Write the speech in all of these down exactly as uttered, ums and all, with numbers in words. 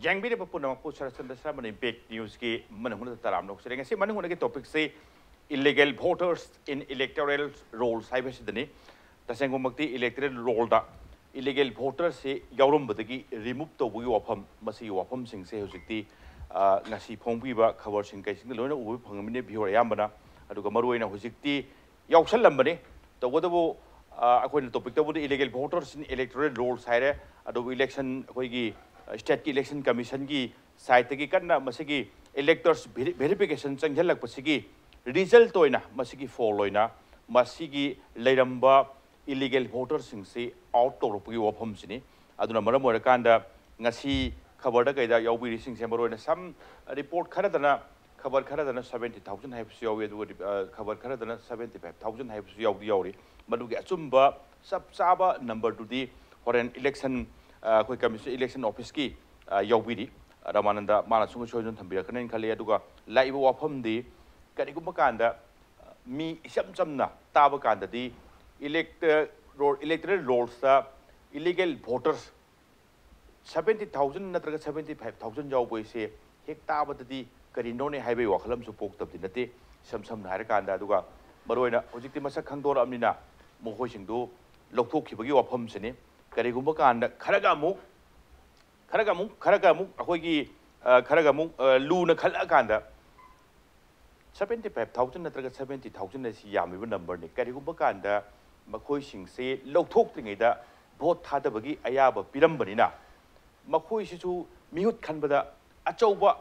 ꯌꯦꯡꯕꯤꯔꯤꯕ ꯄꯨꯝꯅꯃꯛꯄꯨ ꯁꯔꯠꯆꯟꯗ꯭ꯔ ꯁꯔꯃꯅ ꯏꯝꯄꯦꯛ ꯅ꯭ꯌꯨꯁꯀꯤ ꯃꯅꯨꯡꯗ ꯇꯔꯥꯝꯅ ꯑꯣꯛꯆꯔꯤ꯫ ꯉꯁꯤ ꯃꯅꯨꯡꯗꯒꯤ ꯇꯣꯄꯤꯛꯁꯤ illegal voters in electoral rolls ꯍꯥꯏꯕꯁꯤꯗꯅꯤ꯫ ꯇꯁꯦꯡꯕꯃꯛꯇꯤ ꯏꯂꯦꯛꯇꯣꯔꯦꯜ ꯔꯣꯜꯗ ꯏꯂꯤꯒꯦꯜ ꯚꯣꯇꯔꯁꯤ ꯌꯥꯎꯔꯝꯕꯗꯒꯤ ꯔꯤꯃꯨꯚ ꯇꯧꯕꯒꯤ ꯋꯥꯐꯝ, ꯃꯁꯤꯒꯤ ꯋꯥꯐꯝꯁꯤꯡꯁꯦ ꯍꯧꯖꯤꯛꯇꯤ, ꯑ, ꯉꯁꯤ ꯐꯣꯡꯕꯤꯕ ꯈꯕꯔꯁꯤꯡ ꯀꯩꯁꯤꯡꯗ ꯂꯣꯏꯅ ꯎꯕ ꯐꯪꯉꯝꯃꯤꯅꯦ ꯚꯤꯌꯣꯔ ꯑꯌꯥꯝꯕꯅ꯫ ꯑꯗꯨꯒ ꯃꯔꯨꯑꯣꯏꯅ ꯍꯧꯖꯤꯛꯇꯤ ꯌꯥꯎꯁꯜꯂꯝꯕꯅꯤ꯫ ꯇꯧꯕꯇꯕꯨ, ꯑ, ꯑꯩꯈꯣꯏꯅ ꯇꯣꯄꯤꯛꯇꯕꯨꯗꯤ illegal voters in electoral rules ꯍꯥꯏꯔꯦ꯫ ꯑꯗꯨꯕꯨ ꯏꯂꯦꯛꯁꯟ, ꯑꯩꯈꯣꯏꯒꯤ, ꯑ, ꯁ꯭ꯇꯦꯠꯀꯤ ꯏꯂꯦꯛꯁꯟ ꯀꯃꯤꯁꯟꯒꯤ ꯁꯥꯏꯠꯇꯒꯤ ꯀꯟꯅ ꯃꯁꯤꯒꯤ ꯏꯂꯦꯛꯇꯔꯁ ꯚꯦꯔꯤ-, ꯚꯦꯔꯤꯐꯤꯀꯦꯁꯟ ꯆꯪꯁꯤꯜꯂꯛꯄꯁꯤꯒꯤ ꯔꯤꯖꯜꯠ ꯑꯣꯏꯅ ꯃꯁꯤꯒꯤ ꯐꯣꯜ ꯑꯣꯏꯅ ꯃꯁꯤꯒꯤ ꯂꯩꯔꯝꯕ ꯏꯂꯤꯒꯦꯜ ꯚꯣꯇꯔꯁꯤꯡꯁꯤ ꯑꯥꯎꯠ ꯇꯧꯔꯛꯄꯒꯤ ꯋꯥꯐꯝꯁꯤꯅꯤ꯫ ꯑꯗꯨꯅ ꯃꯔꯝ ꯑꯣꯏꯔꯀꯥꯟꯗ ꯉꯁꯤ ꯈꯕꯔꯗ ꯀꯩꯗ ꯌꯥꯎꯕꯤꯔꯤꯁꯤꯡꯁꯦ ꯃꯔꯨꯑꯣꯏꯅ ꯁꯝ ꯔꯤꯄꯣꯔꯠ ꯈꯔꯗꯅ, ꯈꯕꯔ ꯈꯔꯗꯅ ꯁꯕꯦꯟꯇꯤ ꯊꯥꯎꯖꯟ ꯍꯥꯏꯕꯁꯨ ꯌꯥꯎꯏ, ꯑꯗꯨꯒ, ꯑ, ꯈꯕꯔ ꯈꯔꯗꯅ ꯁꯕꯦꯟꯇꯤ ꯐꯥꯏꯚ ꯊꯥꯎꯖꯟ ꯍꯥꯏꯕꯁꯨ ꯌꯥꯎꯗꯤ ꯌꯥꯎꯔꯤ꯫ ꯃꯗꯨꯒꯤ ꯑꯆꯨꯝꯕ ꯆꯞ ꯆꯥꯕ ꯅꯝꯕꯔꯗꯨꯗꯤ ꯍꯣꯔꯦꯟ ꯏꯂꯦꯛꯁꯟ, ꯑ, ꯑꯩꯈꯣꯏ ꯀꯃꯤꯁꯟ, ꯏꯂꯦꯛꯁꯟ ꯑꯣꯐꯤꯁꯀꯤ, ꯑ, ꯌꯥꯎꯕꯤꯔꯤ꯫ ꯔꯥꯃꯥꯅꯟꯗ ꯃꯥꯅ ꯁꯨꯝ ꯁꯣꯏꯗꯅ ꯊꯝꯕꯤꯔꯛꯀꯅꯤꯅ ꯈꯜꯂꯤ꯫ ꯑꯗꯨꯒ ꯂꯥꯛꯏꯕ ꯋꯥꯐꯝꯗꯤ ꯀꯔꯤꯒꯨꯝꯕ ꯀꯥꯟꯗ, ꯑ, ꯃꯤ ꯏꯆꯝ ꯆꯝꯅ ꯇꯥꯕ ꯀꯥꯟꯗꯗꯤ ꯏꯂꯦꯛꯇ-, ꯔꯣ-, ꯏꯂꯦꯛꯇꯣꯔꯦꯜ ꯔꯣꯜꯁꯇ ꯏꯂꯤꯒꯦꯜ ꯚꯣꯇꯔꯁ ꯁꯕꯦꯟꯇꯤ ꯊꯥꯎꯖꯟ ꯅꯠꯇ꯭ꯔꯒ ꯁꯕꯦꯟꯇꯤ ꯐꯥꯏꯚ ꯊꯥꯎꯖꯟ ꯌꯥꯎꯕ ꯍꯥꯏꯁꯦ ꯍꯦꯛ ꯇꯥꯕꯗꯗꯤ ꯀꯔꯤꯅꯣꯅꯦ ꯍꯥꯏꯕꯒꯤ ꯋꯥꯈꯜ ꯑꯃꯁꯨ ꯄꯣꯛꯇꯕꯗꯤ ꯅꯠꯇꯦ꯫ ꯏꯁꯝ ꯁꯝꯅ ꯍꯥꯏꯔꯀꯥꯟꯗ, ꯑꯗꯨꯒ ꯃꯔꯨꯑꯣꯏꯅ ꯍꯧꯖꯤꯛꯇꯤ ꯃꯁꯛ ꯈꯪꯗꯣꯔꯛꯑꯕꯅꯤꯅ ꯃꯈꯣꯏꯁꯤꯡꯗꯨ ꯂꯧꯊꯣꯛꯈꯤꯕꯒꯤ ꯋꯥꯐꯝꯁꯤꯅꯤ꯫ ꯀꯔꯤꯒꯨꯝꯕ ꯀꯥꯟꯗ ꯈꯔꯒ ꯑꯃꯨꯛ, ꯈꯔꯒ ꯑꯃꯨꯛ, ꯈꯔꯒ ꯑꯃꯨꯛ ꯑꯩꯈꯣꯏꯒꯤ, ꯑ, ꯈꯔꯒ ꯑꯃꯨꯛ, ꯑ, ꯂꯨꯅ ꯈꯜꯂꯛꯑꯀꯥꯟꯗ ꯁꯕꯦꯟꯇꯤ ꯐꯥꯏꯚ ꯊꯥꯎꯖꯟ ꯅꯠꯇ꯭ꯔꯒ ꯁꯕꯦꯟꯇꯤ ꯊꯥꯎꯖꯟ ꯑꯁꯤ ꯌꯥꯝꯃꯤꯕ ꯅꯝꯕꯔꯅꯤ꯫ ꯀꯔꯤꯒꯨꯝꯕ ꯀꯥꯟꯗ ꯃꯈꯣꯏꯁꯤꯡꯁꯤ ꯂꯧꯊꯣꯛꯇ꯭ꯔꯤꯉꯩꯗ ꯚꯣꯠ ꯊꯥꯗꯕꯒꯤ ꯑꯌꯥꯕ ꯄꯤꯔꯝꯕꯅꯤꯅ, ꯃꯈꯣꯏꯁꯤꯁꯨ ꯃꯤꯍꯨꯠ ꯈꯟꯕꯗ ꯑꯆꯧꯕ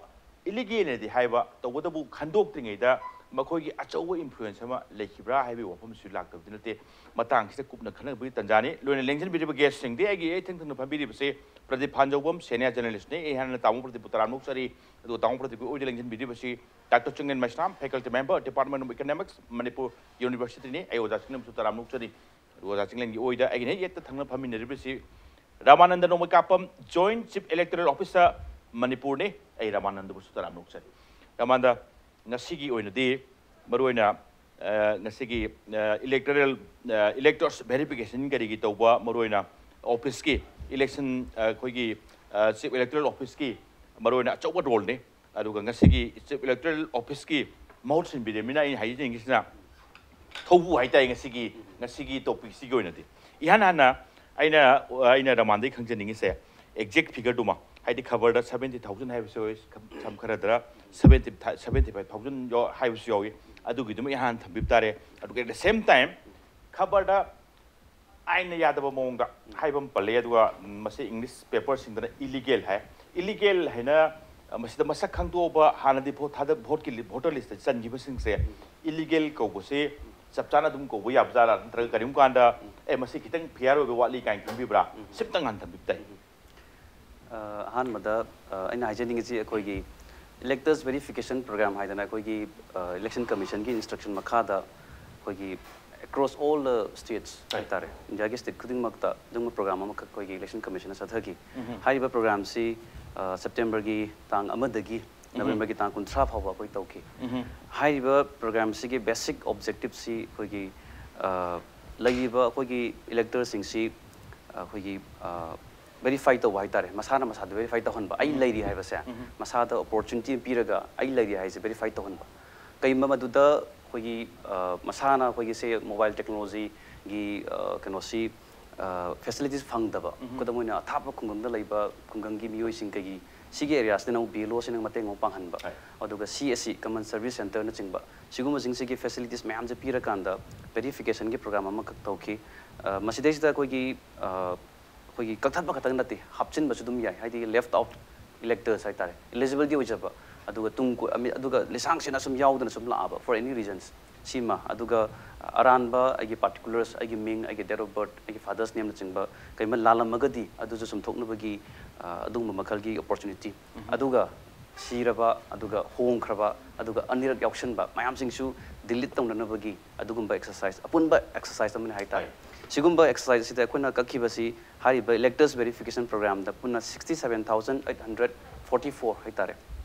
ꯏꯂꯤꯒꯦꯜꯅꯗꯤ ꯍꯥꯏꯕ, ꯇꯧꯕꯇꯕꯨ ꯈꯟꯗꯣꯛꯇ꯭ꯔꯤꯉꯩꯗ ꯃꯈꯣꯏꯒꯤ ꯑꯆꯧꯕ ꯏꯟꯐ꯭ꯂꯨꯌꯦꯟꯁ ꯑꯃ ꯂꯩꯈꯤꯕ꯭ꯔꯥ ꯍꯥꯏꯕꯒꯤ ꯋꯥꯐꯝꯁꯤꯁꯨ ꯂꯥꯛꯇꯕꯗꯤ ꯅꯠꯇꯦ꯫ ꯃꯇꯥꯡꯁꯤꯗ ꯀꯨꯞꯅ ꯈꯟꯅꯕꯒꯤ ꯇꯥꯟꯖꯥꯅꯤ꯫ ꯂꯣꯏꯅ ꯂꯦꯡꯁꯤꯟꯕꯤꯔꯤꯕ ꯒꯦꯁꯁꯤꯡꯗꯤ ꯑꯩꯒꯤ ꯍꯦꯛ ꯊꯪ ꯊꯪꯅ ꯐꯝꯕꯤꯔꯤꯕꯁꯤ ꯄ꯭ꯔꯗꯤꯞ ꯐꯥꯟꯖꯧꯕꯝ, ꯁꯦꯅꯤꯌꯔ ꯖꯔꯅꯦꯂꯤꯁ꯭ꯠꯅꯤ꯫ ꯑꯩ ꯍꯥꯟꯅ ꯇꯥꯃꯣ ꯄ꯭ꯔꯗꯤꯞꯄꯨ ꯇꯔꯥꯝꯅ ꯑꯣꯛꯆꯔꯤ꯫ ꯑꯗꯨꯒ ꯇꯥꯃꯣ ꯄ꯭ꯔꯗꯤꯞꯀꯤ ꯑꯣꯏꯗ ꯂꯦꯡꯁꯤꯟꯕꯤꯔꯤꯕꯁꯤ doctor Chinglen Meisnam, faculty member, department of economics, Manipur ꯌꯨꯅꯤꯚꯔꯁꯤꯇꯤꯅꯤ꯫ ꯑꯩ ꯑꯣꯖꯥ ꯆꯤꯡꯂꯦꯟꯕꯨꯁꯨ ꯇꯔꯥꯝꯅ ꯑꯣꯛꯆꯔꯤ꯫ ꯑꯗꯨꯒ ꯑꯣꯖꯥ ꯆꯤꯡꯂꯦꯟꯒꯤ ꯑꯣꯏꯗ ꯑꯩꯒꯤꯅ ꯍꯦꯛ ꯌꯦꯠꯇ ꯊꯪꯅ ꯐꯝꯃꯤꯟꯅꯔꯤꯕꯁꯤ Ramanand ꯅꯣꯡꯃꯩꯀꯥꯄꯝ, joint chief electoral officer, ꯃꯅꯤꯄꯨꯔꯅꯤ꯫ ꯑꯩ ꯔꯥꯃꯥꯅꯟꯗꯕꯨꯁꯨ ꯇꯔꯥꯝꯅ ꯑꯣꯛꯆꯔꯤ꯫ ꯔꯥꯃꯥꯅꯟꯗ, ꯉꯁꯤꯒꯤ ꯑꯣꯏꯅꯗꯤ ꯃꯔꯨꯑꯣꯏꯅ, ꯑ, ꯉꯁꯤꯒꯤ, ꯑ, ꯏꯂꯦꯛꯇꯣꯔꯦꯜ, ꯑ, ꯏꯂꯦꯛꯇꯔꯁ ꯚꯦꯔꯤꯐꯤꯀꯦꯁꯟ ꯀꯔꯤꯒꯤ ꯇꯧꯕ, ꯃꯔꯨꯑꯣꯏꯅ ꯑꯣꯐꯤꯁꯀꯤ ꯏꯂꯦꯛꯁꯟ, ꯑ, ꯑꯩꯈꯣꯏꯒꯤ, ꯆꯤꯐ ꯏꯂꯦꯛꯇꯣꯔꯦꯜ ꯑꯣꯐꯤꯁꯀꯤ ꯃꯔꯨꯑꯣꯏꯅ ꯑꯆꯧꯕ ꯔꯣꯜꯅꯤ꯫ ꯑꯗꯨꯒ ꯉꯁꯤꯒꯤ ꯆꯤꯐ ꯏꯂꯦꯛꯇꯣꯔꯦꯜ ꯑꯣꯐꯤꯁꯀꯤ ꯃꯍꯨꯠ ꯁꯤꯟꯕꯤꯔꯤꯕꯅꯤꯅ ꯑꯩꯅ ꯍꯥꯏꯖꯅꯤꯡꯉꯤꯁꯤꯅ ꯊꯧꯕꯨ ꯍꯥꯏꯇꯥꯔꯦ ꯉꯁꯤꯒꯤ, ꯉꯁꯤꯒꯤ ꯇꯣꯄꯤꯛꯁꯤꯒꯤ ꯑꯣꯏꯅꯗꯤ꯫ ꯏꯍꯥꯟ ꯍꯥꯟꯅ ꯑꯩꯅ, ꯑꯩꯅ ꯔꯃꯥꯟꯗꯒꯤ ꯈꯪꯖꯅꯤꯡꯉꯤꯁꯦ ꯑꯦꯛꯖꯦꯛ ꯐꯤꯒꯔꯗꯨꯃ, ꯍꯥꯏꯗꯤ ꯈꯕꯔꯗ ꯁꯕꯦꯟꯇꯤ ꯊꯥꯎꯖꯟ ꯍꯥꯏꯕꯁꯨ ꯌꯥꯎꯏ, ꯁꯝ ꯈꯔꯗꯅ ꯁꯕꯦꯟꯇꯤ, ꯁꯕꯦꯟꯇꯤ ꯐꯥꯏꯚ ꯊꯥꯎꯖꯟ ꯍꯥꯏꯕꯁꯨ ꯌꯥꯎꯏ꯫ ꯑꯗꯨꯒꯤꯗꯨꯃ ꯏꯍꯥꯟ ꯍꯥꯟꯅ ꯊꯝꯕꯤꯕ ꯇꯥꯔꯦ꯫ ꯑꯗꯨꯒ at the same time ꯈꯕꯔꯗ ꯑꯥꯏꯟꯅ ꯌꯥꯗꯕ ꯃꯑꯣꯡꯗ ꯍꯥꯏꯕ ꯑꯃ ꯄꯜꯂꯦ, ꯑꯗꯨꯒ ꯃꯁꯤ ꯏꯪꯂꯤꯁ ꯄꯦꯄꯔꯁꯤꯡꯗꯅ ꯏꯂꯤꯒꯦꯜ ꯍꯥꯏ꯫ ꯏꯂꯤꯒꯦꯜ ꯍꯥꯏꯅ, ꯑ, ꯃꯁꯤꯗ ꯃꯁꯛ ꯈꯪꯗꯣꯛꯑꯕ, ꯍꯥꯟꯅꯗꯤ ꯚꯣꯠ ꯊꯥꯗ-, ꯚꯣꯠꯀꯤ ꯂꯤ-, ꯚꯣꯇꯔ ꯂꯤꯁꯇ ꯆꯟꯈꯤꯕꯁꯤꯡꯁꯦ ꯏꯂꯤꯒꯦꯜ ꯀꯧꯕꯁꯤ ꯆꯞ ꯆꯥꯅ ꯑꯗꯨꯝ ꯀꯧꯕ ꯌꯥꯕꯖꯥꯠꯂꯥ? ꯅꯠꯇ꯭ꯔꯒ ꯀꯔꯤꯒꯨꯝꯕ ꯀꯥꯟꯗ, "ꯑꯦ, ꯃꯁꯤ ꯈꯤꯇꯪ ꯐꯤꯌꯥꯔ ꯑꯣꯏꯕ ꯋꯥꯠꯂꯤ" ꯀꯥꯏꯅ ꯈꯟꯕꯤꯕ꯭ꯔꯥ? ꯁꯤꯝꯇꯪ ꯍꯥꯟꯅ ꯊꯝꯕꯤꯕ ꯇꯥꯏ꯫ ꯑ, ꯑꯍꯥꯟꯕꯗ, ꯑ, ꯑꯩꯅ ꯍꯥꯏꯖꯅꯤꯡꯉꯤꯁꯤ ꯑꯩꯈꯣꯏꯒꯤ Electors Verification Program ꯍꯥꯏꯗꯅ ꯑꯩꯈꯣꯏꯒꯤ, ꯑ, ꯏꯂꯦꯛꯁꯟ ꯀꯃꯤꯁꯟꯒꯤ ꯏꯟꯁꯇ꯭ꯔꯛꯁꯟ ꯃꯈꯥꯗ ꯑꯩꯈꯣꯏꯒꯤ across all the states ꯍꯥꯏꯇꯥꯔꯦ, ꯏꯟꯗꯤꯌꯥꯒꯤ ꯁ꯭ꯇꯦꯠ ꯈꯨꯗꯤꯡꯃꯛꯇ ꯑꯗꯨꯒꯨꯝꯕ ꯄ꯭ꯔꯣꯒ꯭ꯔꯥꯝ ꯑꯃꯈꯛ ꯑꯩꯈꯣꯏꯒꯤ ꯏꯂꯦꯛꯁꯟ ꯀꯃꯤꯁꯟꯅ ꯆꯠꯊꯈꯤ꯫ ꯍꯥꯏꯔꯤꯕ ꯄ꯭ꯔꯣꯒ꯭ꯔꯥꯝꯁꯤ, ꯑ, ꯁꯦꯞꯇꯦꯝꯕꯔꯒꯤ ꯇꯥꯡ ꯑꯃꯗꯒꯤ ꯅꯕꯦꯝꯕꯔꯒꯤ ꯇꯥꯡ ꯀꯨꯟꯊ꯭ꯔꯥ ꯐꯥꯎꯕ ꯑꯩꯈꯣꯏ ꯇꯧꯈꯤ꯫ ꯍꯥꯏꯔꯤꯕ ꯄ꯭ꯔꯣꯒ꯭ꯔꯥꯝꯁꯤꯒꯤ ꯕꯦꯁꯤꯛ ꯑꯣꯕꯖꯦꯛꯇꯤꯞꯁꯤ ꯑꯩꯈꯣꯏꯒꯤ, ꯑ, ꯂꯩꯔꯤꯕ ꯑꯩꯈꯣꯏꯒꯤ ꯏꯂꯦꯛꯇꯔꯁꯤꯡꯁꯤ ꯑꯩꯈꯣꯏꯒꯤ, ꯑ, ꯚꯦꯔꯤꯐꯥꯏ ꯇꯧꯕ ꯍꯥꯏꯇꯥꯔꯦ, ꯃꯁꯥꯅ ꯃꯁꯥꯗ ꯚꯦꯔꯤꯐꯥꯏ ꯇꯧꯍꯟꯕ, ꯑꯩ ꯂꯩꯔꯤ ꯍꯥꯏꯕꯁꯦ, ꯃꯁꯥꯗ ꯑꯣꯄꯣꯔꯆꯨꯅꯤꯇꯤ ꯑꯃ ꯄꯤꯔꯒ ꯑꯩ ꯂꯩꯔꯤ ꯍꯥꯏꯁꯦ ꯚꯦꯔꯤꯐꯥꯏ ꯇꯧꯍꯟꯕ꯫ ꯀꯩꯒꯨꯝꯕ ꯃꯗꯨꯗ ꯑꯩꯈꯣꯏꯒꯤ, ꯑ, ꯃꯁꯥꯅ ꯑꯩꯈꯣꯏꯒꯤ ꯁꯦ ꯃꯣꯕꯥꯏꯜ ꯇꯦꯛꯅꯣꯂꯣꯖꯤꯒꯤ, ꯑ, ꯀꯩꯅꯣꯁꯤ, ꯑ, ꯐꯦꯁꯤꯂꯤꯇꯤꯁ ꯐꯪꯗꯕ, ꯈꯨꯗꯝ ꯑꯣꯏꯅ ꯑꯊꯥꯞꯄ ꯈꯨꯡꯒꯪꯗ ꯂꯩꯕ ꯈꯨꯡꯒꯪꯒꯤ ꯃꯤꯑꯣꯏꯁꯤꯡ ꯀꯩꯒꯤ ꯁꯤꯒꯤ ꯑꯦꯔꯤꯌꯥꯁꯤꯗ ꯅꯪ ꯕꯤ ꯑꯦꯜ ꯑꯣꯁꯤꯅ ꯅꯪ ꯃꯇꯦꯡ ꯑꯃ ꯄꯥꯡꯍꯟꯕ, ꯑꯗꯨꯒ ꯁꯤ ꯑꯦꯁ ꯁꯤ, ꯀꯃꯟ ꯁꯔꯚꯤꯁ ꯁꯦꯟꯇꯔꯅꯆꯤꯡꯕ ꯁꯤꯒꯨꯝꯕꯁꯤꯡꯁꯤꯒꯤ ꯐꯦꯁꯤꯂꯤꯇꯤꯁ ꯃꯌꯥꯝꯁꯦ ꯄꯤꯔꯀꯥꯟꯗ ꯚꯦꯔꯤꯐꯤꯀꯦꯁꯟꯒꯤ ꯄ꯭ꯔꯣꯒ꯭ꯔꯥꯝ ꯑꯃꯈꯛ ꯇꯧꯈꯤ꯫ ꯑ, ꯃꯁꯤꯗꯩꯁꯤꯗ ꯑꯩꯈꯣꯏꯒꯤ, ꯑ, ꯑꯩꯈꯣꯏꯒꯤ ꯀꯛꯊꯠꯄ ꯈꯛꯇꯪ ꯅꯠꯇꯦ, ꯍꯥꯞꯆꯤꯟꯕꯁꯨ ꯑꯗꯨꯝ ꯌꯥꯏ, ꯍꯥꯏꯗꯤ ꯂꯦꯐ ꯑꯥꯎꯠ ꯏꯂꯦꯛꯇꯔꯁ ꯍꯥꯏꯇꯥꯔꯦ, ꯏꯂꯤꯖꯤꯕꯤꯂꯤꯇꯤ ꯑꯣꯏꯖꯕ, ꯑꯗꯨꯒ ꯇꯨꯡ ꯀꯣꯏ-, ꯑꯃꯤ-, ꯑꯗꯨꯒ ꯂꯤꯁꯥꯡ ꯁꯤꯠꯅ ꯁꯨꯝ ꯌꯥꯎꯗꯅ ꯁꯨꯝ ꯂꯥꯛꯑꯕ for any reasons, ꯁꯤꯃ, ꯑꯗꯨꯒ ꯑꯔꯥꯟꯕ ꯑꯩꯒꯤ ꯄꯥꯔꯇꯤꯀꯨꯂꯔꯁ, ꯑꯩꯒꯤ ꯃꯤꯡ, ꯑꯩꯒꯤ date of birth, ꯑꯩꯒꯤ ꯐꯥꯗꯔꯁ ꯅꯦꯝꯅꯆꯤꯡꯕ ꯀꯩꯒꯨꯝꯕ ꯂꯥꯜꯂꯝꯃꯒꯗꯤ ꯑꯗꯨꯁꯨ ꯆꯨꯝꯊꯣꯛꯅꯕꯒꯤ, ꯑ, ꯑꯗꯨꯒꯨꯝꯕ ꯃꯈꯜꯒꯤ ꯑꯣꯄꯣꯔꯆꯨꯅꯤꯇꯤ, ꯑꯗꯨꯒ ꯁꯤꯔꯕ, ꯑꯗꯨꯒ ꯍꯣꯡꯈ꯭ꯔꯕ, ꯑꯗꯨꯒ ꯑꯅꯤꯔꯛ ꯌꯥꯎꯁꯟꯕ ꯃꯌꯥꯝꯁꯤꯡꯁꯨ ꯗꯤꯂꯤꯠ ꯇꯧꯅꯅꯕꯒꯤ ꯑꯗꯨꯒꯨꯝꯕ ꯑꯦꯛꯁꯔꯁꯥꯏꯁ, ꯑꯄꯨꯟꯕ ꯑꯦꯛꯁꯔꯁꯥꯏꯁ ꯑꯃꯅꯤ ꯍꯥꯏꯇꯥꯔꯦ꯫ ꯁꯤꯒꯨꯝꯕ ꯑꯦꯛꯁꯔꯁꯥꯏꯁ ꯑꯁꯤꯗ ꯑꯩꯈꯣꯏꯅ ꯀꯛꯈꯤꯕꯁꯤ ꯍꯥꯏꯔꯤꯕ ꯏꯂꯦꯛꯇꯔꯁ ꯚꯦꯔꯤꯐꯤꯀꯦꯁꯟ ꯄ꯭ꯔꯣꯒ꯭ꯔꯥꯝꯗ ꯄꯨꯟꯅ sixty seven thousand eight hundred forty four ꯍꯥꯏꯇꯥꯔꯦ꯫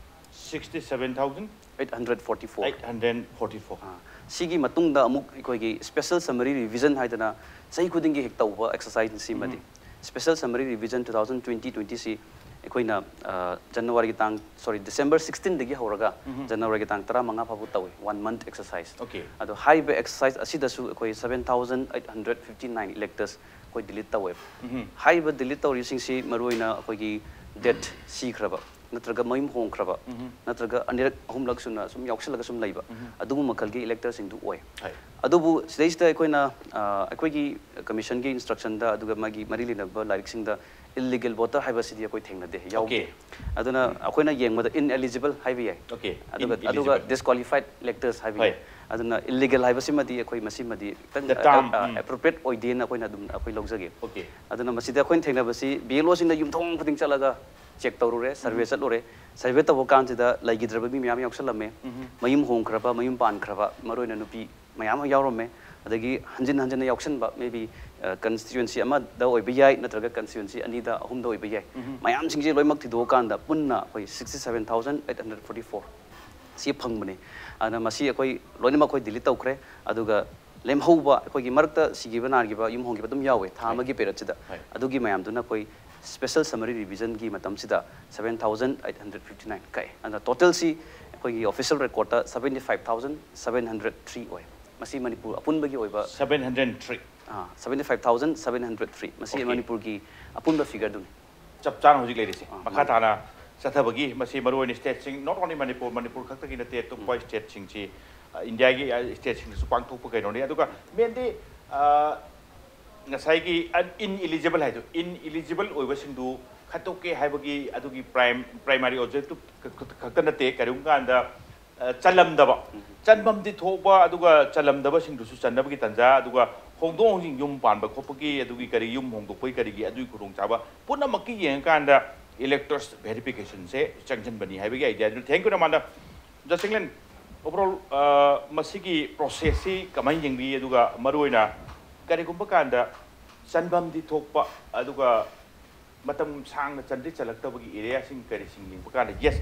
Sixty seven thousand eight hundred forty four꯫ Eight hundred forty four꯫ ꯑꯥ, ꯁꯤꯒꯤ ꯃꯇꯨꯡꯗ ꯑꯃꯨꯛ ꯑꯩꯈꯣꯏꯒꯤ ꯁ꯭ꯄꯦꯁꯦꯜ ꯁꯝꯃꯔꯤ ꯔꯤꯚꯤꯖꯟ ꯍꯥꯏꯗꯅ ꯆꯍꯤ ꯈꯨꯗꯤꯡꯒꯤ ꯍꯦꯛ ꯇꯧꯕ ꯑꯦꯛꯁꯔꯁꯥꯏꯁꯅꯤ ꯁꯤꯃꯗꯤ꯫ Special summary revision two thousand twenty twenty ꯁꯤ ꯑꯩꯈꯣꯏꯅ ꯖꯅꯋꯥꯔꯤꯒꯤ ꯇꯥꯡ, ꯁꯣꯔꯤ, ꯗꯤꯁꯦꯝꯕꯔ ꯁꯤꯛꯁꯇꯤꯟꯗꯒꯤ ꯍꯧꯔꯒ ꯖꯅꯋꯥꯔꯤꯒꯤ ꯇꯥꯡ ꯇꯔꯥꯃꯉꯥ ꯐꯥꯎꯕ ꯇꯧꯏ, ꯋꯥꯟ ꯃꯟꯊ ꯑꯦꯛꯁꯔꯁꯥꯏꯁ꯫ Okay. ꯑꯗꯣ ꯍꯥꯏꯔꯤꯕ ꯑꯦꯛꯁꯔꯁꯥꯏꯁ ꯑꯁꯤꯗꯁꯨ ꯑꯩꯈꯣꯏ seven thousand eight hundred fifty nine electors ꯑꯩꯈꯣꯏ ꯗꯤꯂꯤꯠ ꯇꯧꯋꯦꯕ꯫ ꯍꯥꯏꯔꯤꯕ ꯗꯤꯂꯤꯠ ꯇꯧꯔꯤꯁꯤꯡꯁꯤ ꯃꯔꯨꯑꯣꯏꯅ ꯑꯩꯈꯣꯏꯒꯤ ꯗꯦꯠ ꯁꯤꯈ꯭ꯔꯕ, ꯅꯠꯇ꯭ꯔꯒ ꯃꯌꯨꯝ ꯍꯣꯡꯈ꯭ꯔꯕ, ꯅꯠꯇ꯭ꯔꯒ ꯑꯅꯤꯔꯛ ꯑꯍꯨꯝꯂꯛ ꯁꯨꯅ ꯁꯨꯝ ꯌꯥꯎꯁꯜꯂꯒ ꯁꯨꯝ ꯂꯩꯕ, ꯑꯗꯨꯒꯨꯝꯕ ꯃꯈꯜꯒꯤ ꯏꯂꯦꯛꯇꯔꯁꯤꯡꯗꯨ ꯑꯣꯏ꯫ ꯍꯣꯏ꯫ ꯑꯗꯨꯕꯨ ꯁꯤꯗꯩꯁꯤꯗ ꯑꯩꯈꯣꯏꯅ, ꯑ, ꯑꯩꯈꯣꯏꯒꯤ ꯀꯃꯤꯁꯟꯒꯤ ꯏꯟꯁꯇ꯭ꯔꯛꯁꯟꯗ ꯑꯗꯨꯒ ꯃꯥꯒꯤ ꯃꯔꯤ ꯂꯩꯅꯕ ꯂꯥꯏꯔꯤꯛꯁꯤꯡꯗ ꯏꯜꯂꯤꯒꯦꯜ ꯚꯣꯇꯔ ꯍꯥꯏꯕꯁꯤꯗꯤ ꯑꯩꯈꯣꯏ ꯊꯦꯡꯅꯗꯦ, ꯌꯥꯎꯗꯦ꯫ Okay. ꯑꯗꯨꯅ ꯑꯩꯈꯣꯏꯅ ꯌꯦꯡꯕꯗ ꯏꯟꯑꯦꯂꯤꯖꯤꯕꯜ ꯍꯥꯏꯕ ꯌꯥꯏ꯫ Okay. ꯑꯗꯨꯒ In- ꯑꯗꯨꯒ eligible. ꯗꯤꯁꯀ꯭ꯋꯥꯂꯤꯐꯥꯏꯠ ꯏꯂꯦꯛꯇꯔꯁ ꯍꯥꯏꯕ ꯍꯣꯏ꯫ ꯌꯥꯏ꯫ ꯑꯗꯨꯅ ꯏꯜꯂꯤꯒꯦꯜ ꯍꯥꯏꯕꯁꯤꯃꯗꯤ ꯑꯩꯈꯣꯏ ꯃꯁꯤꯃꯗꯤ ꯈꯤꯇꯪ The term, ꯎꯝ꯫ ꯑꯦꯄ꯭ꯔꯣꯄ꯭ꯔꯤꯌꯦꯠ ꯑꯣꯏꯗꯦꯅ ꯑꯩꯈꯣꯏꯅ ꯑꯗꯨꯝ ꯑꯩꯈꯣꯏ ꯂꯧꯖꯒꯦ꯫ Okay. ꯑꯗꯨꯅ ꯃꯁꯤꯗ ꯑꯩꯈꯣꯏꯅ ꯊꯦꯡꯅꯕꯁꯤ ꯕꯤ ꯑꯦꯜ ꯑꯣꯁꯤꯡꯗ ꯌꯨꯝꯊꯣꯡ ꯈꯨꯗꯤꯡ ꯆꯠꯂꯒ ꯆꯦꯛ ꯇꯧꯔꯨꯔꯦ, ꯁꯔꯚꯦ ꯆꯠꯂꯨꯔꯦ꯫ ꯁꯔꯚꯦ ꯇꯧꯕ ꯀꯥꯟꯁꯤꯗ ꯂꯩꯈꯤꯗ꯭ꯔꯕ ꯃꯤ ꯃꯌꯥꯝ ꯌꯥꯎꯁꯜꯂꯝꯃꯦ꯫ ꯃꯌꯨꯝ ꯍꯣꯡꯈ꯭ꯔꯕ, ꯃꯌꯨꯝ ꯄꯥꯟꯈ꯭ꯔꯕ, ꯃꯔꯨꯑꯣꯏꯅ ꯅꯨꯄꯤ ꯃꯌꯥꯝ ꯑꯃ ꯌꯥꯎꯔꯝꯃꯦ꯫ ꯑꯗꯒꯤ ꯍꯟꯖꯤꯟ ꯍꯟꯖꯤꯟꯅ ꯌꯥꯎꯁꯟꯕ, maybe, ꯑ, ꯀꯟꯁꯇꯤꯇ꯭ꯌꯨꯑꯦꯟꯁꯤ ꯑꯃꯗ ꯑꯣꯏꯕ ꯌꯥꯏ, ꯅꯠꯇ꯭ꯔꯒ ꯀꯟꯁꯇꯤꯇ꯭ꯌꯨꯑꯦꯟꯁꯤ ꯑꯅꯤꯗ, ꯑꯍꯨꯝꯗ ꯑꯣꯏꯕ ꯌꯥꯏ꯫ ꯃꯌꯥꯝꯁꯤꯡꯁꯦ ꯂꯣꯏꯅꯃꯛ ꯊꯤꯗꯣꯛꯑꯀꯥꯟꯗ ꯄꯨꯟꯅ ꯑꯩꯈꯣꯏ sixty seven thousand eight hundred forty four ꯁꯤ ꯐꯪꯕꯅꯦ꯫ ꯑꯗꯨꯅ ꯃꯁꯤ ꯑꯩꯈꯣꯏ ꯂꯣꯏꯅꯃꯛ ꯑꯩꯈꯣꯏ ꯗꯤꯂꯤꯠ ꯇꯧꯈ꯭ꯔꯦ꯫ ꯑꯗꯨꯒ ꯂꯦꯝꯍꯧꯕ ꯑꯩꯈꯣꯏꯒꯤ ꯃꯔꯛꯇ ꯁꯤꯈꯤꯕ ꯅꯥꯈꯤꯕ, ꯌꯨꯝ ꯍꯣꯡꯈꯤꯕ ꯑꯗꯨꯝ ꯌꯥꯎꯋꯦ, ꯊꯥ ꯍꯣꯏ꯫ ꯑꯃꯒꯤ ꯄꯦꯔꯠꯁꯤꯗ꯫ ꯍꯣꯏ꯫ ꯑꯗꯨꯒꯤ ꯃꯌꯥꯝꯗꯨꯅ ꯑꯩꯈꯣꯏ ꯁ꯭ꯄꯦꯁꯦꯜ ꯁꯃꯔꯤ ꯔꯤꯚꯤꯖꯟꯒꯤ ꯃꯇꯝꯁꯤꯗ seven thousand eight hundred fifty nine ꯀꯛꯑꯦ꯫ ꯑꯗꯨꯅ ꯇꯣꯇꯦꯜꯁꯤ ꯑꯩꯈꯣꯏꯒꯤ official ꯔꯦꯀꯣꯔꯠꯇ seventy five thousand seven hundred three ꯑꯣꯏ꯫ ꯃꯁꯤ ꯃꯅꯤꯄꯨꯔ ꯑꯄꯨꯟꯕꯒꯤ ꯑꯣꯏꯕ, Seven hundred three. ꯑꯥ, seventy five thousand seven hundred three꯫ ꯃꯁꯤ Okay. ꯃꯅꯤꯄꯨꯔꯒꯤ ꯑꯄꯨꯟꯕ ꯐꯤꯒꯔꯗꯨꯅꯤ꯫ ꯆꯞ ꯆꯥꯅ ꯍꯧꯖꯤꯛ ꯂꯩꯔꯤꯁꯦ꯫ ꯑꯥ, ꯃꯈꯥ ꯃꯥꯅꯤ꯫ ꯇꯥꯅ ꯆꯠꯊꯕꯒꯤ ꯃꯁꯤ ꯃꯔꯨꯑꯣꯏꯅ ꯁ꯭ꯇꯦꯠꯁꯤꯡ, not only ꯃꯅꯤꯄꯨꯔ, ꯃꯅꯤꯄꯨꯔ ꯈꯛꯇꯒꯤ ꯅꯠꯇꯦ, ꯑꯇꯣꯞꯄ ꯁ꯭ꯇꯦꯠꯁꯤꯡꯁꯤ, ꯑ, ꯏꯟꯗꯤꯌꯥꯒꯤ, ꯑ, ꯁ꯭ꯇꯦꯠꯁꯤꯡꯗꯁꯨ ꯄꯥꯡꯊꯣꯛꯄ ꯀꯩꯅꯣꯅꯤ꯫ ꯑꯗꯨꯒ ꯃꯦꯟꯗꯤ, ꯑ, ꯉꯁꯥꯏꯒꯤ ꯑꯟ-, ꯏꯟ ꯏꯂꯤꯖꯤꯕꯜ ꯍꯥꯏꯗꯣ, ꯏꯟ ꯏꯂꯤꯖꯤꯕꯜ ꯑꯣꯏꯕꯁꯤꯡꯗꯨ ꯈꯠꯇꯣꯛꯀꯦ ꯍꯥꯏꯕꯒꯤ ꯑꯗꯨꯒꯤ ꯄ꯭ꯔꯥꯏꯝ-, ꯄ꯭ꯔꯥꯏꯃꯥꯔꯤ ꯑꯣꯕꯖꯦꯛꯇꯤꯞ ꯈꯛ-, ꯈꯛ-, ꯈꯛꯇ ꯅꯠꯇꯦ, ꯀꯔꯤꯒꯨꯝꯕ ꯀꯥꯟꯗ, ꯑ, ꯆꯜꯂꯝꯗꯕ, ꯆꯟꯐꯝꯗꯤ ꯊꯣꯛꯄ, ꯑꯗꯨꯒ ꯆꯜꯂꯝꯗꯕꯁꯤꯡꯗꯨꯁꯨ ꯆꯟꯅꯕꯒꯤ ꯇꯥꯟꯖꯥ, ꯑꯗꯨꯒ ꯍꯣꯡꯗꯣꯛ ꯍꯣꯡꯖꯤꯟ, ꯌꯨꯝ ꯄꯥꯟꯕ ꯈꯣꯠꯄꯒꯤ, ꯑꯗꯨꯒꯤ ꯀꯔꯤ, ꯌꯨꯝ ꯍꯣꯡꯗꯣꯛꯄꯒꯤ ꯀꯔꯤꯒꯤ, ꯑꯗꯨꯒꯤ ꯈꯨꯗꯣꯡꯆꯥꯕ ꯄꯨꯝꯅꯃꯛꯀꯤ ꯌꯦꯡꯉꯀꯥꯟꯗ ꯏꯂꯦꯛꯇꯔꯁ ꯚꯦꯔꯤꯐꯤꯀꯦꯁꯟꯁꯦ ꯆꯪꯁꯤꯟꯕꯅꯤ ꯍꯥꯏꯕꯒꯤ ꯑꯥꯏꯗꯤꯌꯥꯗꯨ꯫ Thank you, ꯅꯃꯥꯟꯅ ꯖꯣꯁꯤꯡꯂꯟ꯫ Overall, ꯑ, ꯃꯁꯤꯒꯤ ꯄ꯭ꯔꯣꯁꯦꯁꯁꯤ ꯀꯃꯥꯏꯅ ꯌꯦꯡꯕꯤ? ꯑꯗꯨꯒ ꯃꯔꯨꯑꯣꯏꯅ ꯀꯔꯤꯒꯨꯝꯕ ꯀꯥꯟꯗ ꯆꯟꯐꯝꯗꯤ ꯊꯣꯛꯄ, ꯑꯗꯨꯒ ꯃꯇꯝ ꯁꯥꯡꯅ ꯆꯟꯗꯤ ꯆꯜꯂꯛꯇꯕꯒꯤ ꯑꯦꯔꯤꯌꯥꯁꯤꯡ ꯀꯔꯤꯁꯤꯡ ꯌꯦꯡꯕ ꯀꯥꯟꯗ, yes,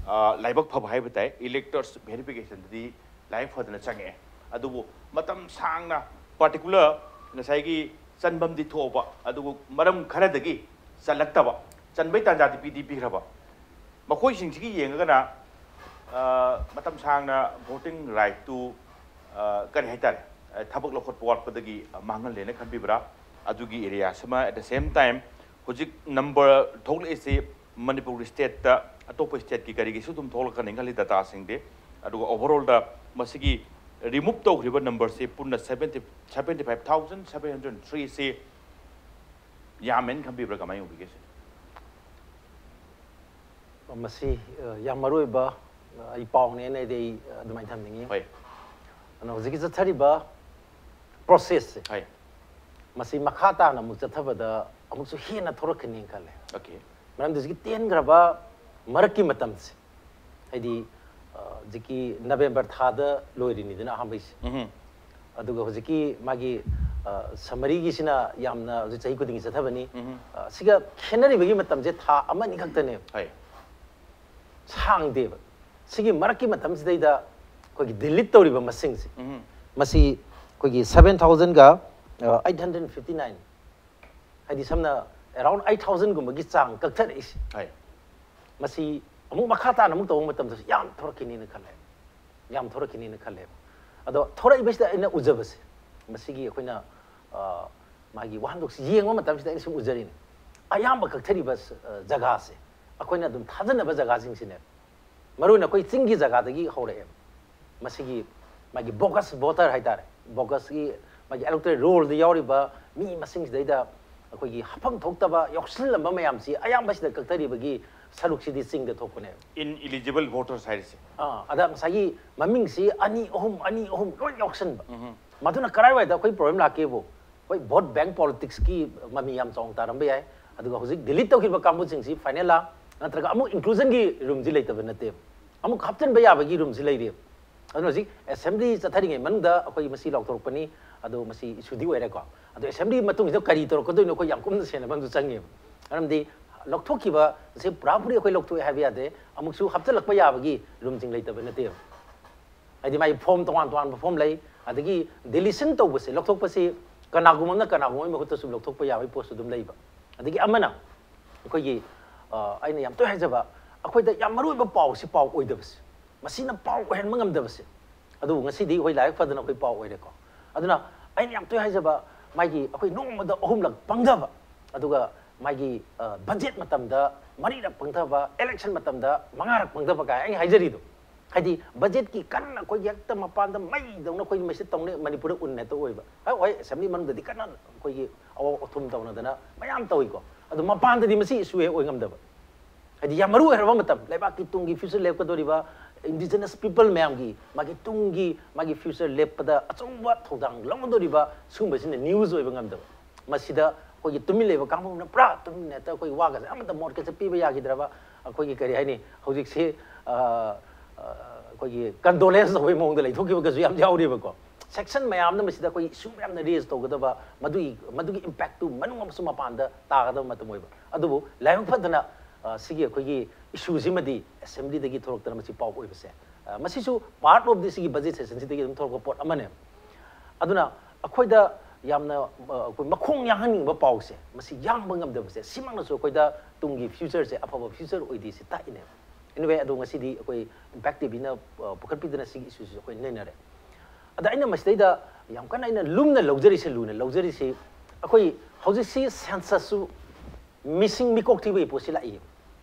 ꯑ, ꯂꯥꯏꯕꯛ ꯐꯕ ꯍꯥꯏꯕ ꯇꯥꯏ, ꯏꯂꯦꯛꯇꯔꯁ ꯚꯦꯔꯤꯐꯤꯀꯦꯁꯟꯗꯗꯤ ꯂꯥꯏꯕꯛ ꯐꯗꯅ ꯆꯪꯉꯛꯑꯦ꯫ ꯑꯗꯨꯕꯨ ꯃꯇꯝ ꯁꯥꯡꯅ ꯄꯥꯔꯇꯤꯀꯨꯂꯔ ꯉꯁꯥꯏꯒꯤ ꯆꯟꯐꯝꯗꯤ ꯊꯣꯛꯑꯕ, ꯑꯗꯨꯕꯨ ꯃꯔꯝ ꯈꯔꯗꯒꯤ ꯆꯜꯂꯛꯇꯕ, ꯆꯟꯕꯩ ꯇꯥꯟꯖꯥꯗꯤ ꯄꯤꯗꯤ ꯄꯤꯈ꯭ꯔꯕ꯫ ꯃꯈꯣꯏꯁꯤꯡꯁꯤꯒꯤ ꯌꯦꯡꯉꯒꯅ, ꯑ, ꯃꯇꯝ ꯁꯥꯡꯅ voting right ꯇꯨ, ꯑ, ꯀꯔꯤ ꯍꯥꯏꯇꯥꯔꯦ, ꯑ, ꯊꯕꯛ ꯂꯧꯈꯠꯄ ꯋꯥꯠꯄꯗꯒꯤ, ꯑ, ꯃꯥꯡꯍꯜꯂꯦꯅ ꯈꯟꯕꯤꯕ꯭ꯔꯥ? ꯑꯗꯨꯒꯤ area ꯁꯤꯃ, at the same time, ꯍꯧꯖꯤꯛ number ꯊꯣꯛꯂꯛꯏꯁꯤ ꯃꯅꯤꯄꯨꯔꯒꯤ state ꯇ, ꯑꯇꯣꯞꯄ state ꯀꯤ ꯀꯔꯤꯒꯤꯁꯨ ꯑꯗꯨꯝ ꯊꯣꯛꯂꯛꯀꯅꯤ ꯈꯜꯂꯤ data ꯁꯤꯡꯗꯤ꯫ ꯑꯗꯨꯒ overall ꯗ ꯃꯁꯤꯒꯤ remove ꯇꯧꯈ꯭ꯔꯤꯕ number ꯁꯤ ꯄꯨꯟꯅ seventy, seventy five thousand seven hundred three ꯁꯤ ꯌꯥꯝꯃꯦꯅ ꯈꯟꯕꯤꯕ꯭ꯔꯥ, ꯀꯃꯥꯏꯅ ꯎꯕꯤꯒꯦ ꯁꯤꯅꯤ? ꯃꯁꯤ, ꯑ, ꯌꯥꯝ ꯃꯔꯨ ꯑꯣꯏꯕ, ꯑ, ꯑꯩ ꯄꯥꯎꯅꯦꯅ ꯑꯩꯗꯤ ꯑꯩ, ꯑ, ꯑꯗꯨꯃꯥꯏꯅ ꯊꯝꯅꯤꯡꯉꯤ꯫ ꯍꯣꯏ꯫ ꯑꯗꯨꯅ ꯍꯧꯖꯤꯛꯀꯤ ꯆꯠꯊꯔꯤꯕ process ꯁꯦ, ꯍꯣꯏ꯫ ꯃꯁꯤ ꯃꯈꯥ ꯇꯥꯅ ꯑꯃꯨꯛ ꯆꯠꯊꯕꯗ ꯑꯃꯨꯛꯁꯨ ꯍꯦꯟꯅ ꯊꯣꯔꯛꯀꯅꯤ ꯈꯜꯂꯦ꯫ Okay꯫ ꯃꯔꯝꯗꯤ ꯍꯧꯖꯤꯛꯀꯤ ꯇꯦꯟꯈ꯭ꯔꯕ ꯃꯔꯛꯀꯤ ꯃꯇꯝꯁꯦ, ꯍꯥꯏꯗꯤ, ꯑ, ꯍꯧꯖꯤꯛꯀꯤ November ꯊꯥꯗ ꯂꯣꯏꯔꯤꯅꯤꯗꯅ ꯑꯍꯥꯟꯕꯩꯁꯦ꯫ ꯎꯝ꯫ ꯑꯗꯨꯒ ꯍꯧꯖꯤꯛꯀꯤ ꯃꯥꯒꯤ, ꯑ, summary ꯒꯤꯁꯤꯅ ꯌꯥꯝꯅ ꯍꯧꯖꯤꯛ ꯆꯍꯤ ꯈꯨꯗꯤꯡꯒꯤ ꯆꯠꯊꯕꯅꯤ꯫ ꯎꯝ꯫ ꯑ, ꯁꯤꯒ ꯈꯦꯠꯅꯔꯤꯕꯒꯤ ꯃꯇꯝꯁꯦ ꯊꯥ ꯑꯃꯅꯤ ꯈꯛꯇꯅꯦꯕ꯫ ꯍꯣꯏ꯫ ꯁꯥꯡꯗꯦꯕ꯫ ꯁꯤꯒꯤ ꯃꯔꯛꯀꯤ ꯃꯇꯝꯁꯤꯗꯩꯗ ꯑꯩꯈꯣꯏꯒꯤ delete ꯇꯧꯔꯤꯕ ꯃꯁꯤꯡꯁꯦ, ꯎꯝ꯫ ꯃꯁꯤ ꯑꯩꯈꯣꯏꯒꯤ seven thousand ꯒ, ꯑ, eight hundred fifty nine, ꯍꯥꯏꯗꯤ ꯁꯝꯅ around eight thousand ꯒꯨꯝꯕꯒꯤ ꯆꯥꯡ ꯀꯛꯊꯔꯛꯏꯁꯦ, ꯍꯣꯏ꯫ ꯃꯁꯤ ꯑꯃꯨꯛ ꯃꯈꯥ ꯇꯥꯅ ꯑꯃꯨꯛ ꯇꯧꯕ ꯃꯇꯝꯗꯁꯨ ꯌꯥꯝ ꯊꯣꯔꯛꯈꯤꯅꯤꯅ ꯈꯜꯂꯦ꯫ ꯌꯥꯝ ꯊꯣꯔꯛꯈꯤꯅꯤꯅ ꯈꯜꯂꯦꯕ꯫ ꯑꯗꯣ ꯊꯣꯔꯛꯏꯕꯁꯤꯗ ꯑꯩꯅ ꯎꯖꯕꯁꯦ, ꯃꯁꯤꯒꯤ ꯑꯩꯈꯣꯏꯅ, ꯑ, ꯃꯥꯒꯤ ꯋꯥꯍꯟꯊꯣꯛꯁꯤ ꯌꯦꯡꯕ ꯃꯇꯝꯁꯤꯗ ꯑꯩꯅ ꯁꯨꯝ ꯎꯖꯔꯤꯅꯦ, ꯑꯌꯥꯝꯕ ꯀꯛꯊꯔꯤꯕ ꯁ-, ꯑ, ꯖꯒꯥꯁꯦ ꯑꯩꯈꯣꯏꯅ ꯑꯗꯨꯝ ꯊꯥꯖꯅꯕ ꯖꯒꯥꯁꯤꯡꯁꯤꯅꯦ꯫ ꯃꯔꯨ ꯑꯣꯏꯅ ꯑꯩꯈꯣꯏ ꯆꯤꯡꯒꯤ ꯖꯒꯥꯗꯒꯤ ꯍꯧꯔꯛꯑꯦꯕ꯫ ꯃꯁꯤꯒꯤ ꯃꯥꯒꯤ bogus voter ꯍꯥꯏꯇꯥꯔꯦ, bogus ꯀꯤ ꯃꯥꯒꯤ electoral roll ꯗ ꯌꯥꯎꯔꯤꯕ ꯃꯤ ꯃꯁꯤꯡꯁꯤꯗꯩꯗ ꯑꯩꯈꯣꯏꯒꯤ ꯍꯥꯐꯝ ꯊꯣꯛꯇꯕ ꯌꯥꯎꯁꯤꯜꯂꯝꯕ ꯃꯌꯥꯝꯁꯤ ꯑꯌꯥꯝꯕꯁꯤꯗ ꯀꯛꯊꯔꯤꯕꯒꯤ ꯁꯔꯨꯛꯁꯤꯗꯤ ꯆꯤꯡꯗ ꯊꯣꯛꯄꯅꯦꯕ꯫ Ineligible voters ꯍꯥꯏꯔꯤꯁꯦ꯫ ꯑꯥ, ꯑꯗ ꯉꯁꯥꯏꯒꯤ ꯃꯃꯤꯡꯁꯤ ꯑꯅꯤ ꯑꯍꯨꯝ, ꯑꯅꯤ ꯑꯍꯨꯝ ꯂꯣꯏ ꯌꯥꯎꯁꯟꯕ꯫ ꯎꯝ꯫ ꯃꯗꯨꯅ ꯀꯔꯥꯏꯋꯥꯏꯗ ꯑꯩꯈꯣꯏ problem ꯂꯥꯛꯀꯦꯕꯨ, ꯑꯩꯈꯣꯏ vote bank politics ꯀꯤ ꯃꯃꯤ ꯌꯥꯝ ꯆꯥꯎꯅ ꯇꯥꯔꯝꯕ ꯌꯥꯏ꯫ ꯑꯗꯨꯒ ꯍꯧꯖꯤꯛ delete ꯇꯧꯈꯤꯕ ꯀꯥꯡꯕꯨꯁꯤꯡꯁꯤ final ꯂꯥ, ꯅꯠꯇ꯭ꯔꯒ ꯑꯃꯨꯛ inclusion ꯒꯤ room ꯁꯤ ꯂꯩꯇꯕ ꯅꯠꯇꯦꯕ, ꯑꯃꯨꯛ ꯍꯥꯞꯆꯤꯟꯕ ꯌꯥꯕꯒꯤ room ꯁꯤ ꯂꯩꯔꯤꯕ꯫ ꯑꯗꯨꯅ ꯍꯧꯖꯤꯛ assembly ꯆꯠꯊꯔꯤꯉꯩ ꯃꯅꯨꯡꯗ ꯑꯩꯈꯣꯏ ꯃꯁꯤ ꯂꯥꯎꯊꯣꯔꯛꯄꯅꯤ, ꯑꯗꯣ ꯃꯁꯤ issue ꯗꯤ ꯑꯣꯏꯔꯦꯀꯣ꯫ ꯑꯗꯣ assembly ꯃꯇꯨꯡꯁꯤꯗ ꯀꯔꯤ ꯇꯧꯔꯛꯀꯗꯣꯏꯅꯣ ꯑꯩꯈꯣꯏ ꯌꯥꯝ ꯀꯨꯞꯅ ꯁꯦꯟꯅꯕ ꯑꯃꯁꯨ ꯆꯪꯉꯦꯕ꯫ ꯃꯔꯝꯗꯤ ꯂꯧꯊꯣꯛꯈꯤꯕ ꯑꯁꯤ ꯄꯨꯔꯥꯄꯨꯔꯤ ꯑꯩꯈꯣꯏ ꯂꯧꯊꯣꯛꯑꯦ ꯍꯥꯏꯕ ꯌꯥꯗꯦ, ꯑꯃꯨꯛꯁꯨ ꯍꯥꯞꯆꯤꯜꯂꯛꯄ ꯌꯥꯕꯒꯤ room ꯁꯤꯡ ꯂꯩꯇꯕ ꯅꯠꯇꯦꯕ꯫ ꯍꯥꯏꯗꯤ ꯃꯥꯒꯤ form, ꯇꯣꯉꯥꯟ ꯇꯣꯉꯥꯟꯕ form ꯂꯩ, ꯑꯗꯒꯤ deletion ꯇꯧꯕꯁꯦ, ꯂꯧꯊꯣꯛꯄꯁꯤ ꯀꯅꯥꯒꯨꯝꯕ ꯑꯃꯅ ꯀꯅꯥꯒꯨꯝꯕ ꯑꯃꯒꯤ ꯃꯍꯨꯠꯇꯁꯨ ꯂꯧꯊꯣꯛꯄ ꯌꯥꯕꯒꯤ ꯄꯣꯠꯁꯨ ꯑꯗꯨꯝ ꯂꯩꯕ꯫ ꯑꯗꯒꯤ ꯑꯃꯅ ꯑꯩꯈꯣꯏꯒꯤ ꯑ, ꯑꯩꯅ ꯌꯥꯝ ꯇꯣꯏ ꯍꯥꯏꯖꯕ, ꯑꯩꯈꯣꯏꯗ ꯌꯥꯝ ꯃꯔꯨ ꯑꯣꯏꯕ ꯄꯥꯎꯁꯤ ꯄꯥꯎ ꯑꯣꯏꯗꯕꯁꯦ, ꯃꯁꯤꯅ ꯄꯥꯎ ꯑꯣꯏꯍꯟꯕ ꯉꯝꯗꯕꯁꯦ꯫ ꯑꯗꯨꯕꯨ ꯉꯁꯤꯗꯤ ꯑꯩꯈꯣꯏ ꯂꯥꯏꯕꯛ ꯐꯗꯅ ꯑꯩꯈꯣꯏ ꯄꯥꯎ ꯑꯣꯏꯔꯦꯀꯣ꯫ ꯑꯗꯨꯅ ꯑꯩꯅ ꯌꯥꯝ ꯇꯣꯏ ꯍꯥꯏꯖꯕ, ꯃꯥꯒꯤ ꯑꯩꯈꯣꯏ ꯅꯣꯡꯃꯗ ꯑꯍꯨꯝꯂꯛ ꯄꯪꯊꯕ, ꯑꯗꯨꯒ ꯃꯥꯒꯤ ꯕꯖꯦꯠ ꯃꯇꯝꯗ ꯃꯔꯤꯔꯛ ꯄꯪꯊꯕ, ꯏꯂꯦꯛꯁꯟ ꯃꯇꯝꯗ ꯃꯉꯥꯔꯛ ꯄꯪꯊꯕ ꯀꯥꯏ ꯑꯩꯅ ꯍꯥꯏꯖꯔꯤꯗꯣ꯫ ꯍꯥꯏꯗꯤ ꯕꯖꯦꯠꯀꯤ ꯀꯟꯅ ꯑꯩꯈꯣꯏꯒꯤ ꯍꯦꯛꯇ ꯃꯄꯥꯟꯗ ꯃꯩꯗꯧꯅ ꯑꯩꯈꯣꯏꯒꯤ ꯃꯩꯁꯤ ꯇꯧꯅꯩ, ꯃꯅꯤꯄꯨꯔꯗ ꯎꯟ ꯍꯦꯛꯇ ꯑꯣꯏꯕ꯫ ꯍꯣꯏ, ꯍꯣꯏ, ꯑꯦꯁꯦꯝꯕ꯭ꯂꯤ ꯃꯅꯨꯡꯗꯗꯤ ꯀꯟꯅ ꯑꯩꯈꯣꯏꯒꯤ ꯑꯋꯥ ꯑꯊꯨꯝ ꯇꯧꯅꯗꯅ ꯃꯌꯥꯝ ꯇꯧꯏꯀꯣ꯫ ꯑꯗꯣ ꯃꯄꯥꯟꯗꯗꯤ ꯃꯁꯤ ꯏꯁꯨ ꯍꯦꯛ ꯑꯣꯏ ꯉꯝꯗꯕ꯫ ꯍꯥꯏꯗꯤ ꯌꯥꯝ ꯃꯔꯨ ꯑꯣꯏꯔꯕ ꯃꯇꯝ, ꯂꯩꯕꯥꯛꯀꯤ ꯇꯨꯡꯒꯤ ꯐ꯭ꯌꯨꯆꯔ ꯂꯦꯞꯀꯗꯧꯔꯤꯕ ꯏꯟꯗꯤꯖꯤꯅꯁ ꯄꯤꯄꯜ ꯃꯌꯥꯝꯒꯤ, ꯃꯥꯒꯤ ꯇꯨꯡꯒꯤ, ꯃꯥꯒꯤ ꯐ꯭ꯌꯨꯆꯔ ꯂꯦꯞꯄꯗ ꯑꯆꯧꯕ ꯊꯧꯗꯥꯡ ꯂꯧꯒꯗꯧꯔꯤꯕ ꯁꯤꯒꯨꯝꯕꯁꯤꯅ ꯅ꯭ꯌꯨꯁ ꯑꯣꯏꯕ ꯉꯝꯗꯕ꯫ ꯃꯁꯤꯗ ꯑꯩꯈꯣꯏꯒꯤ ꯇꯨꯃꯤꯟ ꯂꯩꯕ ꯀꯥꯡꯕꯨꯅ ꯄꯨꯔꯥ ꯇꯨꯃꯤꯟꯅ ꯍꯦꯛꯇ ꯑꯩꯈꯣꯏ ꯋꯥꯒꯁꯦ ꯑꯃꯠꯇ ꯃꯣꯠꯀꯁꯦ ꯄꯤꯕ ꯌꯥꯈꯤꯗ꯭ꯔꯕ, ꯑꯩꯈꯣꯏꯒꯤ ꯀꯔꯤ ꯍꯥꯏꯅꯤ, ꯍꯧꯖꯤꯛꯁꯦ, ꯑ, ꯑ, ꯑꯩꯈꯣꯏꯒꯤ ꯀꯟꯗꯣꯂꯦꯟꯁ ꯇꯧꯕꯒꯤ ꯃꯑꯣꯡꯗ ꯂꯩꯊꯣꯛꯈꯤꯕꯒꯁꯨ ꯌꯥꯝ ꯌꯥꯎꯔꯤꯕꯀꯣ꯫ ꯁꯦꯛꯁꯟ ꯃꯌꯥꯝꯅ ꯃꯁꯤꯗ ꯑꯩꯈꯣꯏ ꯏꯁꯨ ꯃꯌꯥꯝꯅ ꯔꯦꯖ ꯇꯧꯒꯗꯕ, ꯃꯗꯨꯒꯤ, ꯃꯗꯨꯒꯤ ꯏꯝꯄꯦꯛꯇꯨ ꯃꯅꯨꯡ ꯑꯃꯁꯨꯡ ꯃꯄꯥꯟꯗ ꯇꯥꯒꯗꯕ ꯃꯇꯝ ꯑꯣꯏꯕ꯫ ꯑꯗꯨꯕꯨ ꯂꯥꯏꯕꯛ ꯐꯗꯅ, ꯑ, ꯁꯤꯒꯤ ꯑꯩꯈꯣꯏꯒꯤ ꯏꯁꯨꯁꯤꯃꯗꯤ ꯑꯦꯁꯦꯝꯕ꯭ꯂꯤꯗꯒꯤ ꯊꯣꯛꯂꯛꯇꯅ ꯃꯁꯤ ꯄꯥꯎ ꯑꯣꯏꯕꯁꯦ, ꯑ, ꯃꯁꯤꯁꯨ ꯄꯥꯔꯠ ꯑꯣꯐ ꯗꯤ ꯁꯤꯒꯤ ꯕꯖꯦꯠ ꯁꯦꯁꯟꯁꯤꯗꯒꯤ ꯑꯗꯨꯝ ꯊꯣꯛꯂꯛꯄ ꯄꯣꯠ ꯑꯃꯅꯦ꯫ ꯑꯗꯨꯅ ꯑꯩꯈꯣꯏꯗ ꯌꯥꯝꯅ, ꯑ, ꯑꯩꯈꯣꯏ ꯃꯈꯣꯡ ꯌꯥꯡꯍꯟꯅꯤꯡꯕ ꯄꯥꯎꯁꯦ, ꯃꯁꯤ ꯌꯥꯡꯕ ꯉꯝꯗꯕꯁꯦ, ꯁꯤꯃꯛꯅꯁꯨ ꯑꯩꯈꯣꯏꯗ ꯇꯨꯡꯒꯤ ꯐ꯭ꯌꯨꯆꯔꯁꯦ ꯑꯐꯕ ꯐ꯭ꯌꯨꯆꯔ ꯑꯣꯏꯗꯦ ꯁꯤ ꯇꯥꯛꯏꯅꯦꯕ꯫ Anyway, ꯑꯗꯣ ꯉꯁꯤꯗꯤ ꯑꯩꯈꯣꯏ ꯏꯝꯄꯦꯛ ꯇꯤ ꯚꯤꯅ, ꯑ, ꯄꯨꯈꯠꯄꯤꯗꯅ ꯁꯤꯒꯤ ꯏꯁꯨꯁꯤꯁꯨ ꯑꯩꯈꯣꯏ ꯅꯩꯅꯔꯦ꯫ ꯑꯗ ꯑꯩꯅ ꯃꯁꯤꯗꯩꯗ ꯌꯥꯝ ꯀꯟꯅ ꯑꯩꯅ ꯂꯨꯝꯅ ꯂꯧꯖꯔꯤꯁꯦ, ꯂꯨꯅ ꯂꯧꯖꯔꯤꯁꯤ, ꯑꯩꯈꯣꯏ ꯍꯧꯖꯤꯛꯁꯤ ꯁꯦꯟꯁꯁꯁꯨ ꯃꯤꯁꯤꯡ ꯃꯤꯀꯣꯛ ꯊꯤꯕꯒꯤ ꯄꯣꯠꯁꯤ ꯂꯥꯛꯏ꯫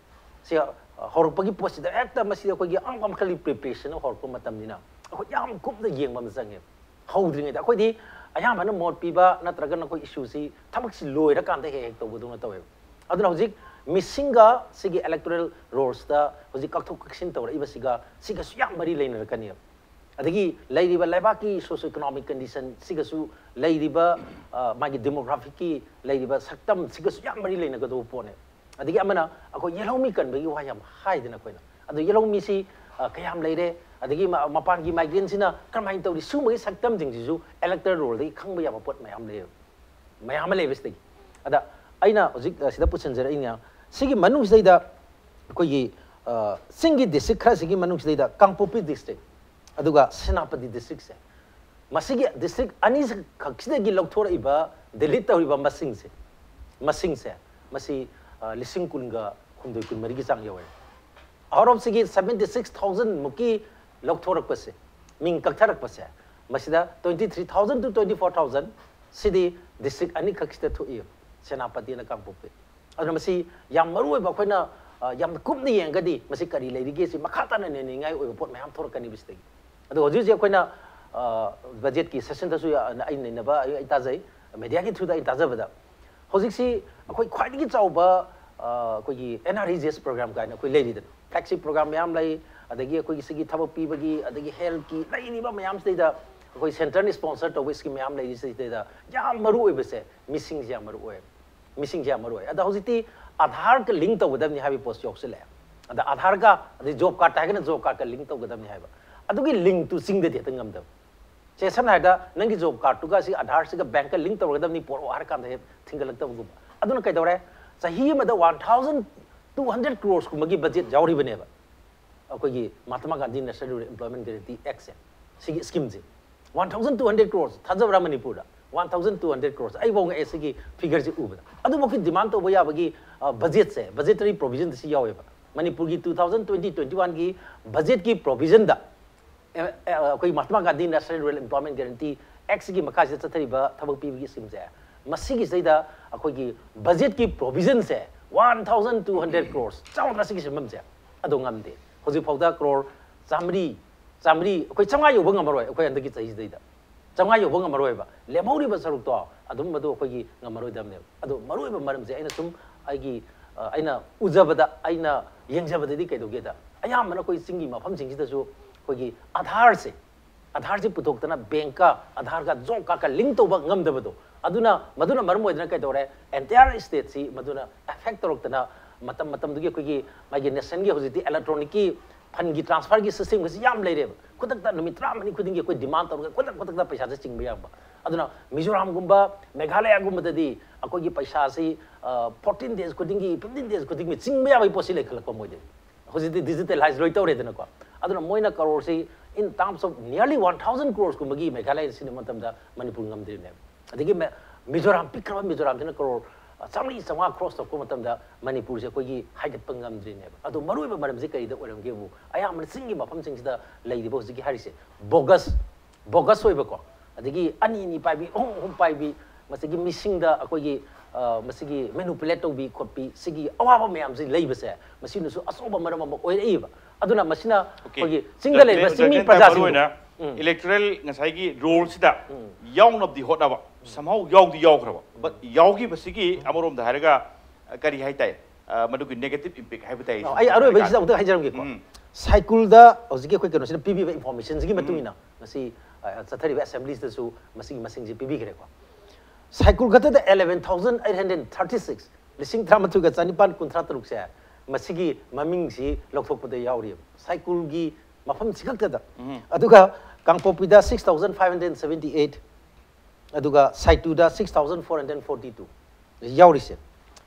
ꯁꯤ, ꯑ, ꯍꯧꯔꯛꯄꯒꯤ ꯄꯣꯠꯁꯤꯗ ꯍꯦꯛꯇ ꯃꯁꯤꯗ ꯑꯩꯈꯣꯏꯒꯤ ꯑꯉꯝ ꯑꯉꯝꯈꯜꯂꯤ ꯄ꯭ꯔꯤꯄꯦꯔꯦꯁꯟ ꯍꯧꯔꯛꯄ ꯃꯇꯝꯅꯤꯅ ꯑꯩꯈꯣꯏ ꯌꯥꯝ ꯀꯨꯞꯅ ꯌꯦꯡꯕ ꯑꯃ ꯆꯪꯉꯦ꯫ ꯍꯧꯗ꯭ꯔꯤꯉꯩꯗ ꯑꯩꯈꯣꯏꯗꯤ ꯑꯌꯥꯝꯕꯅ ꯃꯣꯠ ꯄꯤꯕ ꯅꯠꯇ꯭ꯔꯒꯅ ꯑꯩꯈꯣꯏ ꯏꯁꯨꯁꯤ ꯊꯕꯛꯁꯤ ꯂꯣꯏꯔꯀꯥꯟꯗ ꯍꯦꯛ ꯍꯦꯛ ꯇꯧꯕꯗꯧꯅ ꯇꯧꯋꯦꯕ꯫ ꯑꯗꯨꯅ ꯍꯧꯖꯤꯛ ꯃꯤꯁꯤꯡꯒ ꯁꯤꯒꯤ ꯏꯂꯦꯛꯇꯣꯔꯦꯜ ꯔꯣꯜꯁꯇ ꯍꯧꯖꯤꯛ ꯀꯛꯊꯣꯛ ꯀꯛꯁꯤꯟ ꯇꯧꯔꯛꯏꯕꯁꯤꯒ ꯁꯤꯒꯁꯨ ꯌꯥꯝ ꯃꯔꯤ ꯂꯩꯅꯔꯛꯀꯅꯦꯕ꯫ ꯑꯗꯒꯤ ꯂꯩꯔꯤꯕ ꯂꯩꯕꯥꯛꯀꯤ ꯁꯣꯁꯤꯑꯣ ꯏꯀꯣꯅꯣꯃꯤꯛ ꯀꯟꯗꯤꯁꯟꯁꯤꯒꯁꯨ, ꯂꯩꯔꯤꯕ, ꯑ, ꯃꯥꯒꯤ ꯗꯦꯃꯣꯒ꯭ꯔꯥꯐꯤꯛꯀꯤ ꯂꯩꯔꯤꯕ ꯁꯛꯇꯝꯁꯤꯒꯁꯨ ꯌꯥꯝ ꯃꯔꯤ ꯂꯩꯅꯒꯗꯧꯕ ꯄꯣꯠꯅꯦ꯫ ꯑꯗꯒꯤ ꯑꯃꯅ ꯑꯩꯈꯣꯏ ꯌꯦꯜꯍꯧꯃꯤ ꯀꯟꯕꯒꯤ ꯋꯥ ꯌꯥꯝ ꯍꯥꯏꯗꯅ ꯑꯩꯈꯣꯏꯅ꯫ ꯑꯗꯣ ꯌꯦꯜꯍꯧꯃꯤꯁꯤ, ꯑ, ꯀꯌꯥꯝ ꯂꯩꯔꯦ, ꯑꯗꯒꯤ ꯃ-, ꯃꯄꯥꯟꯒꯤ ꯃꯥꯏꯒ꯭ꯔꯦꯟꯁꯤꯅ ꯀꯔꯝꯍꯥꯏꯅ ꯇꯧꯔꯤ, ꯁꯤꯒꯨꯝꯕꯒꯤ ꯁꯛꯇꯝꯁꯤꯡꯁꯤꯁꯨ ꯏꯂꯦꯛꯇꯣꯔꯦꯜ ꯔꯣꯜꯗꯒꯤ ꯈꯪꯕ ꯌꯥꯕ ꯄꯣꯠ ꯃꯌꯥꯝ ꯂꯩꯌꯦꯕ꯫ ꯃꯌꯥꯝ ꯑꯃ ꯂꯩꯕꯁꯤꯗꯒꯤ꯫ ꯑꯗ ꯑꯩꯅ ꯍꯧꯖꯤꯛ, ꯑ, ꯁꯤꯗ ꯄꯨꯁꯤꯟꯖꯔꯛꯏꯅ, ꯁꯤꯒꯤ ꯃꯅꯨꯡꯁꯤꯗꯩꯗ ꯑꯩꯈꯣꯏꯒꯤ, ꯑ, ꯆꯤꯡꯒꯤ ꯗꯤꯁꯇ꯭ꯔꯤꯛ ꯈꯔꯁꯤꯒꯤ ꯃꯅꯨꯡꯁꯤꯗꯩꯗ ꯀꯥꯡꯄꯣꯛꯄꯤ ꯗꯤꯁꯇ꯭ꯔꯤꯛ, ꯑꯗꯨꯒ ꯁꯦꯅꯥꯄꯇꯤ ꯗꯤꯁꯇ꯭ꯔꯤꯛꯁꯦ, ꯃꯁꯤꯒꯤ ꯗꯤꯁꯇ꯭ꯔꯤꯛ ꯑꯅꯤꯈꯛꯁꯤꯗꯒꯤ ꯂꯧꯊꯣꯔꯛꯏꯕ, ꯗꯤꯂꯤꯠ ꯇꯧꯔꯤꯕ ꯃꯁꯤꯡꯁꯦ, ꯃꯁꯤꯡꯁꯦ, ꯃꯁꯤ, ꯂꯤꯁꯤꯡ ꯀꯨꯟꯒ ꯍꯨꯝꯗꯣꯏ ꯀꯨꯟꯃꯔꯤꯒꯤ ꯆꯥꯡ ꯌꯧꯔꯦ꯫ ꯑꯥꯎꯠ ꯑꯣꯐ ꯁꯤꯒꯤ ꯁꯕꯦꯟꯇꯤ ꯁꯤꯛꯁ ꯊꯥꯎꯖꯟ ꯃꯨꯛꯀꯤ ꯂꯧꯊꯣꯔꯛꯄꯁꯦ, ꯃꯤꯡ ꯀꯛꯊꯔꯛꯄꯁꯦ, ꯃꯁꯤꯗ twenty three thousand to twenty four thousand ꯁꯤꯗꯤ ꯗꯤꯁꯇ꯭ꯔꯤꯛ ꯑꯅꯤꯈꯛꯁꯤꯗ ꯊꯣꯛꯏ, ꯁꯦꯅꯥꯄꯇꯤꯅ ꯀꯥꯡꯄꯣꯛꯄꯤ꯫ ꯑꯗꯨꯅ ꯃꯁꯤ ꯌꯥꯝ ꯃꯔꯨ ꯑꯣꯏꯕ, ꯑꯩꯈꯣꯏꯅ ꯌꯥꯝꯅ ꯀꯨꯞꯅ ꯌꯦꯡꯉꯒꯗꯤ ꯃꯁꯤ ꯀꯔꯤ ꯂꯩꯔꯤꯒꯦ ꯁꯤ ꯃꯈꯥ ꯇꯥꯅ ꯅꯩꯅꯅꯤꯡꯉꯥꯏ ꯑꯣꯏꯕ ꯄꯣꯠ ꯃꯌꯥꯝ ꯊꯣꯔꯛꯀꯅꯤꯕ ꯁꯤꯗꯒꯤ꯫ ꯑꯗꯣ ꯍꯧꯖꯤꯛ ꯍꯧꯖꯤꯛ ꯑꯩꯈꯣꯏꯅ ꯕꯖꯦꯠꯀꯤ ꯁꯦꯁꯟꯗꯁꯨ ꯑꯩ ꯅꯩꯅꯕ ꯑꯩ ꯇꯥꯖꯩ, ꯃꯦꯗꯤꯌꯥꯒꯤ ꯊ꯭ꯔꯨꯗ ꯑꯩ ꯇꯥꯖꯕꯗ, ꯍꯧꯖꯤꯛꯁꯤ ꯑꯩꯈꯣꯏ ꯈ꯭ꯋꯥꯏꯗꯒꯤ ꯆꯥꯎꯕ ꯑꯩꯈꯣꯏꯒꯤ N R E G S programme ꯀꯥꯏꯅ ꯑꯩꯈꯣꯏ ꯂꯩꯔꯤꯗꯅ, ꯐ꯭ꯂꯦꯒꯁꯤꯞ ꯄ꯭ꯔꯣꯒ꯭ꯔꯥꯝ ꯃꯌꯥꯝ ꯂꯩ, ꯑꯗꯒꯤ ꯑꯩꯈꯣꯏꯒꯤ ꯁꯤꯒꯤ ꯊꯕꯛ ꯄꯤꯕꯒꯤ, ꯑꯗꯒꯤ ꯍꯦꯜꯠꯀꯤ ꯂꯩꯔꯤꯕ ꯃꯌꯥꯝꯁꯤꯗꯩꯗ ꯑꯩꯈꯣꯏ ꯁꯦꯟꯇꯔꯅ ꯁ꯭ꯄꯣꯟꯁꯔ ꯇꯧꯕ ꯁ꯭ꯀꯤꯝ ꯃꯌꯥꯝ ꯂꯩꯔꯤꯁꯤꯗꯩꯗ ꯌꯥꯝ ꯃꯔꯨ ꯑꯣꯏꯕꯁꯦ ꯃꯤꯁꯤꯡꯁꯦ ꯌꯥꯝ ꯃꯔꯨ ꯑꯣꯏ꯫ ꯃꯤꯁꯤꯡꯁꯦ ꯌꯥꯝ ꯃꯔꯨ ꯑꯣꯏ꯫ ꯑꯗ ꯍꯧꯖꯤꯛꯇꯤ ꯑꯥꯙꯥꯔꯒ ꯂꯤꯡ ꯇꯧꯒꯗꯕꯅꯤ ꯍꯥꯏꯕꯒꯤ ꯄꯣꯠꯁꯨ ꯌꯥꯎꯁꯤꯜꯂꯛꯑꯦ꯫ ꯑꯗ ꯑꯥꯙꯥꯔꯒ, ꯑꯗꯩ ꯖꯣꯕ ꯀꯥꯔꯗ ꯍꯥꯏꯔꯒꯅ ꯖꯣꯕ ꯀꯥꯔꯗꯀ ꯂꯤꯡ ꯇꯧꯒꯗꯕꯅꯤ ꯍꯥꯏꯕ, ꯑꯗꯨꯒꯤ ꯂꯤꯡꯇꯨ ꯆꯤꯡꯗꯗꯤ ꯍꯦꯛꯇ ꯉꯝꯗꯕ꯫ ꯁꯦ, ꯁꯝꯅ ꯍꯥꯏꯔꯕꯗ ꯅꯪꯒꯤ ꯖꯣꯕ ꯀꯥꯔꯗꯇꯨꯒ ꯁꯤ ꯑꯥꯙꯥꯔꯁꯤꯒ ꯕꯦꯡꯛꯀ ꯂꯤꯡ ꯇꯧꯔꯒꯗꯕꯅꯤ ꯄꯣꯔꯛꯑꯣ ꯍꯥꯏꯔ ꯀꯥꯟꯗ ꯍꯦꯛ ꯊꯤꯡꯒꯠꯂꯛꯇꯕꯒꯨꯝꯕ꯫ ꯑꯗꯨꯅ ꯀꯩꯗꯧꯔꯦ? ꯆꯍꯤ ꯑꯃꯗ ꯋꯥꯟ ꯊꯥꯎꯖꯟ ꯇꯨ ꯍꯟꯗ꯭ꯔꯦꯠ ꯀ꯭ꯔꯣꯔꯁꯀꯨꯝꯕꯒꯤ ꯕꯖꯦꯠ ꯌꯥꯎꯔꯤꯕꯅꯦꯕ ꯑꯩꯈꯣꯏꯒꯤ Mahatma Gandhi national rural employment guarantee ꯑꯦꯛꯁꯦ, ꯁꯤꯒꯤ ꯁ꯭ꯀꯤꯝꯁꯦ꯫ One thousand two hundred crores ꯊꯥꯖꯕ꯭ꯔꯥ ꯃꯅꯤꯄꯨꯔꯗ? One thousand two hundred crores. ꯑꯩꯐꯥꯎ ꯉꯛꯑꯦ ꯁꯤꯒꯤ ꯐꯤꯒꯔꯁꯤ ꯎꯕꯗ꯫ ꯑꯗꯨꯐꯥꯎꯒꯤ ꯗꯤꯃꯥꯟ ꯇꯧꯕ ꯌꯥꯕꯒꯤ ꯕꯖꯦꯠꯁꯦ, ꯕꯖꯦꯇꯔꯤ ꯄ꯭ꯔꯣꯚꯤꯖꯟꯗ ꯁꯤ ꯌꯥꯎꯋꯦꯕ꯫ ꯃꯅꯤꯄꯨꯔꯒꯤ ꯇꯨ ꯊꯥꯎꯖꯟ ꯇ꯭ꯋꯦꯟꯇꯤ ꯇ꯭ꯋꯦꯟꯇꯤ ꯋꯥꯟꯒꯤ ꯕꯖꯦꯠꯀꯤ ꯄ꯭ꯔꯣꯚꯤꯖꯟꯗ ꯑꯩꯈꯣꯏ Mahatma Gandhi national rural employment guarantee ꯑꯦꯛꯁꯤꯒꯤ ꯃꯈꯥꯁꯤꯗ ꯆꯠꯊꯔꯤꯕ ꯊꯕꯛ ꯄꯤꯕꯒꯤ ꯁ꯭ꯀꯤꯝꯁꯦ, ꯃꯁꯤꯒꯤꯁꯤꯗꯩꯗ ꯑꯩꯈꯣꯏꯒꯤ ꯕꯖꯦꯠꯀꯤ ꯄ꯭ꯔꯣꯚꯤꯖꯟꯁꯦ one thousand two hundred crores ꯆꯥꯎꯅ ꯁꯤꯒꯤ ꯁꯦꯟꯐꯝꯁꯦ ꯑꯗꯣ ꯉꯝꯗꯦ꯫ ꯍꯧꯖꯤꯛꯐꯥꯎꯗ ꯀ꯭ꯔꯣꯔ ꯆꯥꯃꯔꯤ, ꯆꯥꯃꯔꯤ, ꯑꯩꯈꯣꯏ ꯆꯥꯝꯃꯉꯥ ꯌꯧꯕ ꯉꯝꯃꯔꯣꯏ ꯑꯩꯈꯣꯏ ꯍꯟꯗꯛꯀꯤ ꯆꯍꯤꯁꯤꯗꯩꯗ꯫ ꯆꯥꯝꯃꯉꯥ ꯌꯧꯕ ꯉꯝꯃꯔꯣꯏꯕ꯫ ꯂꯦꯝꯍꯧꯔꯤꯕ ꯁꯔꯨꯛꯇꯣ ꯑꯗꯨꯝ ꯃꯗꯨ ꯑꯩꯈꯣꯏꯒꯤ ꯉꯝꯃꯔꯣꯏꯗꯕꯅꯦꯕ꯫ ꯑꯗꯣ ꯃꯔꯨꯑꯣꯏꯕ ꯃꯔꯝꯁꯦ ꯑꯩꯅ ꯁꯨꯝ ꯑꯩꯒꯤ, ꯑ, ꯑꯩꯅ ꯎꯖꯕꯗ, ꯑꯩꯅ ꯌꯦꯡꯖꯕꯗꯗꯤ ꯀꯩꯗꯧꯒꯦꯗ, ꯑꯌꯥꯝꯕꯅ ꯑꯩꯈꯣꯏ ꯆꯤꯡꯒꯤ ꯃꯐꯝꯁꯤꯡꯁꯤꯗꯁꯨ ꯑꯩꯈꯣꯏꯒꯤ ꯑꯥꯙꯥꯔꯁꯦ, ꯑꯥꯙꯥꯔꯁꯤ ꯄꯨꯊꯣꯛꯇꯅ ꯕꯦꯡꯛꯀ ꯑꯥꯙꯥꯔꯒ ꯖꯣꯕ ꯀꯥꯔꯗꯀ ꯂꯤꯡ ꯇꯧꯕ ꯉꯝꯗꯕꯗꯣ, ꯑꯗꯨꯅ, ꯃꯗꯨꯅ ꯃꯔꯝ ꯑꯣꯏꯗꯅ ꯀꯩꯗꯧꯔꯦ? ꯑꯦꯟꯇꯥꯌꯔ ꯁ꯭ꯇꯦꯠꯁꯤ ꯃꯗꯨꯅ ꯑꯦꯐꯦꯛ ꯇꯧꯔꯛꯇꯅ ꯃꯇꯝ ꯃꯇꯝꯗꯨꯒꯤ ꯑꯩꯈꯣꯏꯒꯤ ꯃꯥꯒꯤ ꯅꯦꯁꯟꯒꯤ ꯍꯧꯖꯤꯛꯇꯤ ꯏꯂꯦꯛꯇ꯭ꯔꯣꯅꯤꯛꯀꯤ ꯐꯟꯒꯤ ꯇ꯭ꯔꯥꯟꯁꯐꯔꯒꯤ ꯁꯤꯁꯇꯦꯝꯒꯁꯤ ꯌꯥꯝ ꯂꯩꯔꯦꯕ꯫ ꯈꯨꯗꯛꯇ ꯅꯨꯃꯤꯠ ꯇꯔꯥꯃꯔꯤ ꯈꯨꯗꯤꯡꯒꯤ ꯑꯩꯈꯣꯏ ꯗꯤꯃꯥꯟ ꯇꯧꯔꯒ ꯈꯨꯗꯛ ꯈꯨꯗꯛꯇ ꯄꯩꯁꯥꯁꯦ ꯆꯤꯡꯕ ꯌꯥꯕ꯫ ꯑꯗꯨꯅ ꯃꯤꯖꯣꯔꯥꯝꯒꯨꯝꯕ ꯃꯦꯘꯥꯂꯌꯥꯒꯨꯝꯕꯗꯗꯤ ꯑꯩꯈꯣꯏꯒꯤ ꯄꯩꯁꯥꯁꯤ, ꯑ, ꯐꯣꯔꯇꯤꯟ ꯗꯦꯖ ꯈꯨꯗꯤꯡꯒꯤ, ꯐꯤꯐꯇꯤꯟ ꯗꯦꯖ ꯈꯨꯗꯤꯡꯒꯤ ꯆꯤꯡꯕ ꯌꯥꯕꯒꯤ ꯄꯣꯠꯁꯤ ꯂꯩꯈꯠꯂꯛꯄ ꯃꯣꯏꯗꯗꯤ꯫ ꯍꯧꯖꯤꯛꯇꯤ ꯗꯤꯖꯤꯇꯦꯂꯥꯏꯁ ꯂꯣꯏ ꯇꯧꯔꯦꯗꯅꯀꯣ꯫ ꯑꯗꯨꯅ ꯃꯣꯏꯅ ꯀꯔꯣꯔꯁꯤ in terms of nearly one thousand ꯀ꯭ꯔꯣꯔꯁꯀꯨꯝꯕꯒꯤ ꯃꯦꯘꯥꯂꯌꯗ ꯁꯤꯖꯤꯟꯅꯕ ꯃꯇꯝꯗ ꯃꯅꯤꯄꯨꯔ ꯉꯝꯗ꯭ꯔꯤꯕꯅꯦꯕ꯫ ꯑꯗꯒꯤ ꯃꯦ-, ꯃꯤꯖꯣꯔꯥꯝ, ꯄꯤꯛꯈ꯭ꯔꯕ ꯃꯤꯖꯣꯔꯥꯝꯁꯤꯅ ꯀꯔꯣꯔ, ꯆꯥꯝꯃꯔꯤ ꯆꯥꯝꯃꯉꯥ ꯀ꯭ꯔꯣꯁ ꯇꯧꯔꯛꯄ ꯃꯇꯝꯗ ꯃꯅꯤꯄꯨꯔꯁꯦ ꯑꯩꯈꯣꯏꯒꯤ ꯍꯥꯏꯒꯠꯄ ꯉꯝꯗ꯭ꯔꯤꯅꯦꯕ꯫ ꯑꯗꯣ ꯃꯔꯨꯑꯣꯏꯕ ꯃꯔꯝꯁꯤ ꯀꯔꯤꯗ ꯑꯣꯏꯔꯝꯒꯦꯕꯨ, ꯑꯌꯥꯝꯕꯅ ꯆꯤꯡꯒꯤ ꯃꯐꯝꯁꯤꯡꯁꯤꯗ ꯂꯩꯔꯤꯕ ꯍꯧꯖꯤꯛꯀꯤ ꯍꯥꯏꯔꯤꯁꯦ ꯕꯣꯒꯁ ꯕꯣꯒꯁ ꯑꯣꯏꯕꯀꯣ, ꯑꯗꯒꯤ ꯑꯅꯤ ꯑꯅꯤ ꯄꯥꯏꯕꯤ, ꯑꯍꯨꯝ ꯑꯍꯨꯝ ꯄꯥꯏꯕꯤ, ꯃꯁꯤꯒꯤ ꯃꯤꯁꯤꯡꯗ ꯑꯩꯈꯣꯏꯒꯤ, ꯑ, ꯃꯁꯤꯒꯤ ꯃꯦꯅꯨꯄꯨꯂꯦꯠ ꯇꯧꯕꯤ ꯈꯣꯠꯄꯤ, ꯁꯤꯒꯤ ꯑꯋꯥꯕ ꯃꯌꯥꯝꯁꯤ ꯂꯩꯕꯁꯦ, ꯃꯁꯤꯅꯁꯨ ꯑꯆꯧꯕ ꯃꯔꯝ ꯑꯃ ꯑꯣꯏꯔꯛꯏꯕ꯫ ꯑꯗꯨꯅ ꯃꯁꯤꯅ ꯑꯩꯈꯣꯏꯒꯤ ꯆꯤꯡꯗ ꯂꯩꯔꯤꯕ ꯆꯤꯡꯃꯤ ꯄ꯭ꯔꯖꯥꯁꯤꯡ ꯃꯔꯨꯑꯣꯏꯅ ꯏꯂꯦꯛꯇꯣꯔꯦꯜ ꯉꯁꯥꯏꯒꯤ ꯔꯣꯜꯁꯤꯗ ꯌꯥꯎꯅꯕꯗꯤ ꯍꯣꯠꯅꯕ, somehow ꯌꯥꯎꯗꯤ ꯌꯥꯎꯈ꯭ꯔꯕ, but ꯌꯥꯎꯈꯤꯕꯁꯤꯒꯤ ꯑꯃꯔꯣꯝꯗ ꯍꯥꯏꯔꯒ ꯀꯔꯤ ꯍꯥꯏ ꯇꯥꯏ, ꯑ, ꯃꯗꯨꯒꯤ negative impact ꯍꯥꯏꯕ ꯇꯥꯏ꯫ ꯑꯩ ꯑꯔꯣꯏꯕꯁꯤꯗ ꯑꯃꯨꯛꯇ ꯍꯥꯏꯖꯔꯝꯒꯦꯀꯣ꯫ ꯎꯝ꯫ ꯁꯥꯏꯀꯨꯜꯗ ꯍꯧꯖꯤꯛꯀꯤ ꯑꯩꯈꯣꯏ ꯀꯩꯅꯣꯁꯤꯅ ꯄꯤꯕꯤꯕ ꯏꯟꯐꯣꯔꯃꯦꯁꯟꯁꯤꯒꯤ ꯃꯇꯨꯡ ꯏꯟꯅ ꯉꯁꯤ, ꯑ, ꯆꯠꯊꯔꯤꯕ ꯑꯦꯁꯦꯝꯕ꯭ꯂꯤꯁꯤꯗꯁꯨ ꯃꯁꯤꯒꯤ ꯃꯁꯤꯡꯁꯤ ꯄꯤꯕꯤꯈ꯭ꯔꯦꯀꯣ꯫ ꯁꯥꯏꯀꯨꯜ ꯈꯛꯇꯗ eleven thousand eight hundred thirty six, ꯂꯤꯁꯤꯡ ꯇꯔꯥꯃꯥꯊꯣꯏꯒ ꯆꯅꯤꯄꯥꯟ ꯀꯨꯟꯊ꯭ꯔꯥ ꯇꯔꯨꯛꯁꯦ ꯃꯁꯤꯒꯤ ꯃꯃꯤꯡꯁꯤ ꯂꯧꯊꯣꯛꯄꯗ ꯌꯥꯎꯔꯤꯑꯕ, ꯁꯥꯏꯀꯨꯜꯒꯤ ꯃꯐꯝꯁꯤ ꯈꯛꯇꯗ꯫ ꯎꯝ꯫ ꯑꯗꯨꯒ ꯀꯥꯡꯄꯣꯛꯄꯤꯗ six thousand five hundred seventy eight, ꯑꯗꯨꯒ ꯁꯥꯏꯇꯨꯗ six thousand four hundred forty two ꯌꯥꯎꯔꯤꯁꯦ꯫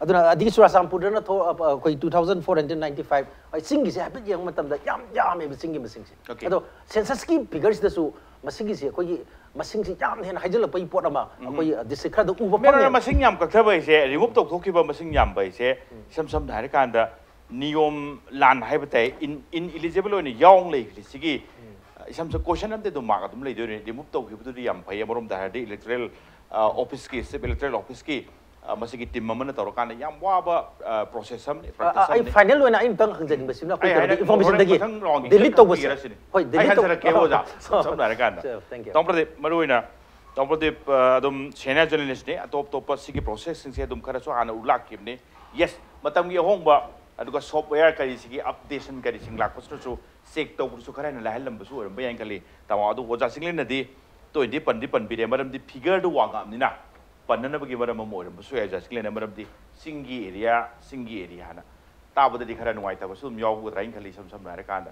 ꯑꯗꯨꯅ ꯑꯗꯒꯤ ꯆꯨꯔꯥꯆꯥꯟꯄꯨꯔꯗꯅ ꯊꯣ-, ꯑ, ꯑ, ꯑꯩꯈꯣꯏ two thousand four hundred ninety five, ꯑꯩ ꯆꯤꯡꯒꯤꯁꯦ ꯍꯥꯏꯐꯦꯠ ꯌꯦꯡꯕ ꯃꯇꯝꯗ ꯌꯥꯝ ꯌꯥꯝꯃꯦꯕ ꯆꯤꯡꯒꯤ ꯃꯁꯤꯡꯁꯦ꯫ Okay꯫ ꯑꯗꯣ ꯁꯦꯟꯁꯁꯀꯤ ꯐꯤꯒꯔꯁꯤꯗꯁꯨ ꯃꯁꯤꯒꯤꯁꯦ ꯑꯩꯈꯣꯏꯒꯤ ꯃꯁꯤꯡꯁꯤ ꯌꯥꯝ ꯍꯦꯟꯅ ꯍꯥꯏꯖꯤꯜꯂꯛꯄꯒꯤ ꯄꯣꯠ ꯑꯃ ꯎꯝ꯫ ꯑꯩꯈꯣꯏ, ꯑ, ꯗꯤꯁꯇ꯭ꯔꯤꯛ ꯈꯔꯗ ꯎꯕ ꯃꯦꯟ ꯑꯣꯏꯅ ꯐꯪꯉꯦ꯫ ꯃꯁꯤꯡ ꯌꯥꯝ ꯀꯛꯊꯕ ꯍꯥꯏꯁꯦ, ꯔꯤꯃꯨꯚ ꯇꯧꯊꯣꯛꯈꯤꯕ ꯃꯁꯤꯡ ꯌꯥꯝꯕ ꯍꯥꯏꯁꯦ, ꯎꯝ꯫ ꯏꯁꯝ ꯁꯝꯅ ꯍꯥꯏꯔꯀꯥꯟꯗ ꯅꯤꯌꯣꯝ ꯂꯥꯟ ꯍꯥꯏꯕ ꯇꯥꯏ, ꯏꯟ-, ꯏꯟ ꯏꯂꯤꯖꯤꯕꯜ ꯑꯣꯏꯅ ꯌꯥꯎꯅ ꯂꯩꯈ꯭ꯔꯤꯁꯤꯒꯤ, ꯎꯝ꯫ ꯏꯁꯝ ꯁꯝ ꯀꯣꯏꯁꯟ ꯑꯝꯇ ꯑꯗꯨꯝ ꯃꯥꯔꯛ ꯑꯗꯨꯝ ꯂꯩꯗꯣꯏꯅꯤ꯫ ꯔꯤꯃꯨꯚ ꯇꯧꯈꯤꯕꯗꯨꯗꯤ ꯌꯥꯝ ꯐꯩ, ꯑꯃꯔꯣꯝꯗ ꯍꯥꯏꯔꯗꯤ ꯏꯂꯦꯛꯇꯣꯔꯦꯜ, ꯑ, ꯑꯣꯐꯤꯁꯀꯤ, ꯆꯤꯐ ꯏꯂꯦꯛꯇꯣꯔꯦꯜ ꯑꯣꯐꯤꯁꯀꯤ, ꯑ, ꯃꯁꯤꯒꯤ ꯇꯤꯝ ꯑꯃꯅ ꯇꯧꯔꯀꯥꯟꯗ ꯌꯥꯝ ꯋꯥꯕ, ꯑ, ꯄ꯭ꯔꯣꯁꯦꯁ ꯑꯃꯅꯤ, ꯑ, ꯑ, ꯄ꯭ꯔꯦꯛꯇꯤꯁ ꯑꯩ ꯑꯃꯅꯤ꯫ ꯐꯥꯏꯅꯦꯜ ꯑꯣꯏꯅ ꯑꯩ ꯑꯝꯇꯪ ꯍꯪꯖꯅꯤꯡꯕꯁꯤꯅ ꯑꯩ ꯑꯩꯈꯣꯏ ꯍꯥꯏꯔꯒ ꯀꯩꯅꯣꯗ ꯏꯟꯐꯣꯔꯃꯦꯁꯟꯗꯒꯤ ꯍꯣꯔꯦꯟ ꯃꯊꯪ ꯔꯥꯎꯟꯒꯤ ꯗꯤꯂꯤꯠ ꯈꯤꯇꯪ ꯇꯧꯕꯁꯦ꯫ ꯍꯪꯕꯤꯔꯁꯤꯅꯦ꯫ ꯍꯣꯏ, ꯑꯩ ꯗꯤꯂꯤꯠ ꯇꯧ-, ꯍꯟꯖꯔꯛꯀꯦ, ꯑꯣꯖꯥ꯫ ꯁꯝ-, ꯁꯝꯅ ꯍꯥꯏꯔꯀꯥꯟꯗ꯫ Sure, thank you꯫ ꯇꯥꯃꯣ ꯄ꯭ꯔꯗꯤꯞ, ꯃꯔꯨꯑꯣꯏꯅ ꯇꯥꯃꯣ ꯄ꯭ꯔꯗꯤꯞ, ꯑ, ꯑꯗꯨꯝ ꯁꯦꯅꯤꯌꯔ ꯖꯔꯅꯦꯂꯤꯁ꯭ꯠꯅꯤ, ꯑꯇꯣꯞ ꯑꯇꯣꯞꯄ ꯁꯤꯒꯤ ꯄ꯭ꯔꯣꯁꯦꯁꯁꯤꯡꯁꯦ ꯑꯗꯨꯝ ꯈꯔꯁꯨ ꯍꯥꯟꯅ ꯎ ꯂꯥꯛꯈꯤꯕꯅꯤ꯫ ꯌꯦꯁ, ꯃꯇꯝꯒꯤ ꯑꯍꯣꯡꯕ, ꯑꯗꯨꯒ ꯁꯣꯐꯋꯦꯌꯔ ꯀꯔꯤꯁꯤꯒꯤ ꯑꯞꯗꯦꯁꯟ ꯀꯔꯤꯁꯤꯡ ꯂꯥꯛꯄꯁꯤꯅꯁꯨ ꯆꯦꯛ ꯇꯧꯕꯗꯁꯨ ꯈꯔ ꯍꯦꯟꯅ ꯂꯥꯏꯍꯜꯂꯝꯕꯁꯨ ꯑꯣꯏꯔꯝꯕ ꯌꯥꯏꯅ ꯈꯜꯂꯤ꯫ ꯇꯥꯃꯣ, ꯑꯗꯨ ꯑꯣꯖꯥ ꯆꯤꯡꯂꯦꯟꯅꯗꯤ ꯇꯣꯏꯅꯗꯤ ꯄꯟꯗꯤ ꯄꯟꯕꯤꯔꯦ, ꯃꯔꯝꯗꯤ ꯐꯤꯒꯔꯗꯨ ꯋꯥꯡꯉꯛꯑꯕꯅꯤꯅ ꯄꯟꯅꯅꯕꯒꯤ ꯃꯔꯝ ꯑꯃ ꯑꯣꯏꯔꯝꯕꯁꯨ ꯌꯥꯏ꯫ ꯑꯣꯖꯥ ꯆꯤꯡꯂꯦꯟꯅ ꯃꯔꯝꯗꯤ ꯆꯤꯡꯒꯤ ꯑꯦꯔꯤꯌꯥ, ꯆꯤꯡꯒꯤ ꯑꯦꯔꯤꯌꯥ ꯍꯥꯏꯅ ꯇꯥꯕꯗꯗꯤ ꯈꯔ ꯅꯨꯡꯉꯥꯏꯇꯕꯁꯨ ꯑꯗꯨꯝ ꯌꯥꯎꯒꯗ꯭ꯔꯥ ꯍꯥꯏꯅ ꯈꯜꯂꯤ꯫ ꯏꯁꯝ ꯁꯝꯅ ꯍꯥꯏꯔꯀꯥꯟꯗ,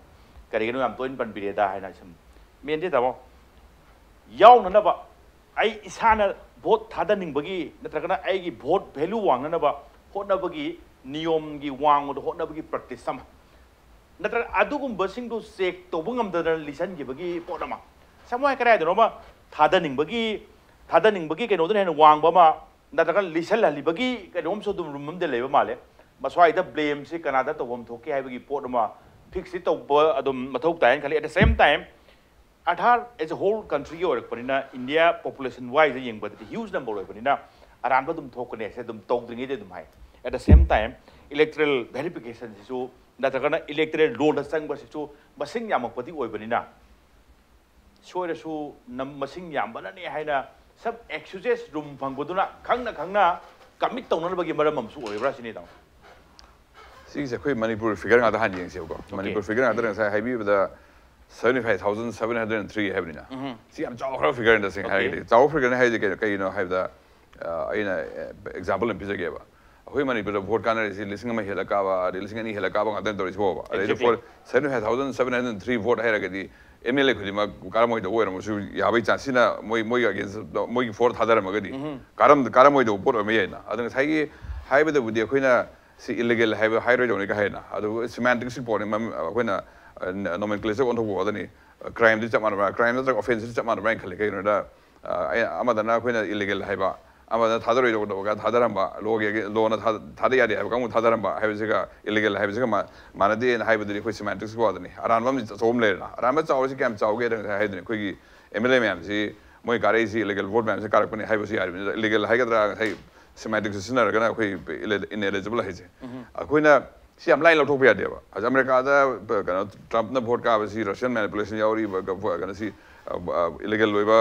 ꯀꯔꯤꯒꯤꯅꯣ ꯌꯥꯝ ꯇꯣꯏꯅ ꯄꯟꯕꯤꯔꯦꯗ ꯍꯥꯏꯅ ꯁꯨꯝ꯫ ꯃꯦꯟꯗꯤ ꯇꯥꯃꯣ, ꯌꯥꯎꯅꯅꯕ ꯑꯩ ꯏꯁꯥꯅ ꯚꯣꯠ ꯊꯥꯗꯅꯤꯡꯕꯒꯤ ꯅꯠꯇ꯭ꯔꯒꯅ ꯑꯩꯒꯤ ꯚꯣꯠ ꯚꯦꯂꯨ ꯋꯥꯡꯅꯅꯕ ꯍꯣꯠꯅꯕꯒꯤ, ꯅꯤꯌꯣꯝꯒꯤ ꯋꯥꯡꯃꯗ ꯍꯣꯠꯅꯕꯒꯤ ꯄ꯭ꯔꯦꯛꯇꯤꯁ ꯑꯃ, ꯅꯠꯇ꯭ꯔꯒ ꯑꯗꯨꯒꯨꯝꯕꯁꯤꯡꯗꯨ ꯆꯦꯛ ꯇꯧꯕ ꯉꯝꯗꯗꯅ ꯂꯤꯁꯟꯈꯤꯕꯒꯤ ꯄꯣꯠ ꯑꯃ, ꯁꯝꯅ ꯍꯥꯏ ꯀꯗꯥꯏꯗꯅꯣ ꯑꯃ ꯊꯥꯗꯅꯤꯡꯕꯒꯤ, ꯊꯥꯗꯅꯤꯡꯕꯒꯤ ꯀꯩꯅꯣꯗꯨꯅ ꯍꯦꯟꯅ ꯋꯥꯡꯕ ꯑꯃ, ꯅꯠꯇ꯭ꯔꯒ ꯂꯤꯁꯜꯍꯜꯂꯤꯕꯒꯤ ꯀꯩꯅꯣꯝꯁꯨ ꯑꯗꯨꯝ ꯔꯨꯝ ꯑꯃꯗꯤ ꯂꯩꯕ ꯃꯥꯜꯂꯦ꯫ ꯃꯁ꯭ꯋꯥꯏꯗ ꯕ꯭ꯂꯦꯝꯁꯤ ꯀꯅꯥꯗ ꯇꯧꯐꯝ ꯊꯣꯛꯀꯦ ꯍꯥꯏꯕꯒꯤ ꯄꯣꯠ ꯑꯃ ꯐꯤꯛꯁꯇꯤ ꯇꯧꯕ ꯑꯗꯨꯝ ꯃꯊꯧ ꯇꯥꯏꯅ ꯈꯜꯂꯤ꯫ At the same time, Aadhaar as a whole countryꯒꯤ ꯑꯣꯏꯔꯛꯄꯅꯤꯅ, ꯏꯟꯗꯤꯌꯥ ꯄꯣꯄꯨꯂꯦꯁꯟ ꯋꯥꯏꯁꯇ ꯌꯦꯡꯕꯗꯗꯤ ꯍ꯭ꯌꯨꯖ ꯅꯝꯕꯔ ꯑꯣꯏꯕꯅꯤꯅ ꯑꯔꯥꯟꯕ ꯑꯗꯨꯝ ꯊꯣꯛꯀꯅꯤ ꯍꯥꯏꯁꯦ ꯑꯗꯨꯝ ꯇꯧꯗ꯭ꯔꯤꯉꯩꯗ ꯑꯗꯨꯝ ꯍꯥꯏ꯫ At the same time, electoral verificationꯁꯤꯁꯨ ꯅꯠꯇ꯭ꯔꯒꯅ ꯏꯂꯦꯛꯇꯣꯔꯦꯜ ꯔꯣꯜꯗ ꯆꯪꯕꯁꯤꯁꯨ ꯃꯁꯤꯡ ꯌꯥꯝꯃꯛꯄꯗꯤ ꯑꯣꯏꯕꯅꯤꯅ, ꯁꯣꯏꯔꯁꯨ ꯅꯝ-, ꯃꯁꯤꯡ ꯌꯥꯝꯕꯅꯅꯦ ꯍꯥꯏꯅ some excuses ꯔꯨꯝ ꯐꯪꯕꯗꯨꯅ ꯈꯪꯅ ꯈꯪꯅ ꯀꯃꯤꯠ ꯇꯧꯅꯅꯕꯒꯤ ꯃꯔꯝ ꯑꯃꯁꯨ ꯑꯣꯏꯔꯤꯕ꯭ꯔꯥ ꯁꯤꯅꯤ, ꯇꯥꯃꯣ꯫ ꯁꯤꯒꯤꯁꯦ ꯑꯩꯈꯣꯏ ꯃꯅꯤꯄꯨꯔ ꯐꯤꯒꯔ ꯉꯥꯛꯇ ꯍꯥꯟꯅ ꯌꯦꯡꯁꯦꯕꯀꯣ꯫ ꯃꯅꯤꯄꯨꯔ ꯐꯤꯒꯔ ꯉꯥꯛꯇꯅ ꯉꯁꯥꯏ ꯍꯥꯏꯕꯤꯕꯗ seventy five thousand seven hundred and three ꯍꯥꯏꯕꯅꯤꯅ, ꯁꯤ ꯌꯥꯝ ꯆꯥꯎꯈ꯭ꯔꯕ ꯐꯤꯒꯔꯅꯤ ꯇꯁꯦꯡꯅ ꯍꯥꯏꯔꯒꯗꯤ꯫ ꯆꯥꯎꯕ ꯐꯤꯒꯔꯅꯤ ꯍꯥꯏꯁꯦ ꯀꯩꯅꯣ, ꯀꯩꯒꯤꯅꯣ ꯍꯥꯏꯕꯗ, ꯑ, ꯑꯩꯅ ꯑꯦꯛꯖꯥꯝꯄꯜ ꯑꯃ ꯄꯤꯖꯒꯦꯕ꯫ ꯑꯩꯈꯣꯏ ꯃꯅꯤꯄꯨꯔꯗ ꯚꯣꯠ ꯀꯥꯟꯅꯔꯤꯁꯤ ꯂꯤꯁꯤꯡ ꯑꯃ ꯍꯦꯜꯂ ꯀꯥꯕ, ꯑꯗꯩ ꯂꯤꯁꯤꯡ ꯑꯅꯤ ꯍꯦꯜꯂ ꯀꯥꯕ ꯉꯥꯛꯇꯅ ꯇꯧꯔꯤꯁꯤꯕꯣꯕ꯫ ꯑꯗꯩꯗ seventy five thousand seven hundred three vote ꯍꯥꯏꯔꯒꯗꯤ, ꯑꯦꯝ ꯑꯦꯜ ꯑꯦ ꯈꯨꯗꯤꯡꯃꯛ ꯀꯥꯔꯝꯃꯣꯏꯗꯧꯕ ꯑꯣꯏꯔꯝꯕꯁꯨ ꯌꯥꯕꯒꯤ ꯆꯥꯟꯁ, ꯁꯤꯅ ꯃꯣꯏ, ꯃꯣꯏꯒꯤ ꯑꯒꯦꯟꯁ, ꯃꯣꯏꯒꯤ ꯐꯣꯔ ꯊꯥꯗꯔꯝꯃꯒꯗꯤ ꯀꯥꯔꯝ-, ꯀꯥꯔꯝꯃꯣꯏꯗꯧꯕ ꯄꯣꯠ ꯑꯣꯏꯔꯝꯕ ꯌꯥꯏꯅ꯫ ꯑꯗꯣ ꯉꯁꯥꯏꯒꯤ ꯍꯥꯏꯕꯗꯕꯨꯗꯤ ꯑꯩꯈꯣꯏꯅ ꯁꯤ ꯏꯂꯤꯒꯦꯜ ꯍꯥꯏꯕ ꯍꯥꯏꯔꯣꯏꯗꯧꯅꯤ ꯀꯥ ꯍꯦꯟꯅ꯫ ꯑꯗꯨꯕꯨ ꯁꯤꯃꯦꯟꯇꯤꯛꯁꯀꯤ ꯄꯣꯠꯅꯤ, ꯃꯝ-, ꯑꯩꯈꯣꯏꯅ, ꯑ, ꯅꯣꯃꯦꯟꯀ꯭ꯂꯦꯆꯔ ꯑꯣꯟꯊꯣꯛꯄ ꯋꯥꯗꯅꯤ꯫ ꯀ꯭ꯔꯥꯏꯝꯗꯤ ꯆꯞ ꯃꯥꯟꯅꯕ꯭ꯔꯥ, ꯀ꯭ꯔꯥꯏꯝ ꯅꯠꯇ꯭ꯔꯒ ꯑꯣꯐꯦꯟꯁꯇꯤ ꯆꯞ ꯃꯥꯟꯅꯕ꯭ꯔꯥ ꯍꯥꯏꯅ ꯈꯜꯂꯤ꯫ ꯀꯩꯒꯤꯅꯣꯗ, ꯑ, ꯑꯩ-, ꯑꯃꯗꯅ ꯑꯩꯈꯣꯏꯅ ꯏꯂꯤꯒꯦꯜ ꯍꯥꯏꯕ, ꯑꯃꯗꯅ ꯊꯥꯗꯔꯣꯏꯗꯧꯕ ꯊꯥꯗꯔꯝꯕ, ꯂꯣꯒꯤ, ꯂꯣꯅ ꯊꯥ-, ꯊꯥꯗ ꯌꯥꯗꯦ ꯍꯥꯏꯕ ꯀꯥꯡꯕꯨ ꯊꯥꯗꯔꯝꯕ ꯍꯥꯏꯕꯁꯤꯒ ꯏꯂꯤꯒꯦꯜ ꯍꯥꯏꯕꯁꯤꯒ ꯃꯥ-, ꯃꯥꯟꯅꯗꯦꯅ ꯍꯥꯏꯕꯗꯨꯗꯤ ꯑꯩꯈꯣꯏ ꯁꯤꯃꯦꯟꯇꯤꯛꯁꯀꯤ ꯋꯥꯗꯅꯤ꯫ ꯑꯔꯥꯟꯕ ꯑꯃꯗꯤ ꯑꯆꯧꯕ ꯑꯃ ꯂꯩꯔꯦꯅ꯫ ꯑꯔꯥꯟꯕ ꯆꯥꯎꯔꯤꯁꯤ ꯀꯌꯥꯝ ꯆꯥꯎꯒꯦꯗ ꯉꯁꯥꯏ ꯍꯥꯏꯗꯨꯅꯤ, ꯑꯩꯈꯣꯏꯒꯤ ꯑꯦꯝ ꯑꯦꯜ ꯑꯦ ꯃꯌꯥꯝꯁꯤ, ꯃꯣꯏ ꯀꯥꯔꯛꯏꯁꯤ ꯏꯂꯤꯒꯦꯜ ꯚꯣꯠ ꯃꯌꯥꯝꯁꯤ ꯀꯥꯔꯛꯄꯅꯤ ꯍꯥꯏꯕꯁꯨ ꯌꯥꯔꯤꯕꯅꯤꯅ, ꯏꯂꯤꯒꯦꯜ ꯍꯥꯏꯒꯗ꯭ꯔꯥ ꯉꯁꯥꯏ ꯁꯤꯃꯦꯟꯇꯤꯛꯁ ꯁꯤꯖꯤꯟꯅꯔꯒꯅ ꯑꯩꯈꯣꯏ ꯏꯂꯤꯖꯤꯕꯜ ꯍꯥꯏꯁꯦ꯫ ꯑꯩꯈꯣꯏꯅ ꯁꯤ ꯌꯥꯝ ꯂꯥꯏꯅ ꯂꯧꯊꯣꯛꯄ ꯌꯥꯗꯦꯕ꯫ ꯍꯧꯖꯤꯛ ꯑꯃꯦꯔꯤꯀꯥꯗ, ꯀꯩꯅꯣ, ꯇ꯭ꯔꯝꯞꯅ ꯚꯣꯠ ꯀꯥꯕꯁꯤ ꯔꯁꯤꯌꯟ ꯃꯦꯅꯤꯄꯨꯂꯦꯁꯟ ꯌꯥꯎꯔꯤꯕ, ꯀꯩꯅꯣꯁꯤ ꯏꯂꯤꯒꯦꯜ ꯑꯣꯏꯕ,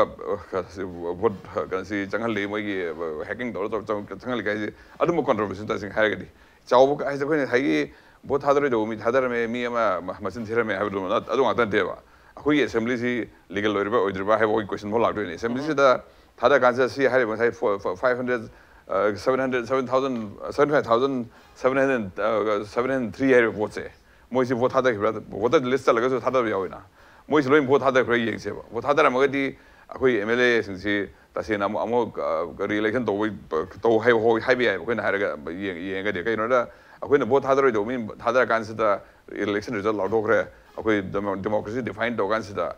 ꯑ, ꯚꯣꯠ, ꯀꯩꯅꯣꯁꯤ ꯆꯪꯍꯜꯂꯤ, ꯃꯣꯏꯒꯤ ꯍꯦꯀꯤꯡ ꯇꯧꯔ ꯇꯧꯔ ꯆꯪ-, ꯆꯪꯍꯜꯂꯤ ꯍꯥꯏꯁꯦ꯫ ꯑꯗꯨꯝꯕ ꯀꯣꯟꯇ꯭ꯔꯣꯚꯔꯁꯤ ꯇꯁꯦꯡꯅ ꯍꯥꯏꯔꯒꯗꯤ ꯆꯥꯎꯕ ꯍꯥꯏꯁꯦ ꯑꯩꯈꯣꯏꯅ ꯉꯁꯥꯏꯒꯤ ꯚꯣꯠ ꯊꯥꯗꯔꯣꯏꯗꯧꯕ ꯃꯤ ꯊꯥꯗꯔꯝꯃꯦ, ꯃꯤ ꯑꯃ ꯃ-, ꯃꯆꯤꯟ ꯊꯤꯔꯝꯃꯦ ꯍꯥꯏꯕꯗꯨ ꯅꯠ-, ꯑꯗꯨ ꯉꯥꯛꯇ ꯅꯠꯇꯦꯕ꯫ ꯑꯩꯈꯣꯏꯒꯤ ꯑꯦꯁꯦꯝꯕ꯭ꯂꯤꯁꯤ ꯂꯤꯒꯦꯜ ꯑꯣꯏꯔꯤꯕ꯭ꯔꯥ ꯑꯣꯏꯗ꯭ꯔꯤꯕ꯭ꯔꯥ ꯍꯥꯏꯕ ꯑꯩꯈꯣꯏꯒꯤ ꯀꯣꯏꯁꯟ ꯐꯥꯎ ꯂꯥꯛꯇꯣꯏꯅꯤ꯫ ꯑꯦꯁꯦꯝꯕ꯭ꯂꯤꯁꯤꯗ ꯊꯥꯗꯔ ꯀꯥꯟꯁꯤꯗ ꯁꯤ ꯍꯥꯏꯔꯤꯕ ꯉꯁꯥꯏ ꯐꯣ-, ꯐ-, five hundred, ꯑ, seven hundred, seven thousand, seventy five thousand seven hundred, ꯑ, seven hundred three ꯍꯥꯏꯔꯤꯕ ꯄꯣꯠꯁꯦ, ꯃꯣꯏꯁꯤ ꯚꯣꯠ ꯊꯥꯗꯈꯤꯕ꯭ꯔꯥ? ꯚꯣꯇꯔ ꯂꯤꯁ ꯆꯠꯂꯒꯁꯨ ꯊꯥꯗꯕ ꯌꯥꯎꯋꯤꯅ꯫ ꯃꯣꯏꯁꯤ ꯂꯣꯏ ꯚꯣꯠ ꯊꯥꯗꯈ꯭ꯔꯥ ꯌꯦꯡꯁꯦꯕ꯫ ꯚꯣꯠ ꯊꯥꯗꯔꯝꯃꯒꯗꯤ ꯑꯩꯈꯣꯏ ꯑꯦꯝ ꯑꯦꯜ ꯑꯦꯁꯤꯡꯁꯤ ꯇꯁꯦꯡꯅ ꯑꯃꯨꯛ, ꯑꯃꯨꯛ, ꯑ, ꯔꯤꯏꯂꯦꯛꯁꯟ ꯇꯧꯕꯩ, ꯇꯧ ꯍꯥꯏꯕ ꯍꯣꯏ ꯍꯥꯏꯕ ꯌꯥꯏꯕ, ꯑꯩꯈꯣꯏꯅ ꯍꯥꯏꯔꯒ ꯌꯦꯡ-, ꯌꯦꯡꯉꯒꯗꯤ꯫ ꯀꯩꯒꯤꯅꯣꯗ ꯑꯩꯈꯣꯏꯅ ꯚꯣꯠ ꯊꯥꯗꯔꯣꯏꯗꯧꯕ ꯃꯤ ꯊꯥꯗꯔ ꯀꯥꯟꯁꯤꯗ ꯏꯂꯦꯛꯁꯟ ꯔꯤꯖꯜ ꯂꯥꯎꯊꯣꯛꯈ꯭ꯔꯦ, ꯑꯩꯈꯣꯏ ꯗꯦꯃꯣ-, ꯗꯦꯃꯣꯀ꯭ꯔꯦꯁꯤ ꯗꯤꯐꯥꯏꯟ ꯇꯧ ꯀꯥꯟꯁꯤꯗ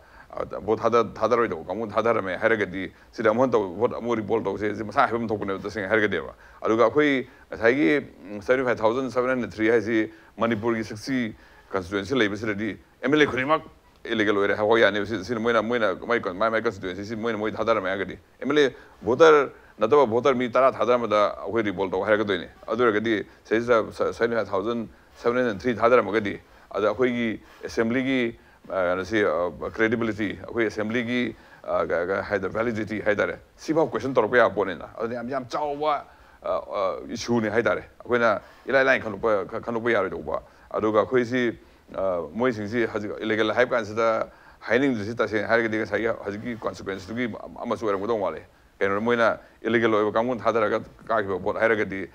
ꯚꯣꯠ ꯊꯥꯗ ꯊꯥꯗꯔꯣꯏꯗꯧꯕ ꯀꯥꯡꯕꯨ ꯊꯥꯗꯔꯝꯃꯦ ꯍꯥꯏꯔꯒꯗꯤ, ꯁꯤꯗ ꯑꯃꯨꯛ ꯍꯟꯅ ꯇꯧ ꯚꯣꯠ ꯑꯃꯨꯛ ꯔꯤꯄꯣꯜ ꯇꯧꯁꯦ, ꯁꯤ ꯃꯁꯥ ꯍꯥꯏꯐꯝ ꯊꯣꯛꯄꯅꯦꯕ ꯇꯁꯦꯡꯅ ꯍꯥꯏꯔꯒꯗꯤꯕ꯫ ꯑꯗꯨꯒ ꯑꯩꯈꯣꯏ ꯉꯁꯥꯏꯒꯤ seventy five thousand seven hundred three ꯍꯥꯏꯁꯤ ꯃꯅꯤꯄꯨꯔꯒꯤ sixty constituency ꯂꯩꯕꯁꯤꯗꯗꯤ M L A ꯈꯨꯗꯤꯡꯃꯛ ꯏꯂꯤꯒꯦꯜ ꯑꯣꯏꯔꯦ ꯍꯥꯏꯕ ꯌꯥꯅꯦꯕ꯫ ꯁꯤ- ꯁꯤꯅ ꯃꯣꯏꯅ ꯃꯣꯏꯅ ꯃꯥꯏ ꯃꯥꯏ ꯀꯟꯁꯇꯤꯇ꯭ꯋꯦꯟꯁꯤꯁꯤ ꯃꯣꯏꯅ ꯃꯣꯏ ꯊꯥꯗꯔꯝꯃꯦ ꯍꯥꯏꯔꯒꯗꯤ, M L A ꯚꯣꯇꯔ ꯅꯠꯇꯕ ꯚꯣꯇꯔ ꯃꯤ ꯇꯔꯥ ꯊꯥꯗꯔꯝꯕꯗ ꯑꯩꯈꯣꯏ ꯔꯤꯄꯣꯜ ꯇꯧ ꯍꯥꯏꯔꯛꯀꯗꯣꯏꯅꯤ꯫ ꯑꯗꯨ ꯑꯣꯏꯔꯒꯗꯤ ꯁꯤꯗꯩꯁꯤꯗ seventy five thousand seven hundred three ꯊꯥꯗꯔꯝꯃꯒꯗꯤ, ꯑꯗ ꯑꯩꯈꯣꯏꯒꯤ ꯑꯦꯁꯦꯝꯕ꯭ꯂꯤꯒꯤ ꯀꯩꯅꯣꯁꯤ, ꯀ꯭ꯔꯦꯗꯤꯕꯤꯂꯤꯇꯤ, ꯑꯩꯈꯣꯏ ꯑꯦꯁꯦꯝꯕ꯭ꯂꯤꯒꯤ ꯍꯥꯏꯗ ꯚꯦꯂꯤꯗꯤꯇꯤ ꯍꯥꯏꯇꯥꯔꯦ, ꯁꯤꯐꯥꯎ ꯀ꯭ꯋꯦꯁꯟ ꯇꯧꯔꯛꯄ ꯌꯥꯕ ꯄꯣꯠꯅꯤꯅ꯫ ꯑꯗꯨꯅ ꯌꯥꯝ ꯌꯥꯝ ꯆꯥꯎꯕ ꯏꯁꯨꯅꯤ ꯍꯥꯏꯇꯥꯔꯦ꯫ ꯑꯩꯈꯣꯏꯅ ꯏꯂꯥꯏ ꯂꯥꯏꯅ ꯈꯟꯗꯣꯛꯄ ꯈꯟꯗꯣꯛꯄ ꯌꯥꯔꯣꯏꯗꯧꯕ꯫ ꯑꯗꯨꯒ ꯑꯩꯈꯣꯏꯁꯤ ꯃꯣꯏꯁꯤꯡꯁꯤ ꯍꯧꯖꯤꯛ ꯏꯂꯤꯒꯦꯜ ꯍꯥꯏꯕ ꯀꯥꯟꯁꯤꯗ, ꯍꯥꯏꯅꯤꯡꯗ꯭ꯔꯤꯁꯤ ꯇꯁꯦꯡꯅ ꯍꯥꯏꯔꯒꯗꯤ ꯉꯁꯥꯏꯒꯤ ꯍꯧꯖꯤꯛꯀꯤ ꯀꯣꯟꯁꯤꯀ꯭ꯋꯦꯟꯁꯇꯨꯒꯤ ꯑꯃꯁꯨ ꯑꯣꯏꯔꯝꯒꯗꯧ ꯃꯥꯜꯂꯦ꯫ ꯀꯩꯅꯣꯗ ꯃꯣꯏꯅ ꯏꯂꯤꯒꯦꯜ ꯑꯣꯏꯕ ꯀꯥꯡꯕꯨꯅ ꯊꯥꯗꯔꯒ ꯀꯥꯈꯤꯕ ꯚꯣꯠ ꯍꯥꯏꯔꯒꯗꯤ,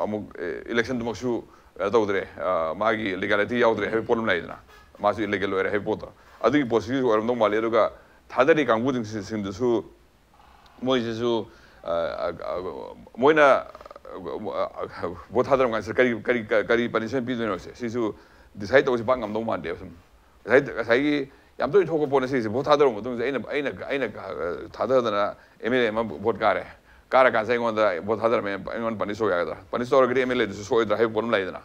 ꯑꯃꯨꯛ ꯏꯂꯦꯛꯁꯟꯗꯨꯃꯛꯁꯨ ꯀꯩꯅꯣ ꯇꯧꯗ꯭ꯔꯦ, ꯃꯥꯒꯤ ꯂꯤꯒꯦꯂꯤꯇꯤ ꯌꯥꯎꯗ꯭ꯔꯦ ꯍꯥꯏꯕ ꯄꯣꯠ ꯑꯃ ꯂꯩꯗꯅ, ꯃꯥꯁꯨ ꯏꯂꯤꯒꯦꯜ ꯑꯣꯏꯔꯦ ꯍꯥꯏꯕ ꯄꯣꯠꯇꯣ꯫ ꯑꯗꯨꯒꯤ ꯄꯣꯠꯁꯤꯒꯤꯁꯨ ꯑꯣꯏꯔꯝꯗꯧ ꯃꯥꯜꯂꯤ꯫ ꯑꯗꯨꯒ ꯊꯥꯗꯔꯤ ꯀꯥꯡꯕꯨꯁꯤꯡꯁꯤꯡꯗꯨꯁꯨ ꯃꯣꯏꯁꯤꯁꯨ ꯃꯣꯏꯅ ꯚꯣꯠ ꯊꯥꯗꯔꯝ ꯀꯥꯟꯁꯤꯗ ꯀꯔꯤ ꯀꯔꯤ ꯀꯔꯤ ꯄꯅꯤꯁꯃꯦꯟ ꯄꯤꯗꯣꯏꯅꯣꯁꯦ ꯁꯤꯁꯨ ꯗꯤꯁꯥꯏꯠ ꯇꯧꯕꯁꯤ ꯄꯥꯛ ꯉꯝꯗꯧ ꯃꯥꯟꯗꯦꯕ꯫ ꯁꯨꯝ ꯉꯁꯥꯏ ꯉꯁꯥꯏꯒꯤ ꯌꯥꯝ ꯇꯣꯏꯅ ꯊꯣꯛꯄ ꯄꯣꯠꯅꯤ ꯁꯤꯁꯦ꯫ ꯚꯣꯠ ꯊꯥꯗꯔꯕ ꯃꯇꯨꯡꯁꯤꯗ ꯑꯩꯅ ꯑꯩꯅ ꯑꯩꯅ ꯊꯥꯗꯗꯅ M L A ꯑꯃ ꯚꯣꯠ ꯀꯥꯔꯦ꯫ ꯀꯥꯔꯀꯥꯟꯁꯤꯗ ꯑꯩꯉꯣꯟꯗ ꯚꯣꯠ ꯊꯥꯗꯔꯝꯃꯦ, ꯑꯩꯉꯣꯟꯗ ꯄꯅꯤꯁ ꯇꯧ ꯌꯥꯒꯗ꯭ꯔꯥ? ꯄꯅꯤꯁ ꯇꯧꯔꯒꯗꯤ M L A ꯗꯨꯁꯨ ꯁꯣꯛꯑꯣꯏꯗ꯭ꯔꯥ ꯍꯥꯏꯕ ꯄꯣꯠ ꯑꯃ ꯂꯩꯗꯅ꯫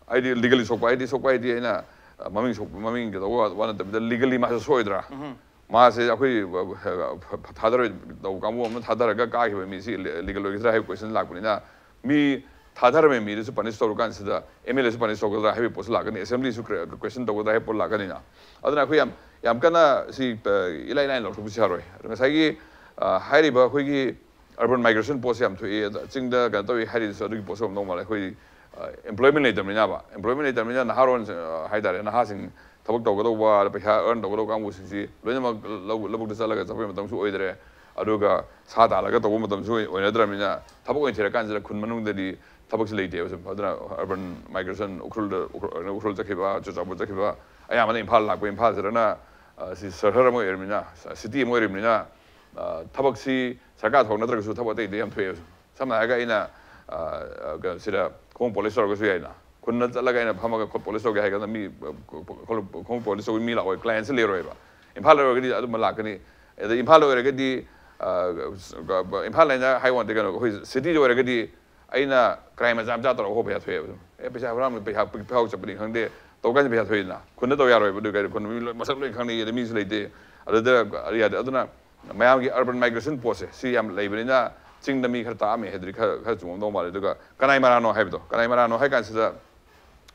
ꯍꯥꯏꯗꯤ ꯂꯤꯒꯦꯜꯂꯤ ꯁꯣꯛꯄ ꯍꯥꯏꯗꯤ, ꯁꯣꯛꯄ ꯍꯥꯏꯗꯤ ꯑꯩꯅ ꯃꯃꯤꯡ ꯁꯣꯛ ꯃꯃꯤꯡ ꯀꯩꯗꯧꯕ ꯋꯥ ꯅꯠꯇꯕꯤꯗ, ꯂꯤꯒꯦꯜꯂꯤ ꯃꯥꯁꯨ ꯁꯣꯛꯑꯣꯏꯗ꯭ꯔꯥ? ꯃꯥꯁꯦ ꯑꯩꯈꯣꯏ ꯊꯥꯗꯔꯣꯏꯗꯧꯕ ꯀꯥꯡꯕꯨ ꯑꯃ ꯊꯥꯗꯔꯒ ꯀꯥꯈꯤꯕ ꯃꯤꯁꯤ ꯂꯤꯒꯦꯜ ꯑꯣꯏꯒꯗ꯭ꯔꯥ ꯍꯥꯏꯕ ꯀꯣꯏꯁꯟ ꯂꯥꯛꯄꯅꯤꯅ, ꯃꯤ ꯊꯥꯗꯔꯝꯃꯤ ꯃꯤꯗꯨꯁꯨ ꯄꯅꯤꯁ ꯇꯧꯔꯀꯥꯟꯁꯤꯗ M L A ꯁꯨ ꯄꯅꯤꯁ ꯇꯧꯒꯗ꯭ꯔꯥ ꯍꯥꯏꯕꯒꯤ ꯄꯣꯠꯁꯨ ꯂꯥꯛꯀꯅꯤ, ꯑꯦꯁꯦꯝꯕ꯭ꯂꯤꯁꯨ ꯀ꯭ꯋꯦꯁꯟ ꯇꯧꯒꯗ꯭ꯔꯥ ꯍꯥꯏꯕ ꯄꯣꯠ ꯂꯥꯛꯀꯅꯤꯅ꯫ ꯑꯗꯨꯅ ꯑꯩꯈꯣꯏ ꯌꯥꯝ ꯌꯥꯝ ꯀꯟꯅ ꯁꯤ ꯏꯂꯥꯏ ꯂꯥꯏꯅ ꯂꯧꯊꯣꯛꯄꯁꯨ ꯌꯥꯔꯣꯏ꯫ ꯑꯗꯣ ꯉꯁꯥꯏꯒꯤ ꯍꯥꯏꯔꯤꯕ ꯑꯩꯈꯣꯏꯒꯤ urban migration ꯄꯣꯠꯁꯦ ꯌꯥꯝ ꯊꯣꯛꯏ, ꯑꯗ ꯆꯤꯡꯗ ꯀꯩꯅꯣ ꯇꯧꯏ ꯍꯥꯏꯔꯤꯗꯨꯁꯨ ꯑꯗꯨꯒꯤ ꯄꯣꯠꯁꯨ ꯑꯣꯏꯔꯝꯗꯧ ꯃꯥꯜꯂꯦ꯫ ꯑꯩꯈꯣꯏ employment ꯂꯩꯇꯕꯅꯤꯅꯕ, employment ꯂꯩꯇꯕꯅꯤꯅ ꯅꯍꯥꯔꯣꯟ ꯍꯥꯏꯇꯥꯔꯦ, ꯅꯍꯥꯁꯤꯡ ꯊꯕꯛ ꯇꯧꯒꯗꯧꯕ, ꯄꯩꯁꯥ earn ꯇꯧꯒꯗꯧꯕ ꯀꯥꯡꯕꯨꯁꯤꯡꯁꯤ ꯂꯣꯏꯅꯃꯛ ꯂꯧ ꯂꯧꯕꯨꯛꯇ ꯆꯠꯂꯒ ꯆꯠꯄꯒꯤ ꯃꯇꯝꯁꯨ ꯑꯣꯏꯗ꯭ꯔꯦ꯫ ꯑꯗꯨꯒ ꯁꯥ ꯇꯥꯜꯂꯒ ꯇꯧꯕ ꯃꯇꯝꯁꯨ ꯑꯣꯏꯅꯗ꯭ꯔꯕꯅꯤꯅ, ꯊꯕꯛ ꯑꯣꯏꯅ ꯊꯤꯔꯀꯥꯟꯁꯤꯗ ꯈꯨꯟ ꯃꯅꯨꯡꯗꯗꯤ ꯊꯕꯛꯁꯤ ꯂꯩꯇꯦꯕ꯫ ꯁꯨꯝ ꯑꯗꯨꯅ urban migration, ꯎꯈ꯭ꯔꯨꯜꯗ ꯎꯈ꯭ꯔꯨꯜ ꯆꯠꯈꯤꯕ, ꯆꯨꯔꯆꯥꯟꯄꯨꯔ ꯆꯠꯈꯤꯕ, ꯑꯌꯥꯝꯕꯅ ꯏꯝꯐꯥꯜ ꯂꯥꯛꯄ, ꯏꯝꯐꯥꯜꯁꯤꯗꯅ ꯁꯤ ꯁꯍꯔ ꯑꯃ ꯑꯣꯏꯔꯕꯅꯤꯅ, city ꯑꯃ ꯑꯣꯏꯔꯕꯅꯤꯅ, ꯊꯕꯛꯁꯤ ꯁꯔꯀꯥꯔ ꯊꯕꯛ ꯅꯠꯇ꯭ꯔꯒꯁꯨ ꯊꯕꯛ ꯑꯇꯩ ꯑꯇꯩ ꯌꯥꯝ ꯊꯣꯛꯑꯦꯕ꯫ ꯁꯨꯝ ꯁꯝꯅ ꯍꯥꯏꯔꯒ ꯑꯩꯅ ꯁꯤꯗ ꯈꯣꯡꯎꯞ polish ꯇꯧꯔꯒꯁꯨ ꯌꯥꯏꯅ, ꯈꯨꯟꯗ ꯆꯠꯂꯒ ꯑꯩꯅ ꯐꯝꯃꯒ polish ꯇꯧꯒꯦ ꯍꯥꯏꯔꯒꯅ ꯃꯤ ꯈꯣꯡꯎꯞ polish ꯇꯧꯕ ꯃꯤ ꯂꯥꯛꯑꯣꯏ, clientꯁꯦ ꯂꯩꯔꯣꯏꯕ꯫ ꯏꯝꯐꯥꯜ ꯑꯣꯏꯔꯒꯗꯤ ꯑꯗꯨꯝꯕ ꯂꯥꯛꯀꯅꯤ꯫ ꯑꯗ ꯏꯝꯐꯥꯜ ꯑꯣꯏꯔꯒꯗꯤ, ꯑ, ꯏꯝꯐꯥꯜ ꯍꯥꯏꯅ ꯍꯥꯏ ꯋꯥꯟꯗ, ꯀꯩꯅꯣ, ꯑꯩꯈꯣꯏ ꯁꯤꯇꯤꯗ ꯑꯣꯏꯔꯒꯗꯤ ꯑꯩꯅ ꯀ꯭ꯔꯥꯏꯝ ꯃꯆꯥ ꯃꯆꯥ ꯇꯧꯔꯒ ꯍꯣ ꯄꯩꯁꯥ ꯊꯣꯛꯑꯦꯕ ꯑꯗꯨꯝ꯫ ꯑꯦ, ꯄꯩꯁꯥ ꯍꯨꯔꯥꯟꯕ, ꯄꯩꯁꯥ ꯄꯤꯐꯥꯎ ꯆꯠꯄꯅꯤ ꯈꯪꯗꯦ, ꯇꯧ ꯀꯥꯟꯗ ꯄꯩꯁꯥ ꯊꯣꯛꯏꯗꯅ꯫ ꯈꯨꯟꯗ ꯇꯧ ꯌꯥꯔꯣꯏꯕ ꯑꯗꯨ ꯀꯩꯅꯣ, ꯈꯨꯟ ꯃꯤ ꯂꯣꯏ, ꯃꯁꯛ ꯂꯣꯏ ꯈꯪꯅꯩ, ꯑꯗ ꯃꯤꯁꯨ ꯂꯩꯇꯦ꯫ ꯑꯗꯨꯗ ꯌꯥꯗꯦ꯫ ꯑꯗꯨꯅ ꯃꯌꯥꯝꯒꯤ urban migration ꯄꯣꯠꯁꯦ ꯁꯤ ꯌꯥꯝ ꯂꯩꯕꯅꯤꯅ ꯆꯤꯡꯗ ꯃꯤ ꯈꯔ ꯇꯥꯛꯑꯝꯃꯦ ꯍꯥꯏꯗꯨꯗꯤ ꯈꯔ, ꯈꯔ ꯆꯨꯝꯃꯝꯗꯧ ꯃꯥꯜꯂꯦ꯫ ꯑꯗꯨꯒ ꯀꯅꯥꯏ ꯃꯔꯥꯅꯣ ꯍꯥꯏꯕꯗꯣ, ꯀꯅꯥꯏ ꯃꯔꯥꯅꯣ ꯍꯥꯏ ꯀꯥꯟꯁꯤꯗ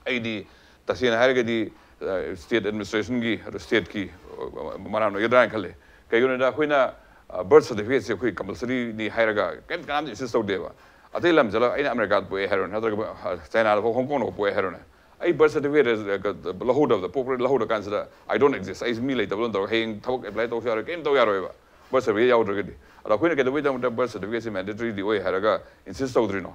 ꯑꯩꯗꯤ ꯇꯁꯦꯡꯅ ꯍꯥꯏꯔꯒꯗꯤ, ꯑ, state administrationꯒꯤ, ꯑꯗꯨ stateꯀꯤ, ꯑ, ꯃꯔꯥꯟ ꯑꯣꯏꯒꯗ꯭ꯔꯥ ꯍꯥꯏꯅ ꯈꯜꯂꯦ꯫ ꯀꯩꯒꯤꯅꯣꯗ ꯑꯩꯈꯣꯏꯅ, ꯑ, birth certificateꯁꯦ ꯑꯩꯈꯣꯏ compulsoryꯅꯤ ꯍꯥꯏꯔꯒ ꯀꯩꯝ ꯀꯅꯥꯝꯇ insist ꯇꯧꯗꯦꯕ꯫ ꯑꯇꯩ ꯂꯝ ꯆꯠꯂꯒ ꯑꯩꯅ ꯑꯃꯦꯔꯤꯀꯥꯗ ꯄꯣꯛꯑꯦ ꯍꯥꯏꯔꯣꯅꯦ, ꯅꯠꯇ꯭ꯔꯒ, ꯑ, ꯆꯥꯏꯅꯥꯗ ꯄꯣꯛ-, ꯍꯣꯡ ꯀꯣꯡꯗ ꯄꯣꯛꯑꯦ ꯍꯥꯏꯔꯣꯅꯦ꯫ ꯑꯩ birth certificate ꯂꯧꯍꯧꯗꯕꯗ, ꯄꯣꯛꯄ ꯂꯧꯍꯧꯗ ꯀꯥꯟꯁꯤꯗ I don't exist, ꯑꯩꯁꯦ ꯃꯤ ꯂꯩꯇꯕꯗꯧꯅ ꯇꯧꯔꯒ ꯍꯌꯦꯡ ꯊꯕꯛ apply ꯇꯧꯁꯨ ꯌꯥꯔꯣꯏ, ꯀꯩꯝ ꯇꯧ ꯌꯥꯔꯣꯏꯕ birth certificate ꯌꯥꯎꯗ꯭ꯔꯒꯗꯤ꯫ ꯑꯗꯣ ꯑꯩꯈꯣꯏꯅ ꯀꯩꯗꯧꯕꯩꯗꯃꯛꯇ birth certificateꯁꯦ mandatoryꯗꯤ ꯑꯣꯏ ꯍꯥꯏꯔꯒ insist ꯇꯧꯗ꯭ꯔꯤꯅꯣ?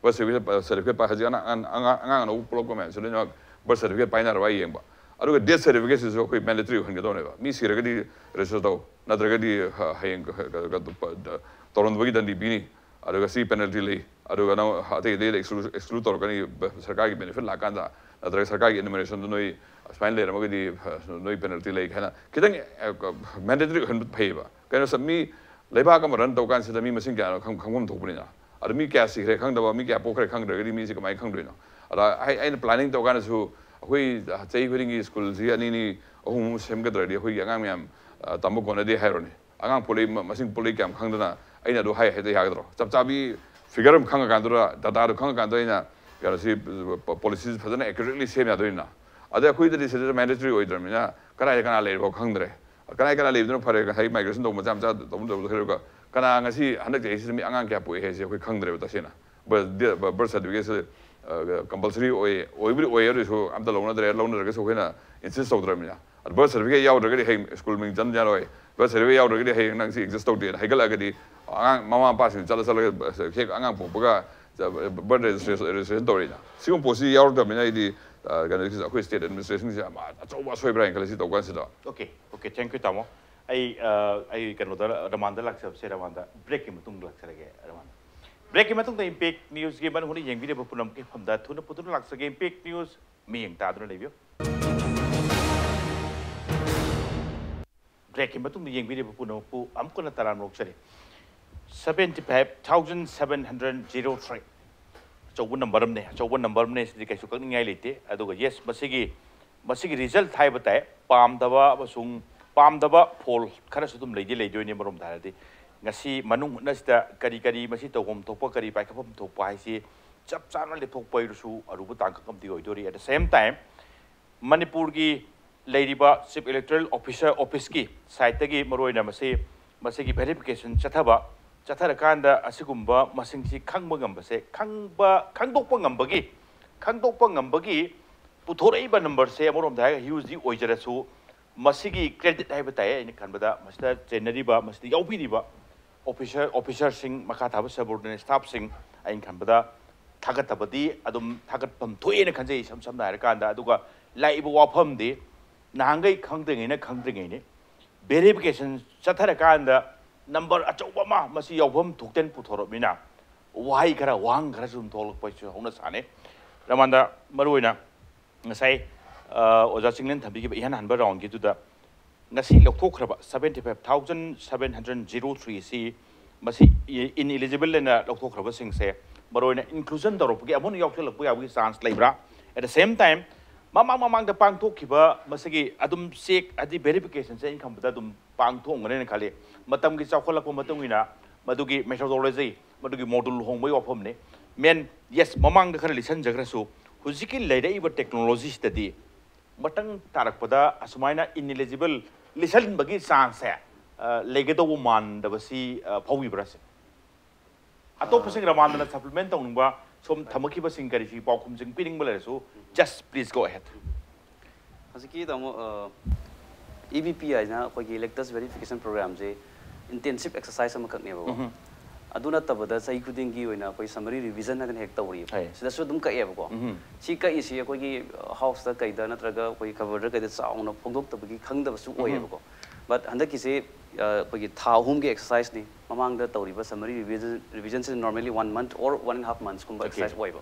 Birth certificate, certificate ꯄꯥꯏ-, ꯍꯧꯖꯤꯛ ꯑꯉꯥꯡ, ꯑꯉꯥꯡ, ꯑꯉꯥꯡ ꯑꯅꯧꯕ ꯄꯣꯛꯂꯛꯄ ꯃꯌꯥꯝꯁꯤ ꯂꯣꯏꯅꯃꯛ birth certificate ꯄꯥꯏꯅꯔꯕ ꯌꯦꯡꯕ꯫ ꯑꯗꯨꯒ death certificateꯁꯤꯁꯨ ꯑꯩꯈꯣꯏ mandatory ꯑꯣꯏꯍꯟꯒꯗꯧꯅꯦꯕ꯫ ꯃꯤ ꯁꯤꯔꯒꯗꯤ register ꯇꯧ, ꯅꯠꯇ꯭ꯔꯒꯗꯤ ꯍ-, ꯍꯌꯦꯡ ꯀ-, ꯀ-, ꯀ-, ꯇꯧꯔꯝꯗꯕꯒꯤ ꯗꯟꯗꯤ ꯄꯤꯅꯤ, ꯑꯗꯨꯒ ꯁꯤ penalty ꯂꯩ, ꯑꯗꯨꯒ ꯅꯪ ꯑꯇꯩ ꯑꯇꯩꯗ exclude, exclude ꯇꯧꯔꯛꯀꯅꯤ꯫ ꯕ-, ꯁꯔꯀꯥꯔꯒꯤ benefit ꯂꯥꯛꯀꯥꯟꯗ, ꯅꯠꯇ꯭ꯔꯒ ꯁꯔꯀꯥꯔꯒꯤ enumeration ꯗ ꯅꯣꯏ ꯑꯁꯨꯃꯥꯏꯅ ꯂꯩꯔꯝꯃꯒꯗꯤ, ꯑ, ꯅꯣꯏ penalty ꯂꯩ ꯍꯥꯏꯅ ꯈꯤꯇꯪ, ꯑ, ꯀ-, mandatory ꯑꯣꯏꯍꯟꯕ ꯐꯩꯌꯦꯕ꯫ ꯀꯩꯅꯣ ꯁ-, ꯃꯤ ꯂꯩꯕꯥꯛ ꯑꯃ run ꯇꯧ ꯀꯥꯟꯁꯤꯗ ꯃꯤ ꯃꯁꯤꯡ ꯀꯌꯥꯅꯣ ꯈꯪ-, ꯈꯪꯐꯝ ꯊꯣꯛꯄꯅꯤꯅ꯫ ꯑꯗ ꯃꯤ ꯀꯌꯥ ꯁꯤꯈ꯭ꯔꯦ ꯈꯪꯗꯕ, ꯃꯤ ꯀꯌꯥ ꯄꯣꯛꯈ꯭ꯔꯦ ꯈꯪꯗ꯭ꯔꯒꯗꯤ ꯃꯤꯁꯦ ꯀꯃꯥꯏꯅ ꯈꯪꯗꯣꯏꯅꯣ? ꯑꯗ ꯑꯩ, ꯑꯩꯅ planning ꯇꯧ ꯀꯥꯟꯗꯁꯨ ꯑꯩꯈꯣꯏ ꯆꯍꯤ ꯈꯨꯗꯤꯡꯒꯤ ꯁ꯭ꯀꯨꯜꯁꯤ ꯑꯅꯤ ꯑꯅꯤ, ꯑꯍꯨꯝ ꯑꯍꯨꯝ ꯁꯦꯝꯒꯗ꯭ꯔꯗꯤ ꯑꯩꯈꯣꯏꯒꯤ ꯑꯉꯥꯡ ꯃꯌꯥꯝ, ꯑ, ꯇꯝꯕ ꯀꯣꯟꯅꯗꯦ ꯍꯥꯏꯔꯣꯅꯦ꯫ ꯑꯉꯥꯡ ꯄꯣꯛꯂꯛꯏ, ꯃ-, ꯃꯁꯤꯡ ꯄꯣꯛꯂꯛꯏ ꯀꯌꯥꯝ ꯈꯪꯗꯅ ꯑꯩꯅ ꯑꯗꯨ ꯍꯥꯏ ꯍꯦꯛꯇ ꯌꯥꯒꯗ꯭ꯔꯣ? ꯆꯞ ꯆꯥꯕꯤ figure ꯑꯃ ꯈꯪꯉꯀꯥꯟꯗꯨꯗ, data ꯗꯨ ꯈꯪꯉꯀꯥꯟꯗ ꯑꯩꯅ ꯀꯩꯅꯣꯁꯤ, ꯄ-, policy ꯁꯤ ꯐꯖꯅ accurately ꯁꯦꯝ ꯌꯥꯗꯣꯏꯅ꯫ ꯑꯗꯩ ꯑꯩꯈꯣꯏꯗꯗꯤ ꯁꯤꯗ mandatory ꯑꯣꯏꯗ꯭ꯔꯕꯅꯤꯅ ꯀꯗꯥꯏꯗ ꯀꯅꯥ ꯂꯩꯔꯤꯐꯥꯎ ꯈꯪꯗ꯭ꯔꯦ꯫ ꯀꯅꯥ ꯀꯅꯥ ꯂꯩꯕꯗꯨꯅ ꯐꯔꯦ, ꯉꯁꯥꯏ migration ꯇꯧꯕ ꯃꯆꯥ ꯃꯆꯥ ꯇꯧꯕ ꯇꯧꯕꯗꯣ ꯈꯔ ꯀꯅꯥ ꯉꯁꯤ ꯍꯟꯗꯛ ꯆꯍꯤꯁꯤꯗ ꯃꯤ ꯑꯉꯥꯡ ꯀꯌꯥ ꯄꯣꯛꯑꯦ ꯍꯥꯏꯁꯦ ꯑꯩꯈꯣꯏ ꯈꯪꯗ꯭ꯔꯦꯕ ꯇꯁꯦꯡꯅ꯫ Birth, birth certificate ꯁꯦ, ꯑ, compulsory ꯑꯣꯏ, ꯑꯣꯏꯕꯨꯗꯤ ꯑꯣꯏꯌꯦ, ꯑꯗꯨ ꯑꯣꯏꯁꯨ ꯑꯝꯇ ꯂꯧꯅꯗ꯭ꯔꯦ, ꯂꯧꯅꯗ꯭ꯔꯒꯁꯨ ꯑꯩꯈꯣꯏꯅ insist ꯇꯧꯗ꯭ꯔꯕꯅꯤꯅ꯫ ꯑꯗꯨ birth certificate ꯌꯥꯎꯗ꯭ꯔꯒꯗꯤ ꯍꯌꯦꯡ ꯁ꯭ꯀꯨꯜ ꯃꯤꯡ ꯆꯟ ꯌꯥꯔꯣꯏ, birth certificate ꯌꯥꯎꯗ꯭ꯔꯒꯗꯤ ꯍꯌꯦꯡ ꯅꯪ ꯁꯤ exist ꯇꯧꯗꯦꯅ ꯍꯥꯏꯒꯠꯂꯛꯑꯒꯗꯤ ꯑꯉꯥꯡ ꯃꯃꯥ ꯃꯄꯥꯁꯤꯡ ꯆꯠꯂ ꯆꯠꯂꯒ ꯍꯦꯛ ꯑꯉꯥꯡ ꯄꯣꯛꯄꯒ birth registration, registration ꯇꯧꯔꯤꯅ꯫ ꯁꯤꯒꯨꯝꯕ ꯄꯣꯠꯁꯤ ꯌꯥꯎꯔꯛꯇꯕꯅꯤꯅ ꯑꯩꯗꯤ, ꯑ, ꯀꯩꯅꯣꯒꯤꯁꯦ, ꯑꯩꯈꯣꯏ state administration ꯁꯦ ꯌꯥꯝ ꯑꯆꯧꯕ ꯑꯁꯣꯏꯕ꯭ꯔꯥ ꯍꯥꯏꯅ ꯈꯜꯂꯦ ꯁꯤ ꯇꯧꯕ ꯀꯥꯟꯁꯤꯗ꯫ Okay, okay, thank you, ꯇꯥꯃꯣ꯫ ꯑꯩ, ꯑ, ꯑꯩ ꯀꯩꯅꯣꯗ, ꯔꯃꯥꯟꯗ ꯂꯥꯛꯆꯕꯁꯦ, ꯔꯃꯥꯟꯗ break ꯀꯤ ꯃꯇꯨꯡꯗ ꯂꯥꯛꯆꯔꯒꯦ, ꯔꯃꯥꯟꯗ꯫ Break ꯀꯤ ꯃꯇꯨꯡꯗ Impact News ꯒꯤ ꯃꯅꯨꯡ ꯍꯨꯠꯅ ꯌꯦꯡꯕꯤꯔꯤꯕ ꯄꯨꯝꯅꯃꯛꯀꯤ ꯃꯐꯝꯗ ꯊꯨꯅ ꯄꯨꯊꯨꯅ ꯂꯥꯛꯆꯒꯦ꯫ Impact News ꯃꯤꯠꯌꯦꯡ ꯇꯥꯗꯨꯅ ꯂꯩꯕꯤꯌꯨ꯫ ꯕ꯭ꯔꯦꯛꯀꯤ ꯃꯇꯨꯡꯗ ꯌꯦꯡꯕꯤꯔꯤꯕ ꯄꯨꯝꯅꯃꯛꯄꯨ ꯑꯃꯨꯛꯀ ꯍꯟꯅ ꯇꯔꯥꯝꯅ ꯑꯣꯛꯆꯔꯤ꯫ Seventy five thousand seven hundred zero three꯫ ꯑꯆꯧꯕ ꯅꯝꯕꯔ ꯑꯃꯅꯦ, ꯑꯆꯧꯕ ꯅꯝꯕꯔ ꯑꯃꯅꯦ, ꯁꯤꯗꯤ ꯀꯩꯁꯨ ꯀꯛꯅꯤꯡꯉꯥꯏ ꯂꯩꯇꯦ꯫ ꯑꯗꯨꯒ ꯌꯦꯁ, ꯃꯁꯤꯒꯤ ꯃꯁꯤꯒꯤ ꯔꯤꯖꯜꯠ ꯍꯥꯏꯕ ꯇꯥꯏ, ꯄꯥꯝꯗꯕ ꯑꯃꯁꯨꯡ ꯄꯥꯝꯗꯕ ꯐꯣꯜ ꯈꯔꯁꯨ ꯑꯗꯨꯝ ꯂꯩꯗꯤ ꯂꯩꯗꯣꯏꯅꯦ꯫ ꯑꯃꯔꯣꯝꯗ ꯍꯥꯏꯔꯗꯤ ꯉꯁꯤ ꯃꯅꯨꯡ ꯍꯨꯠꯅꯁꯤꯗ ꯀꯔꯤ ꯀꯔꯤ ꯃꯁꯤ ꯇꯧꯐꯝ ꯊꯣꯛꯄ, ꯀꯔꯤ ꯄꯥꯏꯈꯠꯐꯝ ꯊꯣꯛꯄ ꯍꯥꯏꯁꯤ ꯆꯞ ꯆꯥꯅ ꯂꯦꯞꯊꯣꯛꯄ ꯍꯥꯏꯔꯁꯨ ꯑꯔꯨꯕ ꯇꯥꯡꯀꯛ ꯑꯃꯗꯤ ꯑꯣꯏꯗꯣꯔꯤ꯫ At the same time, ꯃꯅꯤꯄꯨꯔꯒꯤ ꯂꯩꯔꯤꯕ ꯆꯤꯐ ꯏꯂꯦꯛꯇꯣꯔꯦꯜ ꯑꯣꯐꯤꯁꯔ ꯑꯣꯐꯤꯁꯀꯤ ꯁꯥꯏꯠꯇꯒꯤ ꯃꯔꯨꯑꯣꯏꯅ ꯃꯁꯤ ꯃꯁꯤꯒꯤ ꯚꯦꯔꯤꯐꯤꯀꯦꯁꯟ ꯆꯠꯊꯕ ꯆꯠꯊꯔꯀꯥꯟꯗ ꯑꯁꯤꯒꯨꯝꯕ ꯃꯁꯤꯡꯁꯤ ꯈꯪꯕ ꯉꯝꯕꯁꯦ, ꯈꯪꯕ ꯈꯪꯗꯣꯛꯄ ꯉꯝꯕꯒꯤ ꯈꯪꯗꯣꯛꯄ ꯉꯝꯕꯒꯤ ꯄꯨꯊꯣꯔꯛꯏꯕ ꯅꯝꯕꯔꯁꯦ ꯑꯃꯔꯣꯝꯗ ꯍꯥꯏꯔꯒ ꯍ꯭ꯌꯨꯖꯇꯤ ꯑꯣꯏꯖꯔꯁꯨ, ꯃꯁꯤꯒꯤ ꯀ꯭ꯔꯦꯗꯤꯠ ꯍꯥꯏꯕ ꯇꯥꯏ, ꯑꯩꯅ ꯈꯟꯕꯗ ꯃꯁꯤꯗ ꯆꯦꯟꯅꯔꯤꯕ, ꯃꯁꯤꯗ ꯌꯥꯎꯕꯤꯔꯤꯕ ꯑꯣꯐꯤꯁꯔ ꯑꯣꯐꯤꯁꯔꯁꯤꯡ, ꯃꯈꯥ ꯊꯥꯕ ꯁꯕꯑꯣꯔꯗꯤꯅꯦꯠ ꯁ꯭ꯇꯥꯐꯁꯤꯡ, ꯑꯩꯅ ꯈꯟꯕꯗ ꯊꯥꯒꯠꯇꯕꯗꯤ ꯑꯗꯨꯝ ꯊꯥꯒꯠꯐꯝ ꯊꯣꯛꯑꯦꯅ ꯈꯟꯖꯩ꯫ ꯏꯁꯝ ꯁꯝꯅ ꯍꯥꯏꯔꯀꯥꯟꯗ, ꯑꯗꯨꯒ ꯂꯥꯛꯏꯕ ꯋꯥꯐꯝꯗꯤ ꯅꯍꯥꯟꯈꯩ ꯈꯪꯗ꯭ꯔꯤꯉꯩꯅ ꯈꯪꯗ꯭ꯔꯤꯉꯩꯅꯤ꯫ ꯚꯦꯔꯤꯐꯤꯀꯦꯁꯟ ꯆꯠꯊꯔꯀꯥꯟꯗ ꯅꯝꯕꯔ ꯑꯆꯧꯕ ꯑꯃ ꯃꯁꯤ ꯌꯥꯎꯐꯝ ꯊꯣꯛꯇꯦꯅ ꯄꯨꯊꯣꯔꯛꯃꯤꯅ ꯋꯥꯍꯩ ꯈꯔ, ꯋꯥꯍꯪ ꯈꯔꯁꯨ ꯑꯗꯨꯝ ꯊꯣꯛꯂꯛꯄꯁꯨ ꯍꯧꯅ ꯁꯥꯅꯤ꯫ ꯔꯃꯥꯟꯗ, ꯃꯔꯨꯑꯣꯏꯅ ꯉꯁꯥꯏ ꯑ, ꯑꯣꯖꯥ ꯆꯤꯡꯂꯦꯟ ꯊꯝꯕꯤꯈꯤꯕ ꯏꯍꯥꯟ ꯍꯥꯟꯕ ꯔꯥꯎꯟꯒꯤꯗꯨꯗ ꯉꯁꯤ ꯂꯧꯊꯣꯛꯈ꯭ꯔꯕ seventy five thousand seven hundred zero three ꯑꯁꯤ ꯃꯁꯤ ꯏꯟ-ꯏꯂꯤꯖꯤꯕꯜ ꯑꯅ ꯂꯧꯊꯣꯛꯈ꯭ꯔꯕꯁꯤꯡꯁꯦ ꯃꯔꯨꯑꯣꯏꯅ ꯏꯟꯀ꯭ꯂꯨꯖꯟ ꯇꯧꯔꯛꯄꯒꯤ ꯑꯃꯨꯛ ꯌꯥꯎꯁꯜꯂꯛꯄ ꯌꯥꯕꯒꯤ ꯆꯥꯟꯁ ꯂꯩꯕ꯭ꯔꯥ? At the same time, ꯃꯃꯥꯡ ꯃꯃꯥꯡꯗ ꯄꯥꯡꯊꯣꯛꯈꯤꯕ ꯃꯁꯤꯒꯤ ꯑꯗꯨꯝ ꯆꯦꯛ ꯍꯥꯏꯗꯤ ꯚꯦꯔꯤꯐꯤꯀꯦꯁꯟꯁꯦ ꯑꯩꯅ ꯈꯟꯕꯗ ꯑꯗꯨꯝ ꯄꯥꯡꯊꯣꯛꯑꯝꯒꯅꯦꯅ ꯈꯜꯂꯤ꯫ ꯃꯇꯝꯒꯤ ꯆꯥꯎꯈꯠꯂꯛꯄ ꯃꯇꯨꯡ ꯏꯟꯅ ꯃꯗꯨꯒꯤ ꯃꯦꯊꯣꯗꯣꯂꯣꯖꯤ, ꯃꯗꯨꯒꯤ ꯃꯣꯗꯨꯜ ꯍꯣꯡꯕꯒꯤ ꯋꯥꯐꯝꯅꯤ꯫ ꯃꯦꯟ, ꯌꯦꯁ, ꯃꯃꯥꯡꯗ ꯈꯔ ꯂꯤꯁꯟꯖꯈ꯭ꯔꯁꯨ, ꯍꯧꯖꯤꯛꯀꯤ ꯂꯩꯔꯛꯏꯕ ꯇꯦꯛꯅꯣꯂꯣꯖꯤꯁꯤꯗꯗꯤ ꯃꯊꯪ ꯇꯥꯔꯛꯄꯗ ꯑꯁꯨꯃꯥꯏꯅ ꯏꯟ-ꯏꯂꯤꯖꯤꯕꯜ ꯂꯤꯁꯟꯕꯒꯤ ꯆꯥꯟꯁꯁꯦ, ꯑ, ꯂꯩꯒꯗꯧꯕ ꯃꯥꯟꯗꯕꯁꯤ, ꯑ, ꯐꯥꯎꯕꯤꯕ꯭ꯔꯥ ꯁꯤꯅꯤ? ꯑꯇꯣꯞꯄꯁꯤꯡ ꯔꯃꯥꯟꯗꯅ ꯁꯄ꯭ꯂꯤꯃꯦꯟ ꯇꯧꯅꯤꯡꯕ, ꯁꯣꯝ ꯊꯝꯃꯛꯈꯤꯕꯁꯤꯡ ꯀꯔꯤꯁꯤ ꯄꯥꯎꯈꯨꯝꯁꯤꯡ ꯄꯤꯅꯤꯡꯕ ꯂꯩꯔꯁꯨ, just please go ahead꯫ ꯍꯧꯖꯤꯛꯀꯤ ꯇꯥꯃꯣ, ꯑ, E B P ꯍꯥꯏꯅ ꯑꯩꯈꯣꯏꯒꯤ ꯏꯂꯦꯛꯇꯁ ꯚꯦꯔꯤꯐꯤꯀꯦꯁꯟ ꯄ꯭ꯔꯣꯒ꯭ꯔꯥꯝꯁꯦ ꯏꯟꯇꯦꯟꯁꯤꯞ ꯑꯦꯛꯁꯔꯁꯥꯏꯁ ꯑꯃꯈꯛꯅꯦꯕꯀꯣ꯫ ꯑꯗꯨ ꯅꯠꯇꯕꯗ ꯆꯍꯤ ꯈꯨꯗꯤꯡꯒꯤ ꯑꯣꯏꯅ ꯑꯩꯈꯣꯏ ꯁꯝꯃꯔꯤ ꯔꯤꯚꯤꯖꯟ ꯍꯥꯏꯗꯅ ꯍꯦꯛ ꯇꯧꯔꯤꯕ꯫ ꯍꯣꯏ꯫ ꯁꯤꯗꯁꯨ ꯑꯗꯨꯝ ꯀꯛꯑꯦꯕꯀꯣ꯫ ꯁꯤ ꯀꯛꯏꯁꯤ ꯑꯩꯈꯣꯏꯒꯤ, ꯑ, ꯍꯥꯎꯁꯇ ꯀꯩꯗ ꯅꯠꯇ꯭ꯔꯒ ꯑꯩꯈꯣꯏꯒꯤ ꯈꯕꯔꯗ ꯀꯩꯗ ꯆꯥꯎꯅ ꯐꯣꯡꯗꯣꯛꯇꯕꯒꯤ ꯈꯪꯗꯕꯁꯨ ꯑꯣꯏꯌꯦꯕꯀꯣ꯫ ꯕꯠ ꯍꯟꯗꯛꯀꯤꯁꯤ, ꯑ, ꯑꯩꯈꯣꯏꯒꯤ ꯊꯥ ꯑꯍꯨꯝꯒꯤ ꯑꯦꯛꯁꯔꯁꯥꯏꯁꯅꯤ꯫ ꯃꯃꯥꯡꯗ ꯇꯧꯔꯤꯕ summary revision revision ꯁꯤꯅ normally one month or one and half months ꯀꯨꯝꯕ Okay. exercise ꯑꯣꯏꯕ꯫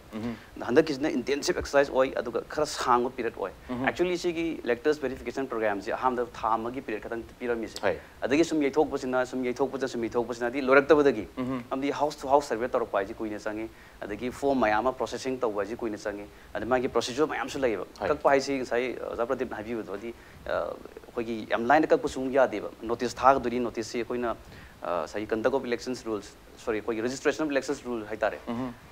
ꯍꯟꯗꯛꯀꯤꯁꯤꯅ intensive exercise ꯑꯣꯏ, ꯑꯗꯨꯒ ꯈꯔ ꯁꯥꯡꯕ period ꯑꯣꯏ꯫ Actually ꯁꯤꯒꯤ electors verification program ꯁꯦ ꯑꯍꯥꯟꯕꯗ ꯊꯥ ꯑꯃꯒꯤ period ꯈꯛꯇꯪ ꯄꯤꯔꯝꯃꯤꯁꯦ꯫ ꯍꯣꯏ꯫ ꯑꯗꯒꯤ ꯁꯨꯝ ꯌꯩꯊꯣꯛꯄꯁꯤꯅ ꯁꯨꯝ ꯌꯩꯊꯣꯛꯄꯁꯤꯅ ꯁꯨꯝ ꯌꯩꯊꯣꯛꯄꯁꯤꯅꯗꯤ ꯂꯣꯏꯔꯛꯇꯕꯗꯒꯤ ꯑꯃꯗꯤ house to house survey ꯇꯧꯔꯛꯄ ꯍꯥꯏꯁꯦ ꯀꯨꯏꯅ ꯆꯪꯉꯤ꯫ ꯑꯗꯒꯤ form ꯃꯌꯥꯝ ꯑꯃ processing ꯇꯧꯕ ꯍꯥꯏꯁꯦ ꯀꯨꯏꯅ ꯆꯪꯉꯤ꯫ ꯑꯗ ꯃꯥꯒꯤ procedure ꯃꯌꯥꯝꯁꯨ ꯂꯩꯌꯦꯕ꯫ ꯍꯣꯏ꯫ ꯀꯛꯄ ꯍꯥꯏꯁꯤ ꯉꯁꯥꯏ ꯑꯣꯖꯥ ꯄ꯭ꯔꯗꯤꯞꯅ ꯍꯥꯏꯕꯤꯕꯗꯣ ꯍꯥꯏꯗꯤ ꯑ, ꯑꯩꯈꯣꯏꯒꯤ ꯌꯥꯝ ꯂꯥꯏꯅ ꯀꯛꯄꯁꯨ ꯑꯃꯨꯛ ꯌꯥꯗꯦꯕ꯫ Notice ꯊꯥꯒꯗꯣꯏꯅꯤ, notice ꯁꯤ ꯑꯩꯈꯣꯏꯅ ꯑ, ꯉꯁꯥꯏꯒꯤ conduct of elections rules, sorry, ꯑꯩꯈꯣꯏꯒꯤ registration of elections rule ꯍꯥꯏꯇꯥꯔꯦ,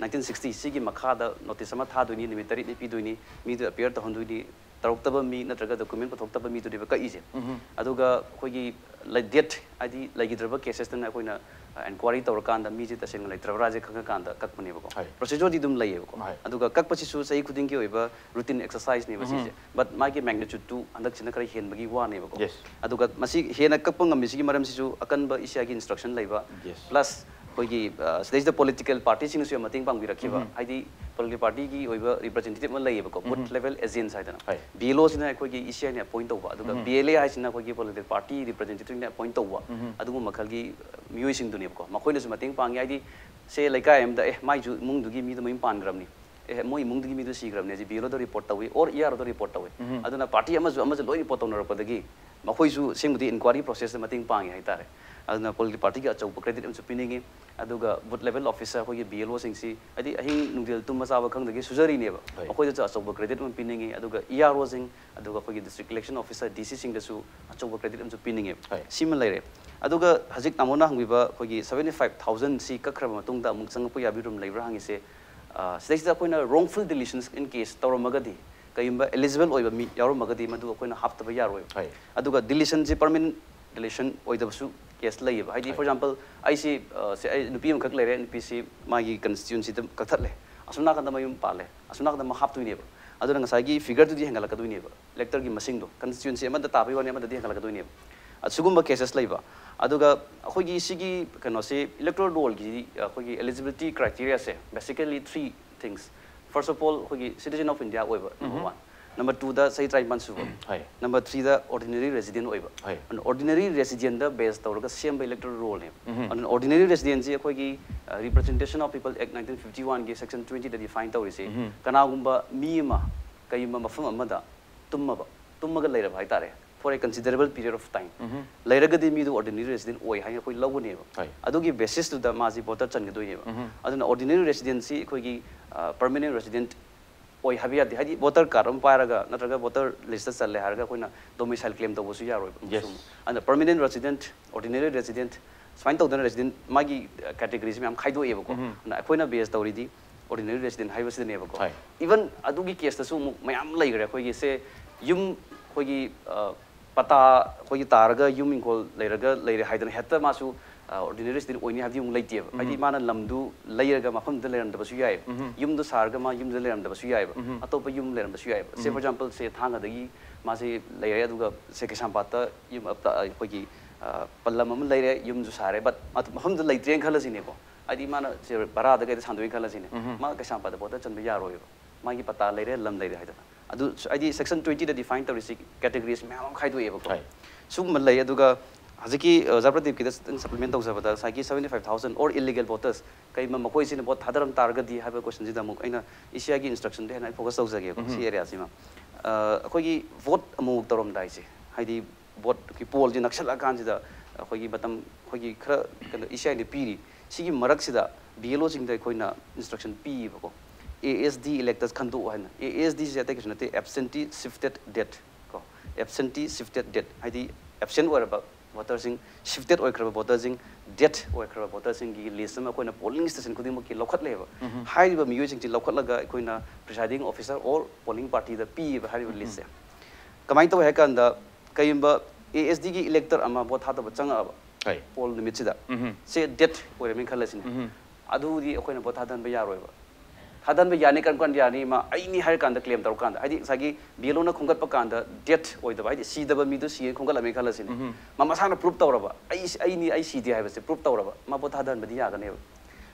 nineteen sixty ꯁꯤꯒꯤ ꯃꯈꯥꯗ notice ꯑꯃ ꯊꯥꯗꯣꯏꯅꯤ, ꯅꯨꯃꯤꯠ ꯇꯔꯦꯠꯅꯤ ꯄꯤꯗꯣꯏꯅꯤ, ꯃꯤꯗꯨ appear ꯇꯧꯍꯟꯗꯣꯏꯅꯤ, ꯇꯧꯔꯛꯇꯕ ꯃꯤ ꯅꯠꯇ꯭ꯔꯒ document ꯄꯨꯊꯣꯛꯇꯕ ꯃꯤꯗꯨꯅꯦꯕ ꯀꯛꯏꯁꯦ꯫ ꯑꯗꯨꯒ ꯑꯩꯈꯣꯏꯒꯤ ꯂꯩ- date ꯍꯥꯏꯗꯤ ꯂꯩꯈꯤꯗ꯭ꯔꯕ cases ꯇꯅ ꯑꯩꯈꯣꯏꯅ inquiry ꯇꯧꯔꯀꯥꯟꯗ ꯃꯤꯁꯦ ꯇꯁꯦꯡꯅ ꯂꯩꯇ꯭ꯔꯕ꯭ꯔꯥꯁꯦ ꯈꯪꯉꯀꯥꯟꯗ ꯀꯛꯄꯅꯦꯕꯀꯣ꯫ ꯍꯣꯏ꯫ Procedure ꯗꯤ ꯑꯗꯨꯝ ꯂꯩꯌꯦꯕꯀꯣ꯫ ꯍꯣꯏ꯫ ꯑꯗꯨꯒ ꯀꯛꯄꯁꯤꯁꯨ ꯆꯍꯤ ꯈꯨꯗꯤꯡꯒꯤ ꯑꯣꯏꯕ routine exercise ꯅꯦꯕ ꯁꯤꯁꯦ꯫ But ꯃꯥꯒꯤ magnitude ꯇꯨ ꯍꯟꯗꯛꯁꯤꯅ ꯈꯔ ꯍꯦꯟꯕꯒꯤ ꯋꯥꯅꯦꯕꯀꯣ꯫ Yes. ꯑꯗꯨꯒ ꯃꯁꯤ ꯍꯦꯟꯅ ꯀꯛꯄ ꯉꯝꯃꯤꯁꯤꯒꯤ ꯃꯔꯝꯁꯤꯁꯨ ꯑꯀꯟꯕ E C I ꯒꯤ instruction ꯂꯩꯕ꯫ Yes. Plus ꯑꯩꯈꯣꯏꯒꯤ ꯑ, ꯁꯤꯗꯩꯁꯤꯗ political party ꯁꯤꯡꯅꯁꯨ ꯌꯥꯝ ꯃꯇꯦꯡ ꯄꯥꯡꯕꯤꯔꯛꯈꯤꯕ꯫ ꯍꯥꯏꯗꯤ political party ꯒꯤ ꯑꯣꯏꯕ representative ꯑꯃ ꯂꯩꯌꯦꯕꯀꯣ, booth level agents ꯍꯥꯏꯗꯅ꯫ ꯍꯣꯏ꯫ B L O ꯁꯤꯅ ꯑꯩꯈꯣꯏꯒꯤ E C I ꯅ appoint ꯇꯧꯕ, ꯑꯗꯨꯒ B L A ꯍꯥꯏꯁꯤꯅ ꯑꯩꯈꯣꯏꯒꯤ political party representative ꯅ appoint ꯇꯧꯕ ꯑꯗꯨꯒꯨꯝꯕ ꯃꯈꯜꯒꯤ ꯑ, ꯃꯤꯑꯣꯏꯁꯤꯡꯗꯨꯅꯦꯕꯀꯣ꯫ ꯃꯈꯣꯏꯅꯁꯨ ꯃꯇꯦꯡ ꯄꯥꯡꯉꯤ꯫ ꯍꯥꯏꯗꯤ ꯁꯦ ꯂꯩꯀꯥꯏ ꯑꯃꯗ ꯑꯦ ꯃꯥꯏꯁꯨ ꯏꯃꯨꯡꯗꯨꯒꯤ ꯃꯤꯗꯣ ꯃꯌꯨꯝ ꯄꯥꯟꯈ꯭ꯔꯕꯅꯤ, ꯑꯦ ꯃꯣꯏ ꯏꯃꯨꯡꯗꯨꯒꯤ ꯃꯤꯗꯨ ꯁꯤꯈ꯭ꯔꯕꯅꯦ ꯁꯤ B L O ꯗ report ꯇꯧꯏ or E R O the report ꯇꯧꯏ꯫ ꯑꯗꯨꯅ party ꯑꯃꯁꯨ ꯑꯃꯁꯨ ꯂꯣꯏ report ꯇꯧꯅꯔꯛꯄꯗꯒꯤ ꯃꯈꯣꯏꯁꯨ ꯑꯁꯦꯡꯕꯗꯤ inquiry process ꯇ ꯃꯇꯦꯡ ꯄꯥꯡꯉꯤ ꯍꯥꯏꯇꯥꯔꯦ꯫ ꯑꯗꯨꯅ political party ꯒꯤ ꯑꯆꯧꯕ credit ꯑꯃꯁꯨ ꯄꯤꯅꯤꯡꯉꯤ꯫ ꯑꯗꯨꯒ booth level officer ꯑꯩꯈꯣꯏꯒꯤ B L O ꯁꯤꯡꯁꯤ ꯍꯥꯏꯗꯤ ꯑꯍꯤꯡ ꯅꯨꯡꯊꯤꯜ ꯇꯨꯝꯕ ꯆꯥꯕ ꯈꯪꯗꯒꯤ ꯁꯨꯖꯔꯤꯅꯦꯕ꯫ ꯍꯣꯏ꯫ ꯃꯈꯣꯏꯗꯁꯨ ꯑꯆꯧꯕ credit ꯑꯃ ꯄꯤꯅꯤꯡꯉꯤ꯫ ꯑꯗꯨꯒ E R O ꯁꯤꯡ, ꯑꯗꯨꯒ ꯑꯩꯈꯣꯏꯒꯤ district election officer D C ꯁꯤꯡꯗꯁꯨ ꯑꯆꯧꯕ credit ꯑꯃꯁꯨ ꯄꯤꯅꯤꯡꯉꯦꯕ꯫ ꯍꯣꯏ꯫ ꯁꯤꯃ ꯂꯩꯔꯦ꯫ ꯑꯗꯨꯒ ꯍꯧꯖꯤꯛ ꯇꯥꯃꯣꯅ ꯍꯪꯕꯤꯕ ꯑꯩꯈꯣꯏꯒꯤ seventy five thousand ꯁꯤ ꯀꯛꯈ꯭ꯔꯕ ꯃꯇꯨꯡꯗ ꯑꯃꯨꯛ ꯆꯪꯉꯛꯄ ꯌꯥꯕꯒꯤ room ꯂꯩꯕ꯭ꯔꯥ ꯍꯪꯉꯤꯁꯦ, ꯑ, ꯁꯤꯗꯩꯁꯤꯗ ꯑꯩꯈꯣꯏꯅ wrongful deletions in case ꯇꯧꯔꯝꯃꯒꯗꯤ, ꯀꯩꯒꯨꯝꯕ eligible ꯑꯣꯏꯕ ꯃꯤ ꯌꯥꯎꯔꯝꯃꯒꯗꯤ ꯃꯗꯨ ꯑꯩꯈꯣꯏꯅ ꯍꯥꯞꯇꯕ ꯌꯥꯔꯣꯏꯕ꯫ ꯍꯣꯏ꯫ ꯑꯗꯨꯒ deletion ꯁꯤ permanent deletion ꯑꯣꯏꯗꯕꯁꯨ case ꯂꯩꯌꯦꯕ꯫ ꯍꯥꯏꯗꯤ for example ꯑꯩꯁꯤ, ꯑ, ꯁꯤ ꯑꯩ ꯅꯨꯄꯤ ꯑꯃꯈꯛ ꯂꯩꯔꯦ, ꯅꯨꯄꯤꯁꯤ ꯃꯥꯒꯤ constituency ꯗ ꯀꯛꯊꯠꯂꯦ, ꯑꯁꯣꯝ ꯅꯥꯀꯟꯗ ꯃꯌꯨꯝ ꯄꯥꯜꯂꯦ, ꯑꯁꯣꯝ ꯅꯥꯀꯟꯗ ꯑꯃ ꯍꯥꯞꯇꯣꯏꯅꯦꯕ꯫ ꯑꯗꯨꯅ ꯉꯁꯥꯏꯒꯤ figure ꯗꯨꯗꯤ ꯍꯦꯟꯒꯠꯂꯛꯀꯗꯣꯏꯅꯦꯕ, elector ꯒꯤ ꯃꯁꯤꯡꯗꯣ, constituency ꯑꯃꯗ ꯇꯥꯕꯒꯤ ꯋꯥꯅꯤ, ꯑꯃꯗꯗꯤ ꯍꯦꯟꯒꯠꯂꯛꯀꯗꯣꯏꯅꯦꯕ꯫ ꯑꯁꯤꯒꯨꯝꯕ cases ꯂꯩꯕ꯫ ꯑꯗꯨꯒ ꯑꯩꯈꯣꯏꯒꯤ ꯁꯤꯒꯤ ꯀꯩꯅꯣꯁꯤ electoral roll ꯒꯤ ꯑꯩꯈꯣꯏꯒꯤ eligibility criteria say basically three things. First of all ꯑꯩꯈꯣꯏꯒꯤ citizen of India ꯑꯣꯏꯕ number one꯫ ꯅꯝꯕꯔ ꯇꯨꯗ ꯆꯍꯤ ꯇꯔꯥꯅꯤꯄꯥꯟ ꯁꯨꯕ꯫ ꯍꯣꯏ꯫ ꯅꯝꯕꯔ ꯊ꯭ꯔꯤꯗ ordinary resident ꯑꯣꯏꯕ꯫ ꯍꯣꯏ꯫ ꯑꯗꯨꯅ ordinary residentꯗ base ꯇꯧꯔꯒ ꯁꯦꯝꯕ electoral rollꯅꯦꯕ꯫ ꯎꯝꯍꯨꯝ꯫ ꯑꯗꯨꯅ ordinary residentꯁꯤ ꯑꯩꯈꯣꯏꯒꯤ Representation of People Act nineteen fifty oneꯒꯤ section twentyꯗ define ꯇꯧꯔꯤꯁꯤ ꯎꯝꯍꯨꯝ꯫ ꯀꯅꯥꯒꯨꯝꯕ ꯃꯤ ꯑꯃ ꯀꯩꯒꯨꯝꯕ ꯃꯐꯝ ꯑꯃꯗ ꯇꯨꯝꯃꯕ ꯇꯨꯝꯃꯒ ꯂꯩꯔꯕ ꯍꯥꯏꯇꯥꯔꯦ, for a considerable period of time, ꯎꯝꯍꯨꯝ꯫ ꯂꯩꯔꯒꯗꯤ ꯃꯤꯗꯨ ordinary resident ꯑꯣꯏ ꯍꯥꯏꯅ ꯑꯩꯈꯣꯏ ꯂꯧꯒꯅꯦꯕ꯫ ꯍꯣꯏ꯫ ꯑꯗꯨꯒꯤ basisꯇꯨꯗ ꯃꯥꯁꯤ voter ꯆꯟꯒꯗꯣꯏꯅꯦꯕ꯫ ꯎꯝꯍꯨꯝ꯫ ꯑꯗꯨꯅ ordinary residentꯁꯤ ꯑꯩꯈꯣꯏꯒꯤ permanent resident ꯑꯣꯏ ꯍꯥꯏꯕ ꯌꯥꯗꯦ꯫ ꯍꯥꯏꯗꯤ voter card ꯑꯃ ꯄꯥꯏꯔꯒ ꯅꯠꯇ꯭ꯔꯒ voter listꯇ ꯆꯜꯂꯦ ꯍꯥꯏꯔꯒ ꯑꯩꯈꯣꯏꯅ domicile claim ꯇꯧꯕꯁꯨ ꯌꯥꯔꯣꯏꯕ꯫ Yes꯫ ꯑꯗꯨꯅ permanent resident, ordinary resident ꯁꯨꯃꯥꯏꯅ ꯇꯧꯗꯅ resident ꯃꯥꯒꯤ categoriesꯁꯤ ꯃꯌꯥꯝ ꯈꯥꯏꯗꯣꯛꯑꯦꯕꯀꯣ꯫ ꯎꯝꯍꯨꯝ꯫ ꯑꯗꯨꯅ ꯑꯩꯈꯣꯏꯅ base ꯇꯧꯔꯤꯗꯤ ordinary resident ꯍꯥꯏꯕꯁꯤꯗꯅꯦꯕꯀꯣ꯫ ꯍꯣꯏ꯫ Even ꯑꯗꯨꯒꯤ caseꯇꯁꯨ ꯑꯃꯨꯛ ꯃꯌꯥꯝ ꯂꯩꯈ꯭ꯔꯦ꯫ ꯑꯩꯈꯣꯏꯒꯤ ꯁꯦ ꯌꯨꯝ ꯑꯩꯈꯣꯏꯒꯤ ꯑ, ꯄꯇꯥ ꯑꯩꯈꯣꯏꯒꯤ ꯇꯥꯔꯒ ꯌꯨꯝ ꯏꯪꯈꯣꯜ ꯂꯩꯔꯒ ꯂꯩꯔꯦ ꯍꯥꯏꯗꯅ ꯍꯦꯛꯇ ꯃꯥꯁꯨ ordinary resident ꯑꯣꯏꯅꯤ ꯍꯥꯏꯕꯗꯤ ꯑꯃꯨꯛ ꯂꯩꯇꯦꯕ꯫ ꯍꯥꯏꯗꯤ ꯃꯥꯅ ꯂꯝꯗꯨ ꯂꯩꯔꯒ ꯃꯐꯝꯗꯨꯗ ꯂꯩꯔꯝꯗꯕꯁꯨ ꯌꯥꯏꯑꯕ꯫ ꯎꯝꯍꯨꯝ꯫ ꯌꯨꯝꯗꯨ ꯁꯥꯔꯒ ꯃꯥ ꯌꯨꯝꯗ ꯂꯩꯔꯝꯗꯕꯁꯨ ꯌꯥꯏꯑꯕ꯫ ꯎꯝꯍꯨꯝ꯫ ꯑꯇꯣꯞꯄ ꯌꯨꯝ ꯂꯩꯔꯝꯕꯁꯨ ꯌꯥꯏꯑꯕ꯫ Say for example ꯁꯦ ꯊꯥꯡꯒꯗꯒꯤ ꯃꯥꯁꯦ ꯂꯩꯔꯦ ꯑꯗꯨꯒ ꯁꯦ ꯀꯩꯁꯥꯝꯄꯥꯠꯇ ꯌꯨꯝ ꯑ, ꯑꯩꯈꯣꯏꯒꯤ ꯑ, ꯄꯜꯂꯝ ꯑꯃ ꯂꯩꯔꯦ, ꯌꯨꯝꯁꯨ ꯁꯥꯔꯦ, but ꯃꯐꯝꯗꯨ ꯂꯩꯇ꯭ꯔꯦꯅ ꯈꯜꯂꯁꯤꯅꯦꯀꯣ꯫ ꯍꯥꯏꯗꯤ ꯃꯥꯅ ꯁꯦ ꯚꯔꯥꯗ ꯀꯩꯗ ꯁꯥꯟꯗꯣꯛꯏ ꯈꯜꯂꯁꯤꯅꯦ꯫ ꯎꯝꯍꯨꯝ꯫ ꯃꯥ ꯀꯩꯁꯥꯝꯄꯥꯠꯇ voter ꯆꯟꯕ ꯌꯥꯔꯣꯏꯕ꯫ ꯃꯥꯒꯤ ꯄꯇꯥ ꯂꯩꯔꯦ, ꯂꯝ ꯂꯩꯔꯦ ꯍꯥꯏꯗꯅ꯫ ꯑꯗꯨ ꯍꯥꯏꯗꯤ section twentyꯗ define ꯇꯧꯔꯤꯁꯤ categories ꯃꯌꯥꯝ ꯑꯃ ꯈꯥꯏꯗꯣꯛꯑꯦꯕꯀꯣ꯫ ꯍꯣꯏ꯫ ꯁꯤꯒꯨꯝꯕ ꯂꯩ꯫ ꯑꯗꯨꯒ ꯍꯧꯖꯤꯛꯀꯤ ꯑ, ꯑꯣꯖꯥ ꯄ꯭ꯔꯗꯤꯞꯀꯤꯗ ꯈꯤꯇꯪ supplement ꯇꯧꯖꯕꯗ ꯉꯁꯥꯏꯒꯤ seventy five thousand or illegal voters ꯀꯩꯒꯨꯝꯕ ꯃꯈꯣꯏꯁꯤꯅ vote ꯊꯥꯗꯔꯝ ꯇꯥꯔꯒꯗꯤ ꯍꯥꯏꯕ questionꯁꯤꯗ ꯑꯃꯨꯛ ꯑꯩꯅ ꯏꯁꯤꯌꯥꯒꯤ instructionꯗ ꯍꯦꯟꯅ ꯑꯩ focus ꯇꯧꯖꯒꯦꯀꯣ꯫ ꯁꯤ areaꯁꯤꯃ ꯑ, ꯑꯩꯈꯣꯏꯒꯤ vote ꯑꯃꯨꯛ ꯇꯧꯔꯝꯗꯥꯏꯁꯦ, ꯍꯥꯏꯗꯤ voteꯀꯤ pollꯁꯤ ꯅꯛꯁꯜꯂꯛꯑꯀꯥꯟꯁꯤꯗ ꯑꯩꯈꯣꯏꯒꯤ ꯃꯇꯝ ꯑꯩꯈꯣꯏꯒꯤ ꯈꯔ ꯀꯩꯅꯣ ꯏꯁꯤꯌꯥꯗ ꯄꯤꯔꯤ꯫ ꯁꯤꯒꯤ ꯃꯔꯛꯁꯤꯗ BLOꯁꯤꯡꯗ ꯑꯩꯈꯣꯏꯅ instruction ꯄꯤꯌꯦꯕꯀꯣ꯫ ASD electors ꯈꯟꯗꯣꯛꯑꯣ ꯍꯥꯏꯅ꯫ ASDꯁꯦ ꯑꯇꯩ ꯀꯩꯁꯨ ꯅꯠꯇꯦ, absentee shifted dead ꯀꯣ꯫ Absentee shifted dead ꯍꯥꯏꯗꯤ absent ꯑꯣꯏꯔꯕ voterꯁꯤꯡ, shifted ꯑꯣꯏꯈ꯭ꯔꯕ voterꯁꯤꯡ, dead ꯑꯣꯏꯈ꯭ꯔꯕ voterꯁꯤꯡꯒꯤ list ꯑꯃ ꯑꯩꯈꯣꯏꯅ polling station ꯈꯨꯗꯤꯡꯃꯛꯀꯤ ꯂꯧꯈꯠꯂꯦꯕ꯫ ꯍꯥꯏꯔꯤꯕ ꯃꯤꯑꯣꯏꯁꯤꯡꯁꯤ ꯂꯧꯈꯠꯂꯒ ꯑꯩꯈꯣꯏꯅ presiding officer or polling partyꯗ ꯄꯤꯌꯦꯕ ꯍꯥꯏꯔꯤꯕ listꯁꯦ꯫ ꯀꯃꯥꯏꯅ ꯇꯧꯋꯦ ꯍꯥꯏ ꯀꯥꯟꯗ ꯀꯩꯒꯨꯝꯕ ASDꯒꯤ elector ꯑꯃ vote ꯊꯥꯗꯕ ꯆꯪꯉꯛꯑꯕ ꯍꯣꯏ꯫ poll ꯅꯨꯃꯤꯠꯁꯤꯗ, ꯎꯝꯍꯨꯝ꯫ ꯁꯦ dead ꯑꯣꯏꯔꯝꯃꯦꯅ ꯈꯜꯂꯁꯤꯅꯦ꯫ ꯎꯝꯍꯨꯝ꯫ ꯑꯗꯨꯗꯤ ꯑꯩꯈꯣꯏꯅ vote ꯊꯥꯗꯍꯟꯕ ꯌꯥꯔꯣꯏꯕ꯫ ꯊꯥꯗꯍꯟꯕ ꯌꯥꯅꯤ ꯀꯔꯝ ꯀꯥꯟꯗ ꯌꯥꯅꯤ? ꯃꯥ ꯑꯩꯅꯤ ꯍꯥꯏꯔ ꯀꯥꯟꯗ claim ꯇꯧꯔꯀꯥꯟꯗ, ꯍꯥꯏꯗꯤ ꯉꯁꯥꯏꯒꯤ BLOꯅ ꯈꯣꯝꯒꯠꯄ ꯀꯥꯟꯗ dead ꯑꯣꯏꯗꯕ, ꯍꯥꯏꯗꯤ ꯁꯤꯗꯕ ꯃꯤꯗꯣ ꯁꯤꯌꯦꯅ ꯈꯣꯝꯒꯠꯂꯝꯃꯦ ꯈꯜꯂꯁꯤꯅꯦ꯫ ꯎꯝꯍꯨꯝ꯫ ꯃꯥ ꯃꯁꯥꯅ prove ꯇꯧꯔꯕ, ꯑꯩ ꯑꯩꯅꯤ, ꯑꯩ ꯁꯤꯗꯦ ꯍꯥꯏꯕꯁꯦ prove ꯇꯧꯔꯕ, ꯃꯥ vote ꯊꯥꯗꯍꯟꯕꯗꯤ ꯌꯥꯒꯅꯦꯕ꯫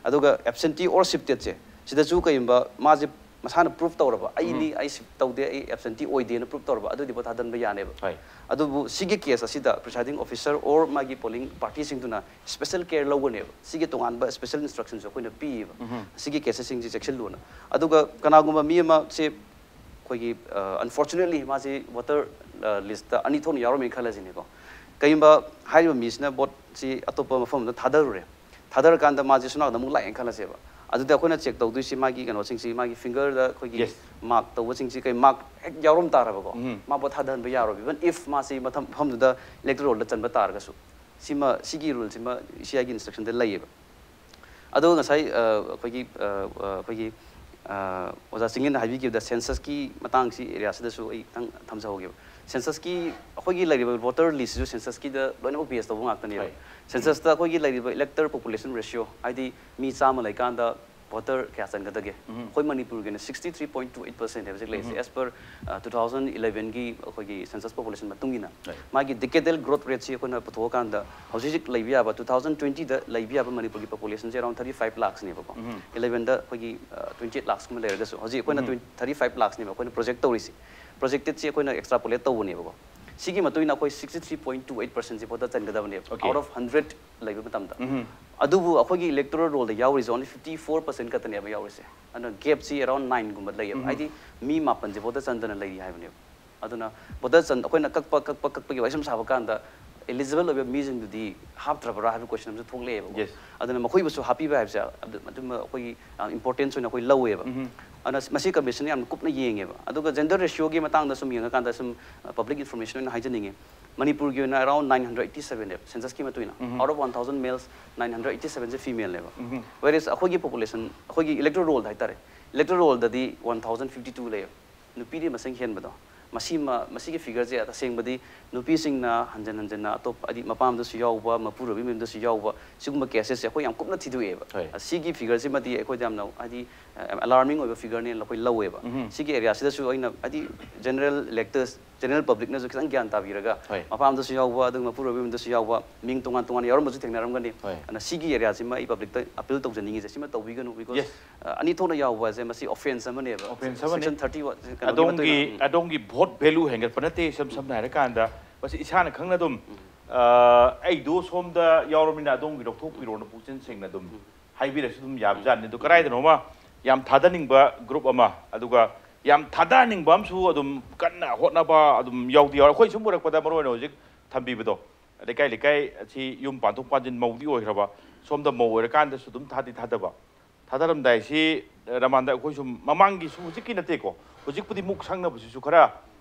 ꯑꯗꯨꯒ absentee or shiftedꯁꯦ ꯁꯤꯗꯁꯨ ꯀꯩꯒꯨꯝꯕ ꯃꯥꯁꯦ ꯃꯁꯥꯅ ꯄ꯭ꯔꯨꯐ ꯇꯧꯔꯕ, ꯑꯩꯅꯤ, ꯑꯩ ꯁꯤ ꯇꯧꯗꯦ, ꯑꯩ ꯑꯦꯕꯁꯦꯟꯇꯤ ꯑꯣꯏꯗꯦꯅ ꯄ꯭ꯔꯨꯐ ꯇꯧꯔꯕ, ꯑꯗꯨꯗꯤ ꯚꯣꯠ ꯊꯥꯗꯟꯕ ꯌꯥꯅꯦꯕ꯫ ꯍꯣꯏ꯫ ꯑꯗꯨꯕꯨ ꯁꯤꯒꯤ ꯀꯦꯁ ꯑꯁꯤꯗ presiding officer or ꯃꯥꯒꯤ ꯄꯣꯂꯤꯡ ꯄꯥꯔꯇꯤꯁꯤꯡꯗꯨꯅ ꯁ꯭ꯄꯦꯁꯦꯜ ꯀꯦꯌꯔ ꯂꯧꯒꯅꯦꯕ꯫ ꯁꯤꯒꯤ ꯇꯣꯉꯥꯟꯕ ꯁ꯭ꯄꯦꯁꯦꯜ ꯏꯟꯁꯇ꯭ꯔꯛꯁꯟꯁꯨ ꯑꯩꯈꯣꯏꯅ ꯄꯤꯌꯦꯕ꯫ ꯁꯤꯒꯤ ꯀꯦꯁꯦꯁꯁꯤꯡꯁꯤ ꯆꯦꯛꯁꯤꯜꯂꯨꯅ꯫ ꯑꯗꯨꯒ ꯀꯅꯥꯒꯨꯝꯕ ꯃꯤ ꯑꯃꯁꯦ ꯑꯩꯈꯣꯏꯒꯤ, ꯑꯟꯐꯣꯔꯆꯨꯅꯦꯠꯂꯤ, ꯃꯥꯁꯤ ꯚꯣꯇꯔ ꯂꯤꯁꯇ ꯑꯅꯤ ꯊꯣꯛꯅ ꯌꯥꯎꯔꯝꯃꯦꯅ ꯈꯜꯂꯁꯤꯅꯦꯀꯣ꯫ ꯀꯩꯒꯨꯝꯕ ꯍꯥꯏꯔꯤꯕ ꯃꯤꯁꯤꯅ ꯚꯣꯠꯁꯤ ꯑꯇꯣꯞꯄ ꯃꯐꯝ ꯑꯃꯗ ꯊꯥꯗꯔꯨꯔꯦ, ꯊꯥꯗꯔꯀꯥꯟꯗ ꯃꯥꯁꯦ ꯁꯣꯝ ꯅꯥꯀꯟꯗ ꯑꯃꯨꯛ ꯂꯥꯛꯑꯦꯅ ꯈꯜꯂꯁꯦꯕ꯫ ꯑꯗꯨꯗꯤ ꯑꯩꯈꯣꯏꯅ ꯆꯦꯛ ꯇꯧꯗꯣꯏꯁꯤ ꯃꯥꯒꯤ ꯀꯩꯅꯣꯁꯤꯡꯁꯤ, ꯃꯥꯒꯤ ꯐꯤꯡꯒꯔꯗ ꯑꯩꯈꯣꯏꯒꯤ Yes. ꯃꯥꯔꯛ ꯇꯧꯕꯁꯤꯡꯁꯤ, ꯀꯩ ꯃꯥꯔꯛ ꯍꯦꯛ ꯌꯥꯎꯔꯝ ꯇꯥꯔꯕꯀꯣ, ꯎꯝ. ꯃꯥ ꯚꯣꯠ ꯊꯥꯗꯍꯟꯕ ꯌꯥꯔꯣꯏꯕ, even if ꯃꯥꯁꯤ ꯃꯊꯪ ꯃꯐꯝꯗꯨꯗ ꯏꯂꯦꯛꯇꯣꯔꯦꯜꯗ ꯆꯟꯕ ꯇꯥꯔꯒꯁꯨ꯫ ꯁꯤꯃ, ꯁꯤꯒꯤ ꯔꯨꯜꯁꯤꯃ ꯏ ꯁꯤ ꯑꯥꯏꯒꯤ ꯏꯟꯁꯇ꯭ꯔꯛꯁꯟꯗ ꯂꯩꯌꯦꯕ꯫ ꯑꯗꯣ ꯉꯁꯥꯏ ꯑ, ꯑꯩꯈꯣꯏꯒꯤ ꯑ, ꯑ, ꯑꯩꯈꯣꯏꯒꯤ ꯑ, ꯑꯣꯖꯥ ꯆꯤꯡꯉꯦꯟꯅ ꯍꯥꯏꯕꯤꯈꯤꯕꯗ ꯁꯦꯟꯁꯁꯀꯤ ꯃꯇꯥꯡꯁꯤ ꯑꯦꯔꯤꯌꯥꯁꯤꯗꯁꯨ ꯑꯩ ꯈꯤꯇꯪ ꯊꯝꯖꯍꯧꯒꯦꯕ꯫ ꯁꯦꯟꯁꯁꯀꯤ ꯑꯩꯈꯣꯏꯒꯤ ꯂꯩꯔꯤꯕ ꯚꯣꯇꯔ ꯂꯤꯁꯁꯤꯁꯨ ꯁꯦꯟꯁꯁꯀꯤꯗ ꯂꯣꯏꯅꯃꯛ ꯕꯦꯁ ꯇꯧꯕ ꯉꯥꯛꯇꯅꯦꯕ꯫ ꯍꯣꯏ. ꯁꯦꯟꯁꯁꯇ ꯑꯩꯈꯣꯏꯒꯤ ꯂꯩꯔꯤꯕ ꯏꯂꯦꯛꯇꯔ ꯄꯣꯄꯨꯂꯦꯁꯟ ꯔꯦꯁꯤꯌꯣ, ꯍꯥꯏꯗꯤ ꯃꯤ ꯆꯥꯝꯃ ꯂꯩꯀꯥꯟꯗ ꯚꯣꯇꯔ ꯀꯌꯥ ꯆꯟꯒꯗꯒꯦ? ꯑꯩꯈꯣꯏ ꯃꯅꯤꯄꯨꯔꯒꯤꯅ sixty three point two eight percent ꯍꯥꯏꯕ ꯍꯧꯖꯤꯛ ꯂꯩꯔꯤꯁꯦ, as per two thousand elevenꯒꯤ ꯑꯩꯈꯣꯏꯒꯤ ꯁꯦꯟꯁꯁ ꯄꯣꯄꯨꯂꯦꯁꯟ ꯃꯇꯨꯡ ꯏꯟꯅ꯫ Right. ꯃꯥꯒꯤ ꯗꯤꯀꯦꯗꯦꯜ ꯒ꯭ꯔꯣꯠ ꯔꯦꯠꯁꯤ ꯑꯩꯈꯣꯏꯅ ꯄꯨꯊꯣꯛꯑꯀꯥꯟꯗ ꯍꯧꯖꯤꯛ ꯍꯧꯖꯤꯛ ꯂꯩꯕ ꯌꯥꯕ, two thousand twentyꯗ ꯂꯩꯕ ꯌꯥꯕ ꯃꯅꯤꯄꯨꯔꯒꯤ ꯄꯣꯄꯨꯂꯦꯁꯟꯁꯦ around thirty five lakhsꯅꯦꯕꯀꯣ꯫ Elevenꯗ ꯑꯩꯈꯣꯏꯒꯤ twenty eight lakhsꯀꯨꯝꯕ ꯂꯩꯔꯒꯁꯨ, ꯍꯧꯖꯤꯛ ꯑꯩꯈꯣꯏꯅ thirty five lakhsꯅꯦꯕ ꯑꯩꯈꯣꯏꯅ ꯄ꯭ꯔꯣꯖꯦꯛ ꯇꯧꯔꯤꯁꯤ꯫ ꯄ꯭ꯔꯣꯖꯦꯛꯇꯦꯠꯁꯤ ꯑꯩꯈꯣꯏꯅ ꯑꯦꯛꯁꯇ꯭ꯔꯥꯄꯣꯂꯦꯠ ꯇꯧꯕꯅꯦꯕꯀꯣ꯫ ꯁꯤꯒꯤ ꯃꯇꯨꯡ ꯏꯟꯅ ꯑꯩꯈꯣꯏ sixty three point two eight percentꯁꯤ ꯚꯣꯠꯇ ꯆꯟꯒꯗꯕꯅꯦꯕ, Okay. out of hundred ꯂꯩꯕ ꯃꯇꯝꯗ꯫ ꯑꯗꯨꯕꯨ ꯑꯩꯈꯣꯏꯒꯤ electoral ꯔꯣꯜꯗ ꯌꯥꯎꯔꯤꯁꯦ only fifty four percent ꯈꯛꯇꯅꯦꯕ ꯌꯥꯎꯔꯤꯁꯦ꯫ ꯑꯗꯨꯅ ꯒꯦꯞꯁꯤ around nineꯒꯨꯝꯕ ꯂꯩꯌꯦꯕ꯫ ꯍꯥꯏꯗꯤ ꯃꯤ ꯃꯥꯄꯟꯁꯦ ꯚꯣꯠꯇ ꯆꯟꯗꯅ ꯂꯩꯔꯤ ꯍꯥꯏꯕꯅꯦꯕ꯫ ꯑꯗꯨꯅ ꯚꯣꯇꯔ ꯆꯟ ꯑꯩꯈꯣꯏꯅ ꯀꯛꯄ ꯀꯛꯄ ꯀꯛꯄꯒꯤ ꯋꯥꯔꯤ ꯁꯨꯝ ꯁꯥꯕ ꯀꯥꯟꯗ eligible ꯑꯣꯏꯕ ꯃꯤꯁꯤꯡꯗꯨꯗꯤ ꯍꯥꯞꯇ꯭ꯔꯕ꯭ꯔꯥ ꯍꯥꯏꯕ ꯀꯣꯏꯁꯟ ꯑꯃꯁꯨ ꯊꯣꯛꯂꯛꯑꯦꯕꯀꯣ꯫ Yes. ꯑꯗꯨꯅ ꯃꯈꯣꯏꯕꯨꯁꯨ ꯍꯥꯞꯄꯤꯕ ꯍꯥꯏꯕꯁꯦ ꯑꯗꯨ ꯑꯗꯨꯝ ꯑꯩꯈꯣꯏꯒꯤ ꯏꯝꯄꯣꯔꯇꯦꯟꯁ ꯑꯣꯏꯅ ꯑꯩꯈꯣꯏ ꯂꯧꯋꯦꯕ꯫ ꯑꯗꯨꯅ ꯃꯁꯤ ꯀꯃꯤꯁꯟꯅ ꯌꯥꯝꯅ ꯀꯨꯞꯅ ꯌꯦꯡꯉꯦꯕ꯫ ꯑꯗꯨꯒ ꯖꯦꯟꯗꯔ ꯔꯦꯁꯤꯌꯣꯒꯤ ꯃꯇꯥꯡꯗ ꯁꯨꯝ ꯌꯦꯡꯉꯀꯥꯟꯗ ꯁꯨꯝ ꯄꯕ꯭ꯂꯤꯛ ꯏꯟꯐꯣꯔꯃꯦꯁꯟ ꯑꯣꯏꯅ ꯍꯥꯏꯖꯅꯤꯡꯉꯤ꯫ ꯃꯅꯤꯄꯨꯔꯒꯤ ꯑꯣꯏꯅ around nine hundred eighty sevenꯅꯦꯕ ꯁꯦꯟꯁꯁꯀꯤ ꯃꯇꯨꯡ ꯏꯟꯅ꯫ Out of one thousand males, nine hundred eighty sevenꯁꯦ femaleꯅꯦꯕ꯫ Whereas ꯑꯩꯈꯣꯏꯒꯤ ꯄꯣꯄꯨꯂꯦꯁꯟ, ꯑꯩꯈꯣꯏꯒꯤ ꯏꯂꯦꯛꯇꯣꯔꯦꯜ ꯔꯣꯜꯗ ꯍꯥꯏꯇꯥꯔꯦ, electoral ꯔꯣꯜꯗꯗꯤ one thousand fifty two ꯂꯩꯌꯦꯕ꯫ ꯅꯨꯄꯤꯗꯤ ꯃꯁꯤꯡ ꯍꯦꯟꯕꯗꯣ꯫ ꯃꯁꯤꯃ ꯃꯁꯤꯒꯤ ꯐꯤꯒꯔꯁꯦ ꯇꯁꯦꯡꯕꯗꯤ ꯅꯨꯄꯤꯁꯤꯡꯅ ꯍꯟꯖꯟ ꯍꯟꯖꯟꯅ ꯑꯇꯣꯞꯄ, ꯍꯥꯏꯗꯤ ꯃꯄꯥꯝꯗꯁꯨ ꯌꯥꯎꯕ, ꯃꯄꯨꯔꯣꯏꯕꯒꯤ ꯃꯌꯨꯝꯗꯁꯨ ꯌꯥꯎꯕ, ꯁꯤꯒꯨꯝꯕ ꯀꯦꯁꯦꯁꯁꯦ ꯑꯩꯈꯣꯏ ꯌꯥꯝ ꯀꯨꯞꯅ ꯊꯤꯗꯣꯛꯑꯦꯕ꯫ ꯍꯣꯏ꯫ ꯁꯤꯒꯤ ꯐꯤꯒꯔꯁꯤꯃꯗꯤ ꯑꯩꯈꯣꯏꯗ ꯌꯥꯝꯅ, ꯍꯥꯏꯗꯤ, ꯑꯦꯂꯥꯔꯃꯤꯡ ꯑꯣꯏꯕ ꯐꯤꯒꯔꯅꯦꯅ ꯑꯩꯈꯣꯏ ꯂꯧꯋꯦꯕ꯫ ꯎꯝ꯫ ꯁꯤꯒꯤ ꯑꯦꯔꯤꯌꯥꯁꯤꯗꯁꯨ ꯑꯩꯅ, ꯍꯥꯏꯗꯤ, ꯖꯦꯅꯔꯦꯜ ꯏꯂꯦꯛꯇꯔꯁ, ꯖꯦꯅꯔꯦꯜ ꯄꯕ꯭ꯂꯤꯛꯅꯁꯨ ꯈꯤꯇꯪ ꯒ꯭ꯌꯥꯟ ꯇꯥꯕꯤꯔꯒ, ꯍꯣꯏ꯫ ꯃꯄꯥꯝꯗꯁꯨ ꯌꯥꯎꯕ, ꯑꯗꯨꯒ ꯃꯄꯨꯔꯣꯏꯕꯒꯤ ꯃꯌꯨꯝꯗꯁꯨ ꯌꯥꯎꯕ, ꯃꯤꯡ ꯇꯣꯉꯥꯟ ꯇꯣꯉꯥꯟꯅ ꯌꯥꯎꯔꯝꯕꯁꯨ ꯊꯦꯡꯅꯔꯝꯒꯅꯤ꯫ ꯍꯣꯏ꯫ ꯑꯗꯨꯅ ꯁꯤꯒꯤ ꯑꯦꯔꯤꯌꯥꯁꯤꯃ ꯑꯩ ꯄꯕ꯭ꯂꯤꯛꯇ ꯑꯄꯤꯜ ꯇꯧꯖꯅꯤꯡꯉꯤꯁꯦ, ꯁꯤꯃ ꯇꯧꯕꯤꯒꯅꯨ, because, Yes꯫ ꯑ, ꯑꯅꯤ ꯊꯣꯛꯅ ꯌꯥꯎꯕ ꯍꯥꯏꯁꯦ ꯃꯁꯤ ꯑꯣꯐꯦꯟꯁ ꯑꯃꯅꯦꯕ꯫ Offense ꯑꯃꯅꯤ꯫ Section thirty one, ꯀꯩꯅꯣꯒꯤ ꯑꯗꯣꯝꯒꯤ ꯃꯇꯨꯡ ꯏꯟꯅ, ꯎꯝ꯫ ꯑꯗꯣꯝꯒꯤ ꯚꯣꯠ ꯚꯦꯂꯨ ꯍꯦꯟꯒꯠꯄ ꯅꯠꯇꯦ꯫ ꯏꯁꯝ ꯁꯝꯅ ꯍꯥꯏꯔꯀꯥꯟꯗ, ꯃꯁꯤ ꯏꯁꯥꯅ ꯈꯪꯅ ꯑꯗꯨꯝ, ꯑ, ꯑꯩꯗꯣ ꯁꯣꯝꯗ ꯌꯥꯎꯔꯕꯅꯤꯅ ꯑꯗꯣꯝꯒꯤ ꯂꯧꯊꯣꯛꯄꯤꯔꯣꯅ ꯄꯨꯛꯆꯦꯜ ꯁꯦꯡꯅ ꯑꯗꯨꯝ ꯍꯥꯏꯕꯤꯔꯁꯨ ꯑꯗꯨꯝ ꯌꯥꯕꯖꯥꯠꯅꯤ꯫ ꯑꯗꯣ ꯀꯗꯥꯏꯗꯅꯣꯃ ꯌꯥꯝ ꯊꯥꯗꯅꯤꯡꯕ ꯒ꯭ꯔꯨꯞ ꯑꯃ, ꯑꯗꯨꯒ ꯌꯥꯝ ꯊꯥꯗꯍꯟꯅꯤꯡꯕ ꯑꯃꯁꯨ ꯑꯗꯨꯝ ꯀꯟꯅ ꯍꯣꯠꯅꯕ ꯑꯗꯨꯝ ꯌꯥꯎꯗꯤ ꯌꯥꯎꯔꯦ꯫ ꯑꯩꯈꯣꯏ ꯁꯨꯝ ꯎꯔꯛꯄꯗ, ꯃꯔꯨ ꯑꯣꯏꯅ ꯍꯧꯖꯤꯛ ꯊꯝꯕꯤꯕꯗꯣ, ꯂꯩꯀꯥꯏ ꯂꯩꯀꯥꯏ ꯑꯁꯤ ꯌꯨꯝ ꯄꯥꯟꯊꯣꯛ ꯄꯥꯟꯁꯤꯟ ꯃꯧꯗꯤ ꯑꯣꯏꯈ꯭ꯔꯕ, ꯁꯣꯝꯗ ꯃꯧ ꯑꯣꯏꯔꯀꯥꯟꯗꯁꯨ ꯑꯗꯨꯝ ꯊꯥꯗꯤ ꯊꯥꯗꯕ꯫ ꯊꯥꯗꯔꯝꯗꯥꯏꯁꯤ, ꯔꯃꯥꯟꯗ, ꯑꯩꯈꯣꯏꯁꯨ ꯃꯃꯥꯡꯒꯤꯁꯨ, ꯍꯧꯖꯤꯛꯀꯤ ꯅꯠꯇꯦꯀꯣ, ꯍꯧꯖꯤꯛꯄꯨꯗꯤ ꯃꯨꯛ ꯁꯪꯅꯕꯁꯤꯁꯨ ꯈꯔ,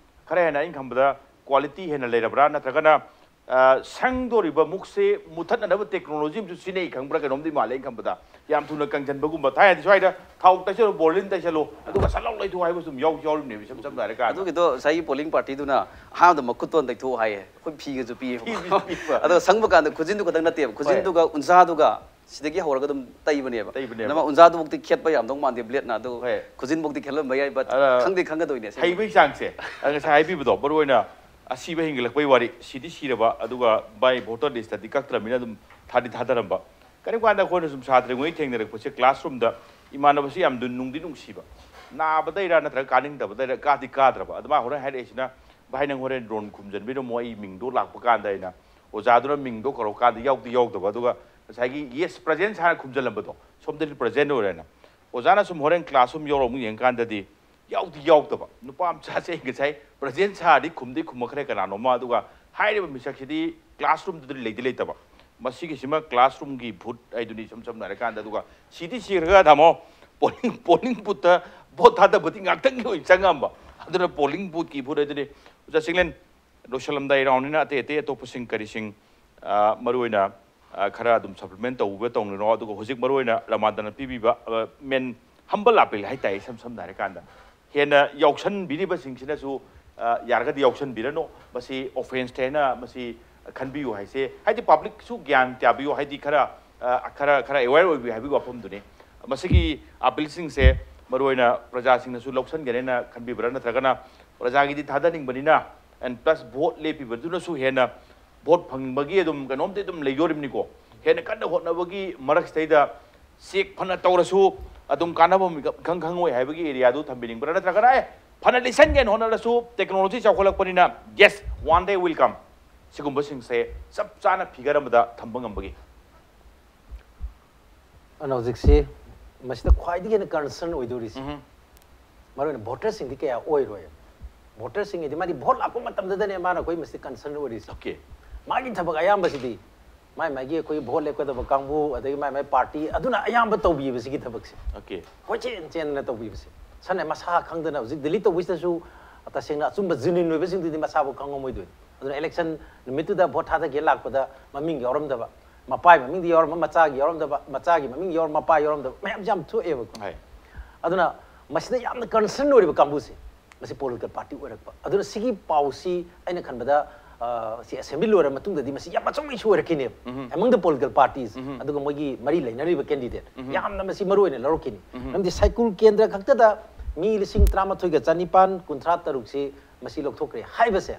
ꯈꯔ ꯍꯦꯟꯅ ꯑꯩꯅ ꯈꯟꯕꯗ ꯀ꯭ꯋꯥꯂꯤꯇꯤ ꯍꯦꯟꯅ ꯂꯩꯔꯕ꯭ꯔꯥ, ꯅꯠꯇ꯭ꯔꯒꯅ, ꯑ, ꯁꯪꯗꯣꯔꯤꯕ ꯃꯨꯛꯁꯦ ꯃꯨꯊꯠꯅꯅꯕ ꯇꯦꯛꯅꯣꯂꯣꯖꯤ ꯑꯃꯁꯨ ꯁꯤꯖꯤꯟꯅꯩ ꯈꯪꯕ꯭ꯔꯥ, ꯀꯩꯅꯣꯝꯗꯤ ꯃꯥꯜꯂꯦ ꯑꯩꯅ ꯈꯟꯕꯗ꯫ ꯌꯥꯝ ꯊꯨꯅ ꯀꯪꯁꯤꯟꯕꯒꯨꯝꯕ꯫ ꯊꯥꯏꯅꯗꯤ ꯁ꯭ꯋꯥꯏꯗ ꯊꯥꯎ ꯇꯩꯁꯜꯂꯣ, ꯕꯣꯔꯂꯤꯟ ꯇꯩꯁꯜꯂꯣ, ꯑꯗꯨꯒ ꯁꯠ ꯂꯥꯎ ꯂꯩꯊꯣꯛ ꯍꯥꯏꯕ ꯁꯨꯝ ꯌꯥꯎ-, ꯌꯥꯎꯔꯤꯕꯅꯦꯕ, ꯏꯁꯝ ꯁꯝꯅ ꯍꯥꯏꯔꯀꯥꯟꯗ꯫ ꯑꯗꯨꯒꯤꯗꯣ ꯉꯁꯥꯏꯒꯤ ꯄꯣꯂꯤꯡ ꯄꯥꯔꯇꯤꯗꯨꯅ ꯑꯍꯥꯟꯕꯗ ꯃꯈꯨꯠꯇꯣ ꯇꯩꯊꯣꯛꯑꯣ ꯍꯥꯏꯌꯦ, ꯑꯩꯈꯣꯏ ꯐꯤꯒꯁꯨ ꯄꯤꯌꯦꯕꯀꯣ꯫ ꯐꯤꯁꯨ ꯄꯤꯕ꯫ ꯑꯗꯣ ꯁꯪꯕ ꯀꯥꯟꯗ ꯈꯨꯖꯤꯟꯗꯨ ꯈꯛꯇꯪ ꯅꯠꯇꯦꯕ, ꯈꯨꯖꯤꯟꯗꯨꯒ ꯎꯟꯁꯥꯗꯨꯒ ꯁꯤꯗꯒꯤ ꯍꯧꯔꯒ ꯑꯗꯨꯝ ꯇꯩꯕꯅꯦꯕ꯫ ꯇꯩꯕꯅꯦꯕ꯫ ꯅꯃ ꯎꯟꯁꯥꯗꯨꯐꯥꯎꯗꯤ ꯈꯦꯠꯄ ꯌꯥꯝꯗꯧ ꯃꯥꯟꯗꯦ ꯕ꯭ꯂꯦꯗꯅ, ꯑꯗꯨ ꯍꯣꯏ꯫ ꯈꯨꯖꯤꯟꯐꯥꯎꯗꯤ ꯈꯦꯠꯂꯝꯕ ꯌꯥꯏ, but ꯑꯗ ꯈꯪꯗꯤ ꯈꯪꯒꯗꯣꯏꯅꯦ ꯑꯁꯦꯡꯕ꯫ ꯍꯩꯕꯒꯤ ꯆꯥꯡꯁꯦ, ꯑ, ꯉꯁꯥꯏ ꯍꯥꯏꯕꯤꯕꯗꯣ, ꯃꯔꯨ ꯑꯣꯏꯅ ꯑꯁꯤꯕ ꯍꯦꯟꯒꯠꯂꯛꯄꯒꯤ ꯋꯥꯔꯤ, ꯁꯤꯗꯤ ꯁꯤꯔꯕ, ꯑꯗꯨꯒ ꯚꯥꯏ ꯚꯣꯇꯔ ꯂꯤꯁꯇꯗꯤ ꯀꯛꯇ꯭ꯔꯕꯅꯤꯅ ꯑꯗꯨꯝ ꯊꯥꯗꯤ ꯊꯥꯗꯔꯝꯕ꯫ ꯀꯔꯤꯒꯨꯝꯕ ꯀꯥꯟꯗ ꯑꯩꯈꯣꯏꯅ ꯁꯨꯝ ꯁꯥꯇ꯭ꯔꯉꯩ ꯊꯦꯡꯅꯔꯛꯄꯁꯦ, ꯀ꯭ꯂꯥꯁꯔꯨꯝꯗ ꯏꯃꯥꯟꯅꯕꯁꯤ ꯌꯥꯝ ꯅꯨꯡꯗꯤ ꯅꯨꯡꯁꯤꯕ, ꯅꯥꯕꯗꯩꯔꯥ ꯅꯠꯇ꯭ꯔꯒ ꯀꯥꯅꯤꯡꯗꯕꯗꯩꯔꯥ, ꯀꯥꯗꯤ ꯀꯥꯗ꯭ꯔꯕ, ꯑꯗꯨ ꯃꯥ ꯍꯣꯔꯦꯟ ꯍꯥꯏꯔꯛꯏꯁꯤꯅ, "ꯚꯥꯏ, ꯅꯪ ꯍꯣꯔꯦꯟ ꯔꯣꯟ ꯈꯨꯝꯖꯤꯟꯕꯤꯔꯝꯃꯣ, ꯑꯩ ꯃꯤꯡꯗꯣ ꯂꯥꯛꯄ ꯀꯥꯟꯗ ꯑꯩꯅ ꯑꯣꯖꯥꯗꯨꯅ ꯃꯤꯡꯗꯣ ꯀꯧꯔꯀꯥꯟꯗ ꯌꯥꯎꯗꯤ ꯌꯥꯎꯗꯕ, ꯑꯗꯨꯒ ꯉꯁꯥꯏꯒꯤ ꯌꯦꯁ ꯄ꯭ꯔꯖꯦꯟꯁ ꯍꯥꯏꯅ ꯈꯨꯝꯖꯤꯜꯂꯝꯕꯗꯣ, ꯁꯣꯝꯗꯗꯤ ꯄ꯭ꯔꯖꯦꯟ ꯑꯣꯏꯔꯦꯅ꯫ ꯑꯣꯖꯥꯅ ꯁꯨꯝ ꯍꯣꯔꯦꯟ ꯀ꯭ꯂꯥꯁ ꯔꯨꯝ ꯌꯧꯔꯛ ꯑꯃꯨꯛ ꯌꯦꯡꯀꯥꯟꯗꯗꯤ ꯌꯥꯎꯗꯤ ꯌꯥꯎꯗꯕ꯫ ꯅꯨꯄꯥ ꯃꯆꯥꯁꯦ ꯑꯩ ꯉꯁꯥꯏ ꯄ꯭ꯔꯖꯦꯟ ꯁꯥꯔꯗꯤ ꯈꯨꯝꯗꯤ ꯈꯨꯝꯃꯛꯈ꯭ꯔꯦ ꯀꯅꯥꯅꯣꯃ, ꯑꯗꯨꯒ ꯍꯥꯏꯔꯤꯕ ꯃꯤꯁꯛꯁꯤꯗꯤ ꯀ꯭ꯂꯥꯁ ꯔꯨꯝꯗꯨꯗ ꯂꯩꯗꯤ ꯂꯩꯇꯕ꯫ ꯃꯁꯤꯒꯤꯁꯤꯃ ꯀ꯭ꯂꯥꯁ ꯔꯨꯝꯒꯤ ꯚꯨꯠ ꯍꯥꯏꯗꯨꯅꯤ, ꯏꯁꯝ ꯁꯝꯅ ꯍꯥꯏꯔꯀꯥꯟꯗ꯫ ꯑꯗꯨꯒ ꯁꯤꯗꯤ ꯁꯤꯈ꯭ꯔꯒ, ꯇꯥꯃꯣ, ꯄꯣꯂꯤꯡ, ꯄꯣꯂꯤꯡ ꯕꯨꯠꯇ ꯚꯣꯠ ꯊꯥꯗꯕꯗꯤ ꯉꯥꯛꯇꯪꯒꯤ ꯑꯣꯏꯅ ꯆꯪꯉꯝꯕ꯫ ꯑꯗꯨꯅ ꯄꯣꯂꯤꯡ ꯕꯨꯠꯀꯤ ꯚꯨꯠ ꯍꯥꯏꯗꯨꯅꯤ꯫ ꯑꯣꯖꯥ ꯆꯤꯡꯂꯦꯟ, ꯂꯣꯏꯁꯤꯜꯂꯝꯗꯥꯏ ꯔꯥꯎꯟꯅꯤꯅ ꯑꯇꯩ ꯑꯇꯩ ꯑꯇꯣꯞꯄꯁꯤꯡ ꯀꯔꯤꯁꯤꯡ, ꯑ, ꯃꯔꯨꯑꯣꯏꯅ, ꯑ, ꯈꯔ ꯑꯗꯨꯝ ꯁꯄ꯭ꯂꯤꯃꯦꯟ ꯇꯧꯕ ꯇꯧꯅꯤꯡꯔꯣ꯫ ꯑꯗꯨꯒ ꯍꯧꯖꯤꯛ ꯃꯔꯨꯑꯣꯏꯅ ꯔꯃꯥꯗꯅ ꯄꯤꯕꯤꯕ, ꯑ, ꯃꯦꯟ ꯍꯝꯕꯜ ꯑꯥꯄꯤꯜ ꯍꯥꯏꯇꯥꯔꯦ, ꯏꯁꯝ ꯁꯝꯅ ꯍꯥꯏꯔꯀꯥꯟꯗ, ꯍꯦꯟꯅ ꯌꯥꯎꯁꯟꯕꯤꯔꯤꯕꯁꯤꯡꯁꯤꯅꯁꯨ ꯑ, ꯌꯥꯔꯒꯗꯤ ꯌꯥꯎꯁꯟꯕꯤꯔꯅꯨ꯫ ꯃꯁꯤ ꯑꯣꯐꯦꯟꯁ ꯍꯥꯏꯅ ꯃꯁꯤ ꯈꯟꯕꯤꯌꯨ ꯍꯥꯏꯁꯦ, ꯍꯥꯏꯗꯤ ꯄꯕ꯭ꯂꯤꯛꯁꯨ ꯒ꯭ꯌꯥꯟ ꯇꯥꯕꯤꯌꯨ, ꯍꯥꯏꯗꯤ ꯈꯔ, ꯑ, ꯈꯔ, ꯈꯔ ꯑꯦꯋꯦꯌꯔ ꯑꯣꯏꯕꯤꯌꯨ ꯍꯥꯏꯕꯒꯤ ꯋꯥꯐꯝꯗꯨꯅꯤ꯫ ꯃꯁꯤꯒꯤ ꯑꯥꯄꯤꯜꯁꯤꯡꯁꯦ ꯃꯔꯨꯑꯣꯏꯅ ꯄ꯭ꯔꯖꯥꯁꯤꯡꯅꯁꯨ ꯂꯧꯁꯟꯒꯅꯦꯅ ꯈꯟꯕꯤꯕ꯭ꯔꯥ, ꯅꯠꯇ꯭ꯔꯒꯅ ꯄ꯭ꯔꯖꯥꯒꯤꯗꯤ ꯊꯥꯗꯅꯤꯡꯕꯅꯤꯅ, ꯑꯦꯟ ꯄ꯭ꯂꯁ ꯚꯣꯠ ꯂꯦꯞꯄꯤꯕꯗꯨꯅꯁꯨ ꯍꯦꯟꯅ ꯚꯣꯠ ꯐꯪꯕꯒꯤ ꯑꯗꯨꯝ ꯀꯩꯅꯣꯝꯇ ꯑꯗꯨꯝ ꯂꯩꯗꯣꯔꯤꯕꯅꯤꯀꯣ꯫ ꯍꯦꯟꯅ ꯀꯟꯅ ꯍꯣꯠꯅꯕꯒꯤ ꯃꯔꯛꯁꯤꯗꯩꯗ ꯆꯦꯛ ꯐꯅ ꯇꯧꯔꯁꯨ ꯑꯗꯨꯝ ꯀꯥꯟꯅꯕ ꯏꯈꯪ ꯈꯪꯉꯣꯏ ꯍꯥꯏꯕꯒꯤ ꯑꯦꯔꯤꯌꯥꯗꯨ ꯊꯝꯕꯤꯅꯤꯡꯕ꯭ꯔꯥ, ꯅꯠꯇ꯭ꯔꯒꯅ ꯑꯦ, ꯐꯅ ꯂꯤꯁꯟꯒꯦꯅ ꯍꯣꯠꯅꯔꯁꯨ ꯇꯦꯛꯅꯣꯂꯣꯖꯤ ꯆꯥꯎꯈꯠꯂꯛꯄꯅꯤꯅ yes, one day will come, ꯁꯤꯒꯨꯝꯕꯁꯤꯡꯁꯦ ꯆꯞ ꯆꯥꯅ ꯐꯤꯒꯔ ꯑꯃꯗ ꯊꯝꯕ ꯉꯝꯕꯒꯤ? ꯑꯗꯨꯅ ꯍꯧꯖꯤꯛꯁꯤ ꯃꯁꯤꯗ ꯈ꯭ꯋꯥꯏꯗꯒꯤ ꯍꯦꯟꯅ ꯀꯟꯁꯔꯟ ꯑꯣꯏꯗꯣꯔꯤꯁꯦ, ꯃꯔꯨꯑꯣꯏꯅ ꯚꯣꯇꯔꯁꯤꯡꯗꯤ ꯀꯌꯥ ꯑꯣꯏꯔꯣꯏ꯫ ꯚꯣꯇꯔꯁꯤꯡꯒꯤꯗꯤ ꯃꯥꯗꯤ ꯚꯣꯠ ꯂꯥꯛꯄ ꯃꯇꯝꯗꯗꯅꯦ ꯃꯥꯅ ꯑꯩꯈꯣꯏ ꯃꯁꯤꯗ ꯀꯟꯁꯔꯟ ꯑꯣꯏꯔꯤꯁꯦ꯫ Okay. ꯃꯥꯒꯤ ꯊꯕꯛ ꯑꯌꯥꯝꯕꯁꯤꯗꯤ ꯃꯥꯏ ꯃꯥꯒꯤ ꯑꯩꯈꯣꯏ ꯚꯣꯠ ꯂꯦꯞꯀꯗꯕ ꯀꯥꯡꯕꯨ, ꯑꯗꯒꯤ ꯃꯥꯏ ꯃꯥꯏ ꯄꯥꯔꯇꯤ ꯑꯗꯨꯅ ꯑꯌꯥꯝꯕ ꯇꯧꯕꯤꯕ ꯁꯤꯒꯤ ꯊꯕꯛꯁꯦ꯫ Okay. ꯀꯣꯏꯆꯦꯟ ꯆꯦꯟꯗꯅ ꯇꯧꯕꯤꯕꯁꯦ꯫ ꯁꯝꯅ ꯃꯁꯥ ꯈꯪꯗꯅ ꯍꯧꯖꯤꯛ ꯗꯤꯂꯤꯠ ꯇꯧꯕꯁꯤꯗꯁꯨ ꯇꯁꯦꯡꯅ ꯑꯆꯨꯝꯕ ꯖꯦꯅ꯭ꯌꯨꯟ ꯑꯣꯏꯕꯁꯤꯡꯗꯨꯗꯤ ꯃꯁꯥꯕꯨ ꯈꯪꯉꯝꯃꯣꯏꯗꯣꯏꯅꯤ꯫ ꯑꯗꯨꯅ ꯏꯂꯦꯛꯁꯟ ꯅꯨꯃꯤꯠꯇꯨꯗ ꯚꯣꯠ ꯊꯥꯗꯒꯦ ꯂꯥꯛꯄꯗ ꯃꯃꯤꯡ ꯌꯥꯎꯔꯝꯗꯕ, ꯃꯄꯥꯒꯤ ꯃꯃꯤꯡꯗꯤ ꯌꯥꯎꯔꯝꯕ, ꯃꯆꯥꯒꯤ ꯌꯥꯎꯔꯝꯗꯕ, ꯃꯆꯥꯒꯤ ꯃꯃꯤꯡ ꯌꯥꯎꯔꯝꯕ, ꯃꯄꯥ ꯌꯥꯎꯔꯝꯗꯕ ꯃꯌꯥꯝꯁꯦ ꯌꯥꯝ ꯊꯣꯛꯑꯦꯕꯀꯣ꯫ ꯍꯣꯏ꯫ ꯑꯗꯨꯅ ꯃꯁꯤꯗ ꯌꯥꯝꯅ ꯀꯟꯁꯔꯟ ꯑꯣꯏꯔꯤꯕ ꯀꯥꯡꯕꯨꯁꯦ ꯃꯁꯤ ꯄꯣꯂꯤꯇꯤꯀꯦꯜ ꯄꯥꯔꯇꯤ ꯑꯣꯏꯔꯛꯄ꯫ ꯑꯗꯨꯅ ꯁꯤꯒꯤ ꯄꯥꯎꯁꯤ ꯑꯩꯅ ꯈꯟꯕꯗ, ꯑ, ꯁꯤ ꯑꯦꯁꯦꯝꯕ꯭ꯂꯤ ꯂꯣꯏꯔ ꯃꯇꯨꯡꯗꯗꯤ ꯃꯁꯤ ꯌꯥꯝ ꯑꯆꯧꯕ ꯏꯁꯨ ꯑꯣꯏꯔꯛꯈꯤꯅꯦꯕ꯫ Among the political parties, ꯑꯗꯨꯒ ꯃꯣꯏꯒꯤ ꯃꯔꯤ ꯂꯩꯅꯔꯤꯕ ꯀꯦꯟꯗꯤꯗꯦꯠ ꯌꯥꯝꯅ ꯃꯁꯤ ꯃꯔꯨ ꯑꯣꯏꯅ ꯂꯧꯔꯛꯈꯤꯅꯤ꯫ ꯃꯔꯝꯗꯤ ꯁꯥꯏꯀꯨꯜ ꯀꯦꯟꯗ꯭ꯔ ꯈꯛꯇꯗ ꯃꯤ ꯂꯤꯁꯤꯡ ꯇꯔꯥꯃꯥꯊꯣꯏꯒ ꯆꯅꯤꯄꯥꯟ ꯀꯨꯟꯊ꯭ꯔꯥ ꯇꯔꯨꯛꯁꯤ ꯃꯁꯤ ꯂꯧꯊꯣꯛꯈ꯭ꯔꯦ ꯍꯥꯏꯕꯁꯦ,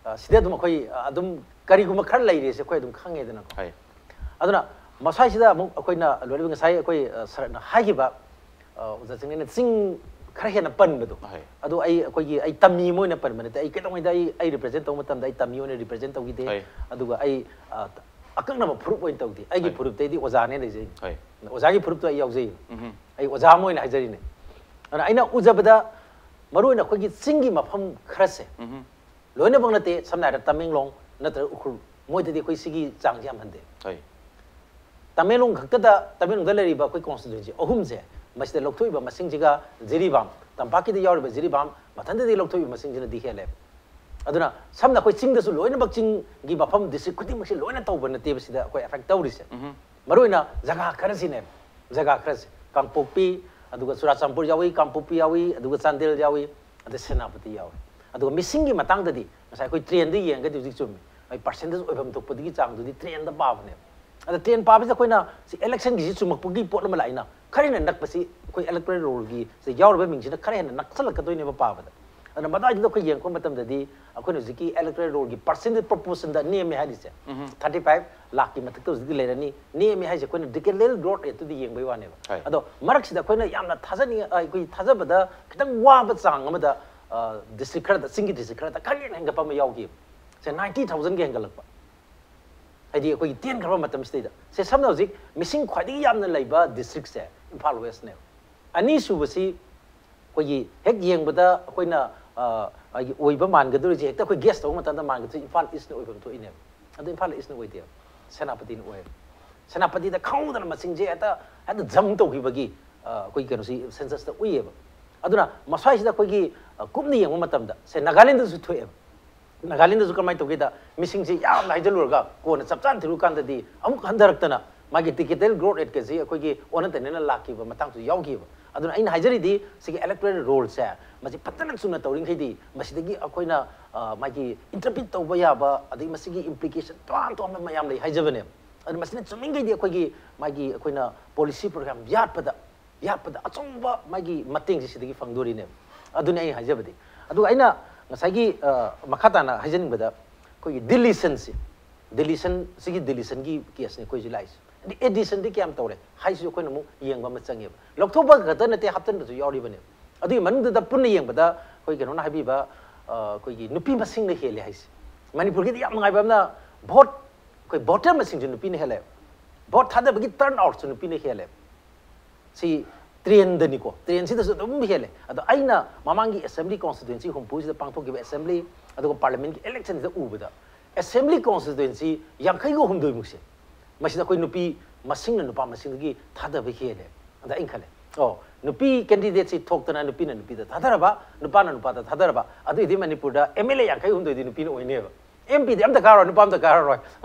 ꯑ, ꯁꯤꯗ ꯑꯗꯨꯝ ꯑꯩꯈꯣꯏ, ꯑ, ꯑꯗꯨꯝ ꯀꯔꯤꯒꯨꯝꯕ ꯈꯔ ꯂꯩꯔꯦꯁꯦ ꯑꯩꯈꯣꯏ ꯑꯗꯨꯝ ꯈꯪꯉꯦꯗꯅꯀꯣ꯫ ꯍꯣꯏ꯫ ꯑꯗꯨꯅ ꯃꯁꯥꯏꯁꯤꯗ ꯑꯃꯨꯛ ꯑꯩꯈꯣꯏꯅ ꯂꯣꯏꯔꯤꯕ ꯉꯁꯥꯏ ꯑꯩꯈꯣꯏ, ꯑ, ꯁꯔꯠꯅ ꯍꯥꯏꯈꯤꯕ, ꯑ, ꯑꯣꯖꯥ ꯆꯤꯡꯂꯦꯟꯅ ꯆꯤꯡ ꯈꯔ ꯍꯦꯟꯅ ꯄꯟꯕꯗꯣ, ꯍꯣꯏ꯫ ꯑꯗꯨ ꯑꯩ, ꯑꯩꯈꯣꯏꯒꯤ, ꯑꯩ ꯇꯝꯃꯤ ꯑꯃ ꯑꯣꯏꯅ ꯄꯟꯕ ꯅꯠꯇꯦ꯫ ꯑꯩ ꯀꯩꯗꯧꯉꯩꯗ ꯑꯩ, ꯑꯩ ꯔꯤꯄ꯭ꯔꯖꯦꯟ ꯇꯧꯕ ꯃꯇꯝꯗ ꯑꯩ ꯇꯝꯃꯤ ꯑꯣꯏꯅ ꯔꯤꯄ꯭ꯔꯖꯦꯟ ꯇꯧꯈꯤꯗꯦ꯫ ꯍꯣꯏ꯫ ꯑꯗꯨꯒ ꯑꯩ, ꯑ, ꯑꯀꯛꯅꯕ ꯐꯨꯔꯨꯞ ꯑꯣꯏꯅ ꯇꯧꯗꯦ꯫ ꯑꯩꯒꯤ ꯍꯣꯏ꯫ ꯐꯨꯔꯨꯞꯇꯩꯗꯤ ꯑꯣꯖꯥꯅꯦ ꯂꯩꯖꯩ꯫ ꯍꯣꯏ꯫ ꯑꯣꯖꯥꯒꯤ ꯐꯨꯔꯨꯞꯇꯣ ꯑꯩ ꯌꯥꯎꯖꯩ꯫ ꯎꯝ꯫ ꯑꯩ ꯑꯣꯖꯥ ꯑꯃ ꯑꯣꯏꯅ ꯍꯥꯏꯖꯔꯤꯅꯦ꯫ ꯑꯗꯨꯅ ꯑꯩꯅ ꯎꯖꯕꯗ ꯃꯔꯨꯑꯣꯏꯅ ꯑꯩꯈꯣꯏꯒꯤ ꯆꯤꯡꯒꯤ ꯃꯐꯝ ꯈꯔꯁꯦ, ꯎꯝ꯫ ꯂꯣꯏꯅꯃꯛ ꯅꯠꯇꯦ, ꯁꯝꯅ ꯍꯥꯏꯔꯕꯗ ꯇꯃꯦꯡꯂꯣꯡ ꯅꯠꯇ꯭ꯔꯒ ꯎꯈ꯭ꯔꯨꯜ, ꯃꯣꯏꯗꯗꯤ ꯑꯩꯈꯣꯏ ꯁꯤꯒꯤ ꯆꯥꯡꯁꯦ ꯌꯥꯝ ꯍꯟꯊꯩ꯫ ꯍꯣꯏ꯫ ꯇꯃꯦꯡꯂꯣꯡ ꯈꯛꯇꯗ, ꯇꯃꯦꯡꯂꯣꯡꯗ ꯂꯩꯔꯤꯕ ꯑꯩꯈꯣꯏ ꯀꯣꯟꯁꯇꯤꯇ꯭ꯋꯦꯟꯁꯤ ꯑꯍꯨꯝꯁꯦ, ꯃꯁꯤꯗ ꯂꯧꯊꯣꯛꯏꯕ ꯃꯁꯤꯡꯁꯤꯒ ꯖꯤꯔꯤꯕꯥꯝ, ꯇꯝꯄꯥꯛꯀꯤꯗ ꯌꯥꯎꯔꯤꯕ ꯖꯤꯔꯤꯕꯥꯝ, ꯃꯊꯟꯇꯗꯤ ꯂꯧꯊꯣꯛꯏꯕ ꯃꯁꯤꯡꯁꯤꯅꯗꯤ ꯍꯦꯜꯂꯦ꯫ ꯑꯗꯨꯅ ꯁꯝꯅ ꯑꯩꯈꯣꯏ ꯆꯤꯡꯗꯁꯨ ꯂꯣꯏꯅꯃꯛ ꯆꯤꯡꯒꯤ ꯃꯐꯝ ꯗꯤꯁꯇ꯭ꯔꯤꯛ ꯈꯨꯗꯤꯡꯃꯛꯁꯤ ꯂꯣꯏꯅ ꯇꯧꯕ ꯅꯠꯇꯦꯕ ꯁꯤꯗ ꯑꯩꯈꯣꯏ ꯑꯦꯐꯦꯛ ꯇꯧꯔꯤꯁꯦ꯫ ꯎꯝ꯫ ꯃꯔꯨꯑꯣꯏꯅ ꯖꯒꯥ ꯈꯔꯁꯤꯅꯦ, ꯖꯒꯥ ꯈꯔꯁꯦ, ꯀꯥꯡꯄꯣꯛꯄꯤ, ꯑꯗꯨꯒ ꯆꯨꯔꯥꯆꯥꯟꯄꯨꯔ ꯌꯥꯎꯏ, ꯀꯥꯡꯄꯣꯛꯄꯤ ꯌꯥꯎꯏ, ꯑꯗꯨꯒ ꯆꯥꯟꯗꯦꯜ ꯌꯥꯎꯏ, ꯑꯗꯩ ꯁꯦꯅꯥꯄꯇꯤ ꯌꯥꯎꯏ꯫ ꯑꯗꯨꯒ ꯃꯤꯁꯤꯡꯒꯤ ꯃꯇꯥꯡꯗꯗꯤ ꯉꯁꯥꯏ ꯑꯩꯈꯣꯏ ꯇ꯭ꯔꯦꯟꯗ ꯌꯦꯡꯉꯒꯗꯤ ꯍꯧꯖꯤꯛ ꯆꯨꯝꯃꯤ, ꯑꯩ ꯄꯥꯔꯁꯦꯟꯇꯦꯖ ꯑꯣꯏꯐꯝ ꯊꯣꯛꯄꯗꯨꯒꯤ ꯆꯥꯡꯗꯨꯗꯤ ꯇ꯭ꯔꯦꯟꯗ ꯄꯥꯕꯅꯦꯕ꯫ ꯑꯗ ꯇ꯭ꯔꯦꯟ ꯄꯥꯕꯁꯤꯗ ꯑꯩꯈꯣꯏꯅ ꯁꯤ ꯏꯂꯦꯛꯁꯟꯒꯤꯁꯤ ꯆꯨꯝꯃꯛꯄꯒꯤ ꯄꯣꯠ ꯑꯃ ꯂꯥꯛꯏꯅ, ꯈꯔ ꯍꯦꯟꯅ ꯅꯛꯄꯁꯤ ꯑꯩꯈꯣꯏ ꯏꯂꯦꯛꯇꯣꯔꯦꯜ ꯔꯣꯜꯒꯤ ꯁꯤꯗ ꯌꯥꯎꯔꯤꯕ ꯃꯤꯡꯁꯤꯅ ꯈꯔ ꯍꯦꯟꯅ ꯅꯛꯁꯜꯂꯛꯀꯗꯣꯏꯅꯦꯕ ꯄꯥꯕꯗ꯫ ꯑꯗꯨꯅ ꯃꯗꯥꯏꯗꯨꯗ ꯑꯩꯈꯣꯏ ꯌꯦꯡꯉꯛꯄ ꯃꯇꯝꯗꯗꯤ ꯑꯩꯈꯣꯏꯅ ꯍꯧꯖꯤꯛꯀꯤ ꯏꯂꯦꯛꯇꯣꯔꯦꯜ ꯔꯣꯜꯒꯤ ꯄꯥꯔꯁꯦꯟꯇꯦꯖ ꯄ꯭ꯔꯣꯄꯣꯔꯁꯟꯗ ꯅꯦꯝꯃꯦ ꯍꯥꯏꯔꯤꯁꯦ, ꯊꯥꯔꯇꯤ ꯐꯥꯏꯚ ꯂꯥꯛꯀꯤ ꯃꯊꯛꯇ ꯍꯧꯖꯤꯛꯇꯤ ꯂꯩꯔꯅꯤ꯫ ꯅꯦꯝꯃꯦ ꯍꯥꯏꯁꯦ ꯑꯩꯈꯣꯏꯅ ꯗꯤꯀꯦꯗꯦꯜ ꯒ꯭ꯔꯣꯠ ꯔꯦꯠꯇꯨꯗꯤ ꯌꯦꯡꯕꯩ ꯋꯥꯅꯦꯕ꯫ ꯍꯣꯏ꯫ ꯑꯗꯣ ꯃꯔꯛꯁꯤꯗ ꯑꯩꯈꯣꯏꯅ ꯌꯥꯝꯅ ꯊꯥꯖꯅꯤꯡ ꯑꯩꯈꯣꯏ ꯊꯥꯖꯕꯗ ꯈꯤꯇꯪ ꯋꯥꯕ ꯆꯥꯡ ꯑꯃꯗ ꯗꯤꯁꯇ꯭ꯔꯤꯛ ꯈꯔꯗ, ꯆꯤꯡꯒꯤ ꯗꯤꯁꯇ꯭ꯔꯤꯛ ꯈꯔꯗ ꯈꯔ ꯍꯦꯟꯅ ꯍꯦꯟꯒꯠꯄ ꯑꯃ ꯌꯥꯎꯈꯤꯕ꯫ ꯁꯦ, ꯅꯥꯏꯟꯇꯤ ꯊꯥꯎꯖꯟꯒꯤ ꯍꯦꯟꯒꯠꯂꯛꯄ꯫ ꯍꯥꯏꯗꯤ ꯑꯩꯈꯣꯏꯒꯤ ꯇꯦꯟꯈ꯭ꯔꯕ ꯃꯇꯝꯁꯤꯗꯩꯗ, ꯁꯦ, ꯁꯝꯅ ꯍꯧꯖꯤꯛ ꯃꯤꯁꯤꯡ ꯈ꯭ꯋꯥꯏꯗꯒꯤ ꯌꯥꯝꯅ ꯂꯩꯕ ꯗꯤꯁꯇ꯭ꯔꯤꯛꯁꯦ ꯏꯝꯐꯥꯜ ꯋꯦꯁꯅꯦꯕ꯫ ꯑꯅꯤꯁꯨꯕꯁꯤ ꯑꯩꯈꯣꯏꯒꯤ ꯍꯦꯛ ꯌꯦꯡꯕꯗ ꯑꯩꯈꯣꯏꯅ ꯑ, ꯑꯩꯒꯤ ꯑꯣꯏꯕ ꯃꯥꯟꯒꯗꯧꯔꯤꯁꯦ, ꯍꯦꯛꯇ ꯑꯩꯈꯣꯏ ꯒꯦꯁ ꯇꯧꯕ ꯃꯇꯝꯗ ꯃꯥꯟꯒꯗꯣꯏꯁꯦ ꯏꯝꯐꯥꯜ ꯏꯁꯅ ꯑꯣꯏꯐꯝ ꯊꯣꯛꯏꯅꯦꯕ꯫ ꯑꯗꯣ ꯏꯝꯐꯥꯜ ꯏꯁꯅ ꯑꯣꯏꯗꯦꯕ, ꯁꯦꯅꯥꯄꯇꯤꯅ ꯑꯣꯏꯌꯦꯕ꯫ ꯁꯦꯅꯥꯄꯇꯤꯗ ꯈꯪꯍꯧꯗꯅ ꯃꯁꯤꯡꯁꯦ ꯍꯦꯛꯇ ꯍꯦꯛꯇ ꯖꯝ ꯇꯧꯈꯤꯕꯒꯤ ꯑ, ꯑꯩꯈꯣꯏꯒꯤ ꯀꯩꯅꯣꯁꯤ ꯁꯦꯟꯁꯁꯇ ꯎꯏꯌꯦꯕ꯫ ꯑꯗꯨꯅ ꯃꯁ꯭ꯋꯥꯏꯁꯤꯗ ꯑꯩꯈꯣꯏꯒꯤ ꯑ, ꯀꯨꯞꯅ ꯌꯦꯡꯕ ꯃꯇꯝꯗ, ꯁꯦ, ꯅꯥꯒꯥꯂꯦꯟꯗꯁꯨ ꯊꯣꯛꯑꯦꯕ꯫ ꯅꯥꯒꯥꯂꯦꯟꯗꯁꯨ ꯀꯃꯥꯏꯅ ꯇꯧꯒꯦꯗ, ꯃꯤꯁꯤꯡꯁꯦ ꯌꯥꯝꯅ ꯍꯥꯏꯖꯤꯜꯂꯨꯔꯒ ꯀꯣꯟꯅ ꯆꯞ ꯆꯥꯅ ꯊꯤꯔꯨꯀꯥꯟꯗꯗꯤ ꯑꯃꯨꯛ ꯍꯟꯊꯔꯛꯇꯅ ꯃꯥꯒꯤ ꯗꯤꯀꯦꯗꯦꯜ ꯒ꯭ꯔꯣꯠ ꯔꯦꯠꯀꯁꯤ ꯑꯩꯈꯣꯏꯒꯤ ꯑꯣꯟꯅ ꯇꯩꯅꯅ ꯂꯥꯛꯈꯤꯕ ꯃꯇꯥꯡꯁꯨ ꯌꯥꯎꯈꯤꯕ꯫ ꯑꯗꯨꯅ ꯑꯩꯅ ꯍꯥꯏꯖꯔꯤꯗꯤ, ꯁꯤꯒꯤ ꯏꯂꯦꯛꯇꯣꯔꯦꯜ ꯔꯣꯜꯁꯦ ꯃꯁꯤ ꯐꯖꯅ ꯆꯨꯝꯅ ꯇꯧꯔꯤꯈꯩꯗꯤ ꯃꯁꯤꯗꯒꯤ ꯑꯩꯈꯣꯏꯅ ꯑ, ꯃꯥꯒꯤ ꯏꯟꯇꯔꯄ꯭ꯔꯤꯠ ꯇꯧꯕ ꯌꯥꯕ, ꯑꯗꯒꯤ ꯃꯁꯤꯒꯤ ꯏꯝꯄ꯭ꯂꯤꯀꯦꯁꯟ ꯇꯣꯉꯥꯟ ꯇꯣꯉꯥꯟꯕ ꯃꯌꯥꯝ ꯂꯩ ꯍꯥꯏꯖꯕꯅꯦꯕ꯫ ꯑꯗꯨ ꯃꯁꯤꯅ ꯆꯨꯝꯃꯤꯈꯩꯗꯤ ꯑꯩꯈꯣꯏꯒꯤ ꯃꯥꯒꯤ ꯑꯩꯈꯣꯏꯅ ꯄꯣꯂꯤꯁꯤ ꯄ꯭ꯔꯣꯒ꯭ꯔꯥꯝ ꯌꯥꯠꯄꯗ ꯌꯥꯠꯄꯗ ꯑꯆꯧꯕ ꯃꯥꯒꯤ ꯃꯇꯦꯡꯁꯦ ꯁꯤꯗꯒꯤ ꯐꯪꯗꯣꯔꯤꯅꯦꯕ꯫ ꯑꯗꯨꯅꯤ ꯑꯩꯅ ꯍꯥꯏꯖꯕꯗꯤ꯫ ꯑꯗꯨꯒ ꯑꯩꯅ ꯉꯁꯥꯏꯒꯤ ꯑ, ꯃꯈꯥ ꯇꯥꯅ ꯍꯥꯏꯖꯅꯤꯡꯕꯗ, ꯑꯩꯈꯣꯏꯒꯤ ꯗꯤꯂꯤꯁꯟꯁꯤ, ꯗꯤꯂꯤꯁꯟ, ꯁꯤꯒꯤ ꯗꯤꯂꯤꯁꯟꯒꯤ ꯀꯦꯁꯅꯤ ꯑꯩꯈꯣꯏꯁꯨ ꯂꯥꯛꯏꯁꯦ꯫ ꯑꯗꯩ ꯑꯦꯗꯤꯁꯟꯗꯤ ꯀꯌꯥꯝ ꯇꯧꯔꯦ ꯍꯥꯏꯁꯤꯁꯨ ꯑꯩꯈꯣꯏꯅ ꯑꯃꯨꯛ ꯌꯦꯡꯕ ꯑꯃ ꯆꯪꯉꯦꯕ꯫ ꯂꯧꯊꯣꯛꯄ ꯈꯛꯇ ꯅꯠꯇꯦ, ꯍꯥꯞꯆꯤꯟꯕꯁꯨ ꯌꯥꯎꯔꯤꯕꯅꯦꯕ꯫ ꯑꯗꯨꯒꯤ ꯃꯅꯨꯡꯗꯨꯗ ꯄꯨꯟꯅ ꯌꯦꯡꯕꯗ ꯑꯩꯈꯣꯏ ꯀꯩꯅꯣꯅ ꯍꯥꯏꯕꯤꯕ, ꯑ, ꯑꯩꯈꯣꯏꯒꯤ ꯅꯨꯄꯤ ꯃꯁꯤꯡꯅ ꯍꯦꯜꯂꯦ ꯍꯥꯏꯁꯦ꯫ ꯃꯅꯤꯄꯨꯔꯒꯤꯗꯤ ꯌꯥꯝ ꯅꯨꯡꯉꯥꯏꯕ ꯑꯃꯅ, ꯚꯣꯠ, ꯑꯩꯈꯣꯏ ꯚꯣꯇꯔ ꯃꯁꯤꯡꯁꯨ ꯅꯨꯄꯤꯅ ꯍꯦꯜꯂꯦꯕ꯫ ꯚꯣꯠ ꯊꯥꯗꯕꯒꯤ ꯇꯔꯟ ꯑꯥꯎꯠꯁꯨ ꯅꯨꯄꯤꯅ ꯍꯦꯜꯂꯦꯕ꯫ ꯁꯤ ꯇ꯭ꯔꯦꯟꯗꯅꯤꯀꯣ, ꯇ꯭ꯔꯦꯟꯁꯤꯗꯁꯨ ꯑꯗꯨꯝ ꯍꯦꯜꯂꯦ꯫ ꯑꯗꯣ ꯑꯩꯅ ꯃꯃꯥꯡꯒꯤ ꯑꯦꯁꯦꯝꯕ꯭ꯂꯤ ꯀꯣꯟꯁꯇꯤꯇ꯭ꯋꯦꯟꯁꯤ ꯍꯨꯝꯐꯨꯁꯤꯗ ꯄꯥꯡꯊꯣꯛꯈꯤꯕ ꯑꯦꯁꯦꯝꯕ꯭ꯂꯤ, ꯑꯗꯨꯒ ꯄꯥꯔꯂꯤꯌꯥꯃꯦꯟꯒꯤ ꯏꯂꯦꯛꯁꯟꯁꯤꯗ ꯎꯕꯗ, ꯑꯦꯁꯦꯝꯕ꯭ꯂꯤ ꯀꯣꯟꯁꯇꯤꯇ꯭ꯋꯦꯟꯁꯤ ꯌꯥꯡꯈꯩꯒ ꯍꯨꯝꯗꯣꯏꯃꯨꯛꯁꯦ, ꯃꯁꯤꯗ ꯑꯩꯈꯣꯏ ꯅꯨꯄꯤ ꯃꯁꯤꯡꯅ ꯅꯨꯄꯥ ꯃꯁꯤꯡꯗꯒꯤ ꯊꯥꯗꯕ ꯍꯦꯜꯂꯦ꯫ ꯑꯗ ꯑꯩꯅ ꯈꯜꯂꯦ, ꯑꯣ, ꯅꯨꯄꯤ ꯀꯦꯟꯗꯤꯗꯦꯠꯁꯤ ꯊꯣꯛꯇꯅ ꯅꯨꯄꯤꯅ ꯅꯨꯄꯤꯗ ꯊꯥꯗꯔꯕ, ꯅꯨꯄꯥꯅ ꯅꯨꯄꯥꯗ ꯊꯥꯗꯔꯕ, ꯑꯗꯨꯏꯗꯤ ꯃꯅꯤꯄꯨꯔꯗ ꯑꯦꯝ ꯑꯦꯜ ꯑꯦ ꯌꯥꯡꯈꯩ ꯍꯨꯝꯗꯣꯏꯗꯤ ꯅꯨꯄꯤꯅ ꯑꯣꯏꯅꯦꯕ꯫ ꯑꯦꯝ ꯄꯤꯗꯤ ꯑꯝꯇ ꯀꯥꯔꯣꯏ, ꯅꯨꯄꯥ ꯑꯝꯇ ꯀꯥꯔꯔꯣꯏ꯫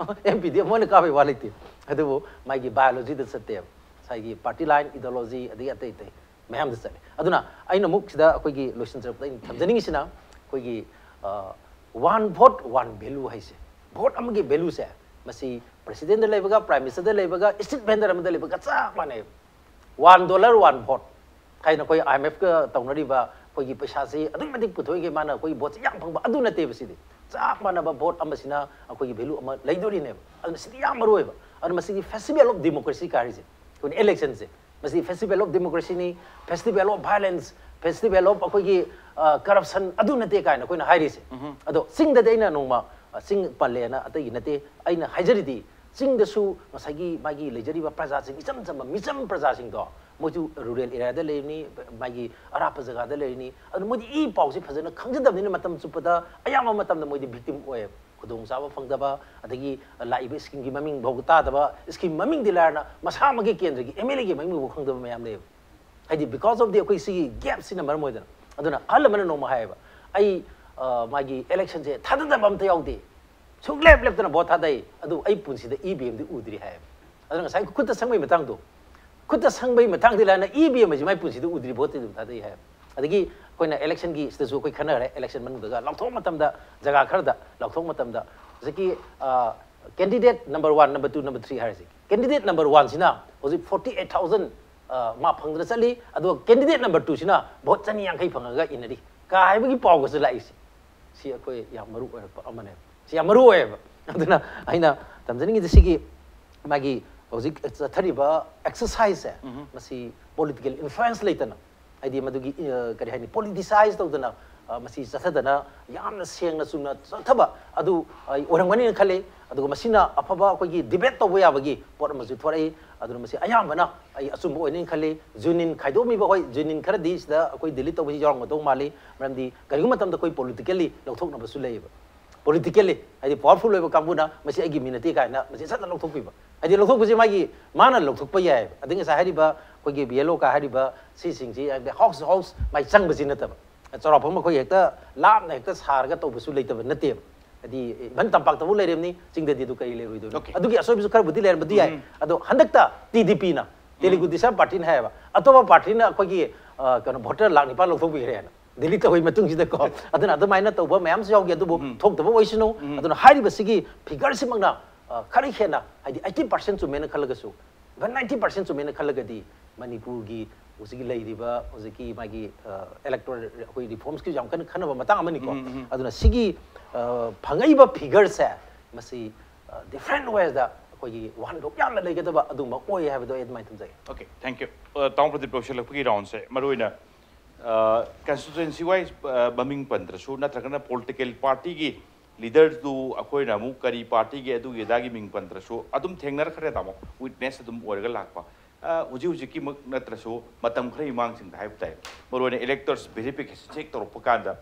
ꯑꯦꯝ ꯄꯤꯗꯤ ꯃꯣꯏꯅ ꯀꯥꯕꯩ ꯋꯥ ꯂꯩꯇꯦ꯫ ꯑꯗꯨꯕꯨ ꯃꯥꯒꯤ ꯕꯥꯏꯑꯣꯂꯣꯖꯤꯗ ꯆꯠꯇꯦꯕ, ꯉꯁꯥꯏꯒꯤ ꯄꯥꯔꯇꯤ ꯂꯥꯏꯟ, ꯏꯗꯣꯂꯣꯖꯤ, ꯑꯗꯒꯤ ꯑꯇꯩ ꯑꯇꯩ ꯃꯌꯥꯝꯗ ꯆꯠꯂꯦ꯫ ꯑꯗꯨꯅ ꯑꯩꯅ ꯑꯃꯨꯛ ꯁꯤꯗ ꯑꯩꯈꯣꯏꯒꯤ ꯂꯣꯏꯁꯤꯟꯖꯔꯛꯄꯗ ꯑꯩꯅ ꯊꯝꯖꯅꯤꯡꯉꯤꯁꯤꯅ, ꯑꯩꯈꯣꯏꯒꯤ ꯋꯥꯟ ꯚꯣꯠ ꯋꯥꯟ ꯚꯦꯂꯨ ꯍꯥꯏꯁꯦ, ꯚꯣꯠ ꯑꯃꯒꯤ ꯚꯦꯂꯨꯁꯦ ꯃꯁꯤ ꯄ꯭ꯔꯦꯁꯤꯗꯦꯟꯗ ꯂꯩꯕꯒ, ꯄ꯭ꯔꯥꯏꯝ ꯃꯤꯅꯤꯁꯇꯔꯗ ꯂꯩꯕꯒ, ꯏꯁꯇ꯭ꯔꯤꯠ ꯚꯦꯟꯗꯔ ꯑꯃꯗ ꯂꯩꯕꯒ ꯆꯞ ꯃꯥꯟꯅꯩ꯫ ꯋꯥꯟ ꯗꯣꯂꯔ ꯋꯥꯟ ꯚꯣꯠ ꯍꯥꯏꯅ ꯑꯩꯈꯣꯏ ꯑꯥꯏ ꯑꯦꯝ ꯑꯦꯐꯀ ꯇꯧꯅꯔꯤꯕ ꯑꯩꯈꯣꯏꯒꯤ ꯄꯩꯁꯥꯁꯤ ꯑꯗꯨꯛꯀꯤ ꯃꯇꯤꯛ ꯄꯨꯊꯣꯛꯏꯈꯩ ꯃꯥꯅ ꯑꯩꯈꯣꯏꯒꯤ ꯚꯣꯠꯁꯤ ꯌꯥꯝ ꯐꯪꯕ ꯑꯗꯨ ꯅꯠꯇꯦꯕ꯫ ꯁꯤꯗꯤ ꯆꯞ ꯃꯥꯟꯅꯕ ꯚꯣꯠ ꯑꯃꯁꯤꯅ ꯑꯩꯈꯣꯏꯒꯤ ꯚꯦꯂꯨ ꯑꯃ ꯂꯩꯗꯣꯔꯤꯅꯦꯕ꯫ ꯑꯗꯨꯅ ꯁꯤꯗꯤ ꯌꯥꯝ ꯃꯔꯨ ꯑꯣꯏꯕ꯫ ꯑꯗꯨꯅ ꯃꯁꯤꯒꯤ ꯐꯦꯁꯇꯤꯚꯦꯜ ꯑꯣꯐ ꯗꯦꯃꯣꯀ꯭ꯔꯦꯁꯤ ꯀꯥꯏꯔꯤꯁꯦ ꯑꯩꯈꯣꯏꯅ ꯏꯂꯦꯛꯁꯟꯁꯦ, ꯃꯁꯤ ꯐꯦꯁꯇꯤꯚꯦꯜ ꯑꯣꯐ ꯗꯦꯃꯣꯀ꯭ꯔꯦꯁꯤꯅꯤ, festival of violence, festival of ꯑꯩꯈꯣꯏꯒꯤ ꯀꯔꯞꯁꯟ ꯑꯗꯨ ꯅꯠꯇꯦ ꯀꯥꯏꯅ ꯑꯩꯈꯣꯏꯅ ꯍꯥꯏꯔꯤꯁꯦ꯫ ꯑꯗꯣ ꯆꯤꯡꯗꯗꯤ ꯑꯩꯅ ꯅꯣꯡꯃ ꯑ, ꯆꯤꯡ ꯄꯜꯂꯦꯅ ꯑꯇꯩꯒꯤ ꯅꯠꯇꯦ꯫ ꯑꯩꯅ ꯍꯥꯏꯖꯔꯤꯗꯤ ꯆꯤꯡꯗꯁꯨ ꯉꯁꯥꯏꯒꯤ ꯃꯥꯒꯤ ꯂꯩꯖꯔꯤꯕ ꯄ꯭ꯔꯖꯥꯁꯤꯡ, ꯏꯆꯝ ꯆꯝꯕ ꯃꯤꯆꯝ ꯄ꯭ꯔꯖꯥꯁꯤꯡꯗꯣ, ꯃꯣꯏꯁꯨ ꯔꯨꯔꯦꯜ ꯑꯦꯔꯤꯌꯥꯗ ꯂꯩꯔꯤꯅꯤ, ꯃꯥꯒꯤ ꯑꯔꯥꯞꯄ ꯖꯒꯥꯗ ꯂꯩꯔꯤꯅꯤ꯫ ꯑꯗꯨ ꯃꯣꯏꯗꯤ ꯏ ꯄꯥꯎꯁꯤ ꯐꯖꯅ ꯈꯪꯖꯗꯕꯅꯤꯅ ꯃꯇꯝ ꯆꯨꯞꯄꯗ ꯑꯌꯥꯝꯕ ꯃꯇꯝꯗ ꯃꯣꯏꯗꯤ ꯚꯤꯛꯇꯤꯝ ꯑꯣꯏꯌꯦꯕ꯫ ꯈꯨꯗꯣꯡꯆꯥꯕ ꯐꯪꯗꯕ, ꯑꯗꯒꯤ ꯂꯥꯛꯏꯕ ꯁ꯭ꯀꯤꯝꯒꯤ ꯃꯃꯤꯡ ꯐꯥꯎ ꯇꯥꯗꯕ, ꯁ꯭ꯀꯤꯝ ꯃꯃꯤꯡꯗꯤ ꯂꯥꯏꯔꯅ ꯃꯁꯥꯃꯛꯀꯤ ꯀꯦꯟꯗ꯭ꯔꯒꯤ ꯑꯦꯝ ꯑꯦꯜ ꯑꯦꯒꯤ ꯃꯃꯤꯡ ꯐꯥꯎ ꯈꯪꯗꯕ ꯃꯌꯥꯝ ꯂꯩꯌꯦꯕ꯫ ꯍꯥꯏꯗꯤ because of the ꯑꯩꯈꯣꯏ ꯁꯤꯒꯤ ꯒꯦꯞꯁꯤꯅ ꯃꯔꯝ ꯑꯣꯏꯗꯅ꯫ ꯑꯗꯨꯅ ꯑꯍꯜ ꯑꯃꯅ ꯅꯣꯡꯃ ꯍꯥꯏꯌꯦꯕ, "ꯑꯩ ꯑ, ꯃꯥꯒꯤ ꯏꯂꯦꯛꯁꯟꯁꯦ ꯊꯥꯗꯗꯕ ꯑꯝꯇ ꯌꯥꯎꯗꯦ, ꯁꯨꯡꯂꯦꯞ ꯂꯦꯞꯇꯅ ꯚꯣꯠ ꯊꯥꯗꯩ, ꯑꯗꯨ ꯑꯩ ꯄꯨꯟꯁꯤꯗ ꯏ ꯚꯤ ꯑꯦꯝꯗꯤ ꯎꯗ꯭ꯔꯤ" ꯍꯥꯏꯌꯦꯕ꯫ ꯑꯗꯨꯅ ꯉꯁꯥꯏ ꯈꯨꯠꯇ ꯁꯪꯕꯩ ꯃꯇꯥꯡꯗꯣ, ꯈꯨꯠꯇ ꯁꯪꯕꯩ ꯃꯇꯥꯡꯗꯤ ꯂꯥꯏꯅ ꯏ ꯚꯤ ꯑꯦꯝ ꯍꯥꯏꯁꯤ ꯃꯥꯏ ꯄꯨꯟꯁꯤꯗ ꯎꯗ꯭ꯔꯤ, ꯚꯣꯠꯇꯤ ꯑꯗꯨꯝ ꯊꯥꯗꯩ ꯍꯥꯏꯌꯦꯕ꯫ ꯑꯗꯒꯤ ꯑꯩꯈꯣꯏꯅ ꯏꯂꯦꯛꯁꯟꯒꯤ ꯁꯤꯗꯁꯨ ꯑꯩꯈꯣꯏ ꯈꯟꯅꯈ꯭ꯔꯦ, ꯏꯂꯦꯛꯁꯟ ꯃꯅꯨꯡꯗꯒ ꯂꯥꯎꯊꯣꯛꯄ ꯃꯇꯝꯗ, ꯖꯒꯥ ꯈꯔꯗ ꯂꯥꯎꯊꯣꯛꯄ ꯃꯇꯝꯗ ꯍꯧꯖꯤꯛꯀꯤ candidate number one, number two, number three ꯍꯥꯏꯔꯁꯤ꯫ ꯀꯦꯟꯗꯤꯗꯦꯠ ꯅꯝꯕꯔ ꯋꯥꯟꯁꯤꯅ ꯍꯧꯖꯤꯛ ꯐꯣꯔꯇꯤ ꯑꯩꯠ ꯊꯥꯎꯖꯟ ꯃꯥ ꯐꯪꯗꯅ ꯆꯠꯂꯤ, ꯑꯗꯨꯒ ꯀꯦꯟꯗꯤꯗꯦꯠ ꯅꯝꯕꯔ ꯇꯨꯁꯤꯅ ꯚꯣꯠ ꯆꯅꯤ ꯌꯥꯡꯈꯩ ꯐꯪꯉꯒ ꯏꯟꯅꯔꯤ ꯀꯥ ꯍꯥꯏꯕꯒꯤ ꯄꯥꯎꯒꯁꯨ ꯂꯥꯛꯏꯁꯦ꯫ ꯁꯤ ꯑꯩꯈꯣꯏ ꯌꯥꯝ ꯃꯔꯨ ꯑꯣꯏꯔꯛꯄ ꯑꯃꯅꯦꯕ꯫ ꯁꯤ ꯌꯥꯝ ꯃꯔꯨ ꯑꯣꯏꯌꯦꯕ꯫ ꯑꯗꯨꯅ ꯑꯩꯅ ꯇꯝꯖꯅꯤꯡꯉꯤꯁꯦ ꯁꯤꯒꯤ ꯃꯥꯒꯤ ꯍꯧꯖꯤꯛ ꯆꯠꯊꯔꯤꯕ ꯑꯦꯛꯁꯔꯁꯥꯏꯖꯁꯦ, ꯃꯁꯤ ꯄꯣꯂꯤꯇꯤꯀꯦꯜ ꯏꯟꯐ꯭ꯂꯨꯌꯦꯟꯁ ꯂꯩꯇꯅ, ꯍꯥꯏꯗꯤ ꯃꯗꯨꯒꯤ, ꯑ, ꯀꯔꯤ ꯍꯥꯏꯅꯤ, ꯄꯣꯂꯤꯇꯤꯁꯥꯏꯖ ꯇꯧꯗꯅ, ꯑ, ꯃꯁꯤ ꯆꯠꯊꯗꯅ ꯌꯥꯝꯅ ꯁꯦꯡꯅ ꯆꯨꯝꯅ ꯆꯠꯊꯕ ꯑꯗꯨ, ꯑ, ꯑꯣꯏꯔꯝꯒꯅꯤꯅ ꯈꯜꯂꯤ꯫ ꯑꯗꯨꯒ ꯃꯁꯤꯅ ꯑꯐꯕ ꯑꯩꯈꯣꯏꯒꯤ ꯗꯤꯕꯦꯠ ꯇꯧꯕ ꯌꯥꯕꯒꯤ ꯄꯣꯠ ꯑꯃꯁꯨ ꯊꯣꯔꯛꯏ꯫ ꯑꯗꯨꯅ ꯃꯁꯤ ꯑꯌꯥꯝꯕꯅ ꯑꯩ ꯑꯆꯨꯝꯕ ꯑꯣꯏꯅꯤ ꯈꯜꯂꯤ꯫ ꯖ꯭ꯌꯨꯅꯤꯟ ꯈꯥꯏꯗꯣꯛꯑꯝꯃꯤꯕ, ꯍꯣꯏ, ꯖ꯭ꯌꯨꯅꯤꯟ ꯈꯔꯗꯤ ꯁꯤꯗ ꯑꯩꯈꯣꯏ ꯗꯤꯂꯤꯠ ꯇꯧꯕꯁꯤ ꯌꯥꯎꯔꯝꯒꯗꯧ ꯃꯥꯜꯂꯤ꯫ ꯃꯔꯝꯗꯤ ꯀꯔꯤꯒꯨꯝꯕ ꯃꯇꯝꯗ ꯑꯩꯈꯣꯏ ꯄꯣꯂꯤꯇꯤꯀꯦꯜꯂꯤ ꯂꯧꯊꯣꯛꯅꯕꯁꯨ ꯂꯩꯌꯦꯕ꯫ ꯄꯣꯂꯤꯇꯤꯀꯦꯜꯂꯤ, ꯍꯥꯏꯗꯤ ꯄꯥꯋꯔꯐꯨꯜ ꯑꯣꯏꯕ ꯀꯥꯡꯕꯨꯅ ꯃꯁꯤ ꯑꯩꯒꯤ ꯃꯤ ꯅꯠꯇꯦ ꯀꯥꯏꯅ ꯃꯁꯤ ꯁꯠ ꯁꯠ ꯂꯧꯊꯣꯛꯄꯤꯕ꯫ ꯍꯥꯏꯗꯤ ꯂꯧꯊꯣꯛꯄꯁꯦ ꯃꯥꯒꯤ, ꯃꯥꯅ ꯂꯧꯊꯣꯛꯄ ꯌꯥꯏꯑꯕ꯫ ꯑꯗꯩ ꯉꯁꯥꯏ ꯍꯥꯏꯔꯤꯕ ꯑꯩꯈꯣꯏꯒꯤ ꯕꯤ ꯑꯦꯜ ꯑꯣ ꯀꯥ ꯍꯥꯏꯔꯤꯕ ꯁꯤꯁꯤꯡꯁꯤ ꯍꯥꯏꯕꯗꯤ ꯍꯥꯎꯁ ꯍꯥꯎꯁ ꯃꯥꯏ ꯆꯪꯕꯁꯤ ꯅꯠꯇꯕ, ꯆꯥꯎꯔꯥꯛꯄ ꯑꯃ ꯑꯩꯈꯣꯏ ꯍꯦꯛꯇ ꯂꯥꯞꯅ ꯍꯦꯛꯇ ꯁꯥꯔꯒ ꯇꯧꯕꯁꯨ ꯂꯩꯇꯕ ꯅꯠꯇꯦꯕ꯫ ꯍꯥꯏꯗꯤ ꯏꯚꯟ ꯇꯝꯄꯥꯛꯇꯕꯨ ꯂꯩꯔꯤꯕꯅꯤ, ꯆꯤꯡꯗꯗꯤ ꯑꯗꯨ ꯀꯔꯤ ꯂꯩꯔꯣꯏꯗꯣꯏꯅꯣ? Okay. ꯑꯗꯨꯒꯤ ꯑꯁꯣꯏꯕꯁꯨ ꯈꯔꯕꯨꯗꯤ ꯂꯩꯔꯝꯕꯗꯤ ꯌꯥꯏ꯫ ꯎꯝ꯫ ꯑꯗꯣ ꯍꯟꯗꯛꯇ ꯇꯤ ꯗꯤ ꯄꯤꯅ, ꯇꯦꯂꯨꯒꯨ ꯗꯤꯁꯝ ꯄꯥꯔꯇꯤꯅ ꯍꯥꯏꯌꯦꯕ, ꯑꯇꯣꯞꯄ ꯄꯥꯔꯇꯤꯅ ꯑꯩꯈꯣꯏꯒꯤ, ꯑ, ꯀꯩꯅꯣ, ꯚꯣꯇꯔ ꯂꯥꯛ ꯅꯤꯄꯥꯟ ꯂꯧꯊꯣꯛꯄꯤꯈ꯭ꯔꯦꯅ꯫ ꯗꯤꯂꯤꯠ ꯇꯧꯕꯒꯤ ꯃꯇꯨꯡꯁꯤꯗꯀꯣ꯫ ꯑꯗꯨꯅ ꯑꯗꯨꯃꯥꯏꯅ ꯇꯧꯕ ꯃꯌꯥꯝꯁꯨ ꯌꯥꯎꯒꯦ, ꯑꯗꯨꯕꯨ ꯊꯣꯛꯇꯕ ꯑꯣꯏꯁꯅꯨ꯫ ꯑꯗꯨꯅ ꯍꯥꯏꯔꯤꯕꯁꯤꯒꯤ ꯐꯤꯒꯔꯁꯤꯃꯛꯅ, ꯑ, ꯈꯔ ꯍꯦꯟꯅ, ꯍꯥꯏꯗꯤ eighty percent ꯆꯨꯝꯃꯦꯅ ꯈꯜꯂꯒꯁꯨ, even ninety percent ꯆꯨꯝꯃꯦꯅ ꯈꯜꯂꯒꯗꯤ, ꯃꯅꯤꯄꯨꯔꯒꯤ ꯍꯧꯖꯤꯛꯀꯤ ꯂꯩꯔꯤꯕ ꯍꯧꯖꯤꯛꯀꯤ ꯃꯥꯒꯤ, ꯑ, electoral, ꯑꯩꯈꯣꯏ reformsꯀꯤ ꯌꯥꯝ ꯀꯟꯅ ꯈꯟꯅꯕ ꯃꯇꯥꯡ ꯑꯃꯅꯤꯀꯣ꯫ ꯑꯗꯨꯅ ꯁꯤꯒꯤ, ꯑ, ꯐꯪꯉꯛꯏꯕ figureꯁꯦ, ꯃꯁꯤ, ꯑ, different waysꯗ ꯑꯩꯈꯣꯏꯒꯤ ꯋꯥꯍꯟꯊꯣꯛ ꯌꯥꯝꯅ ꯂꯩꯒꯗꯕ ꯑꯗꯨꯒꯨꯝꯕ ꯑꯣꯏ ꯍꯥꯏꯕꯗꯣ ꯑꯩ ꯑꯗꯨꯃꯥꯏꯅ ꯊꯝꯖꯒꯦ꯫ Okay, thank you. ꯑ, ꯇꯥꯃꯣ ꯄ꯭ꯔꯗꯤꯞ, ꯂꯣꯏꯁꯤꯜꯂꯛꯄꯒꯤ roundꯁꯦ, ꯃꯔꯨꯑꯣꯏꯅ, ꯑ, constituency wise, ꯑ, ꯃꯃꯤꯡ ꯄꯟꯗ꯭ꯔꯁꯨ, ꯅꯠꯇ꯭ꯔꯒꯅ political partyꯒꯤ leaderꯗꯨ ꯑꯩꯈꯣꯏꯅ ꯑꯃꯨꯛ ꯀꯔꯤ partyꯒꯤ ꯑꯗꯨꯒꯤ ꯑꯗꯥꯒꯤ ꯃꯤꯡ ꯄꯟꯗ꯭ꯔꯁꯨ, ꯑꯗꯨꯝ ꯊꯦꯡꯅꯔꯛꯈ꯭ꯔꯦ ꯇꯥꯃꯣ, witness ꯑꯗꯨꯝ ꯑꯣꯏꯔꯒ ꯂꯥꯛꯄ꯫ ꯑ, ꯍꯧꯖꯤꯛ ꯍꯧꯖꯤꯛꯀꯤꯃꯛ ꯅꯠꯇ꯭ꯔꯁꯨ, ꯃꯇꯝ ꯈꯔꯒꯤ ꯃꯃꯥꯡꯁꯤꯡꯗ ꯍꯥꯏꯕ ꯇꯥꯏ, ꯃꯔꯨꯑꯣꯏꯅ electors verification ꯍꯦꯛ ꯇꯧꯔꯛꯄ ꯀꯥꯟꯗ,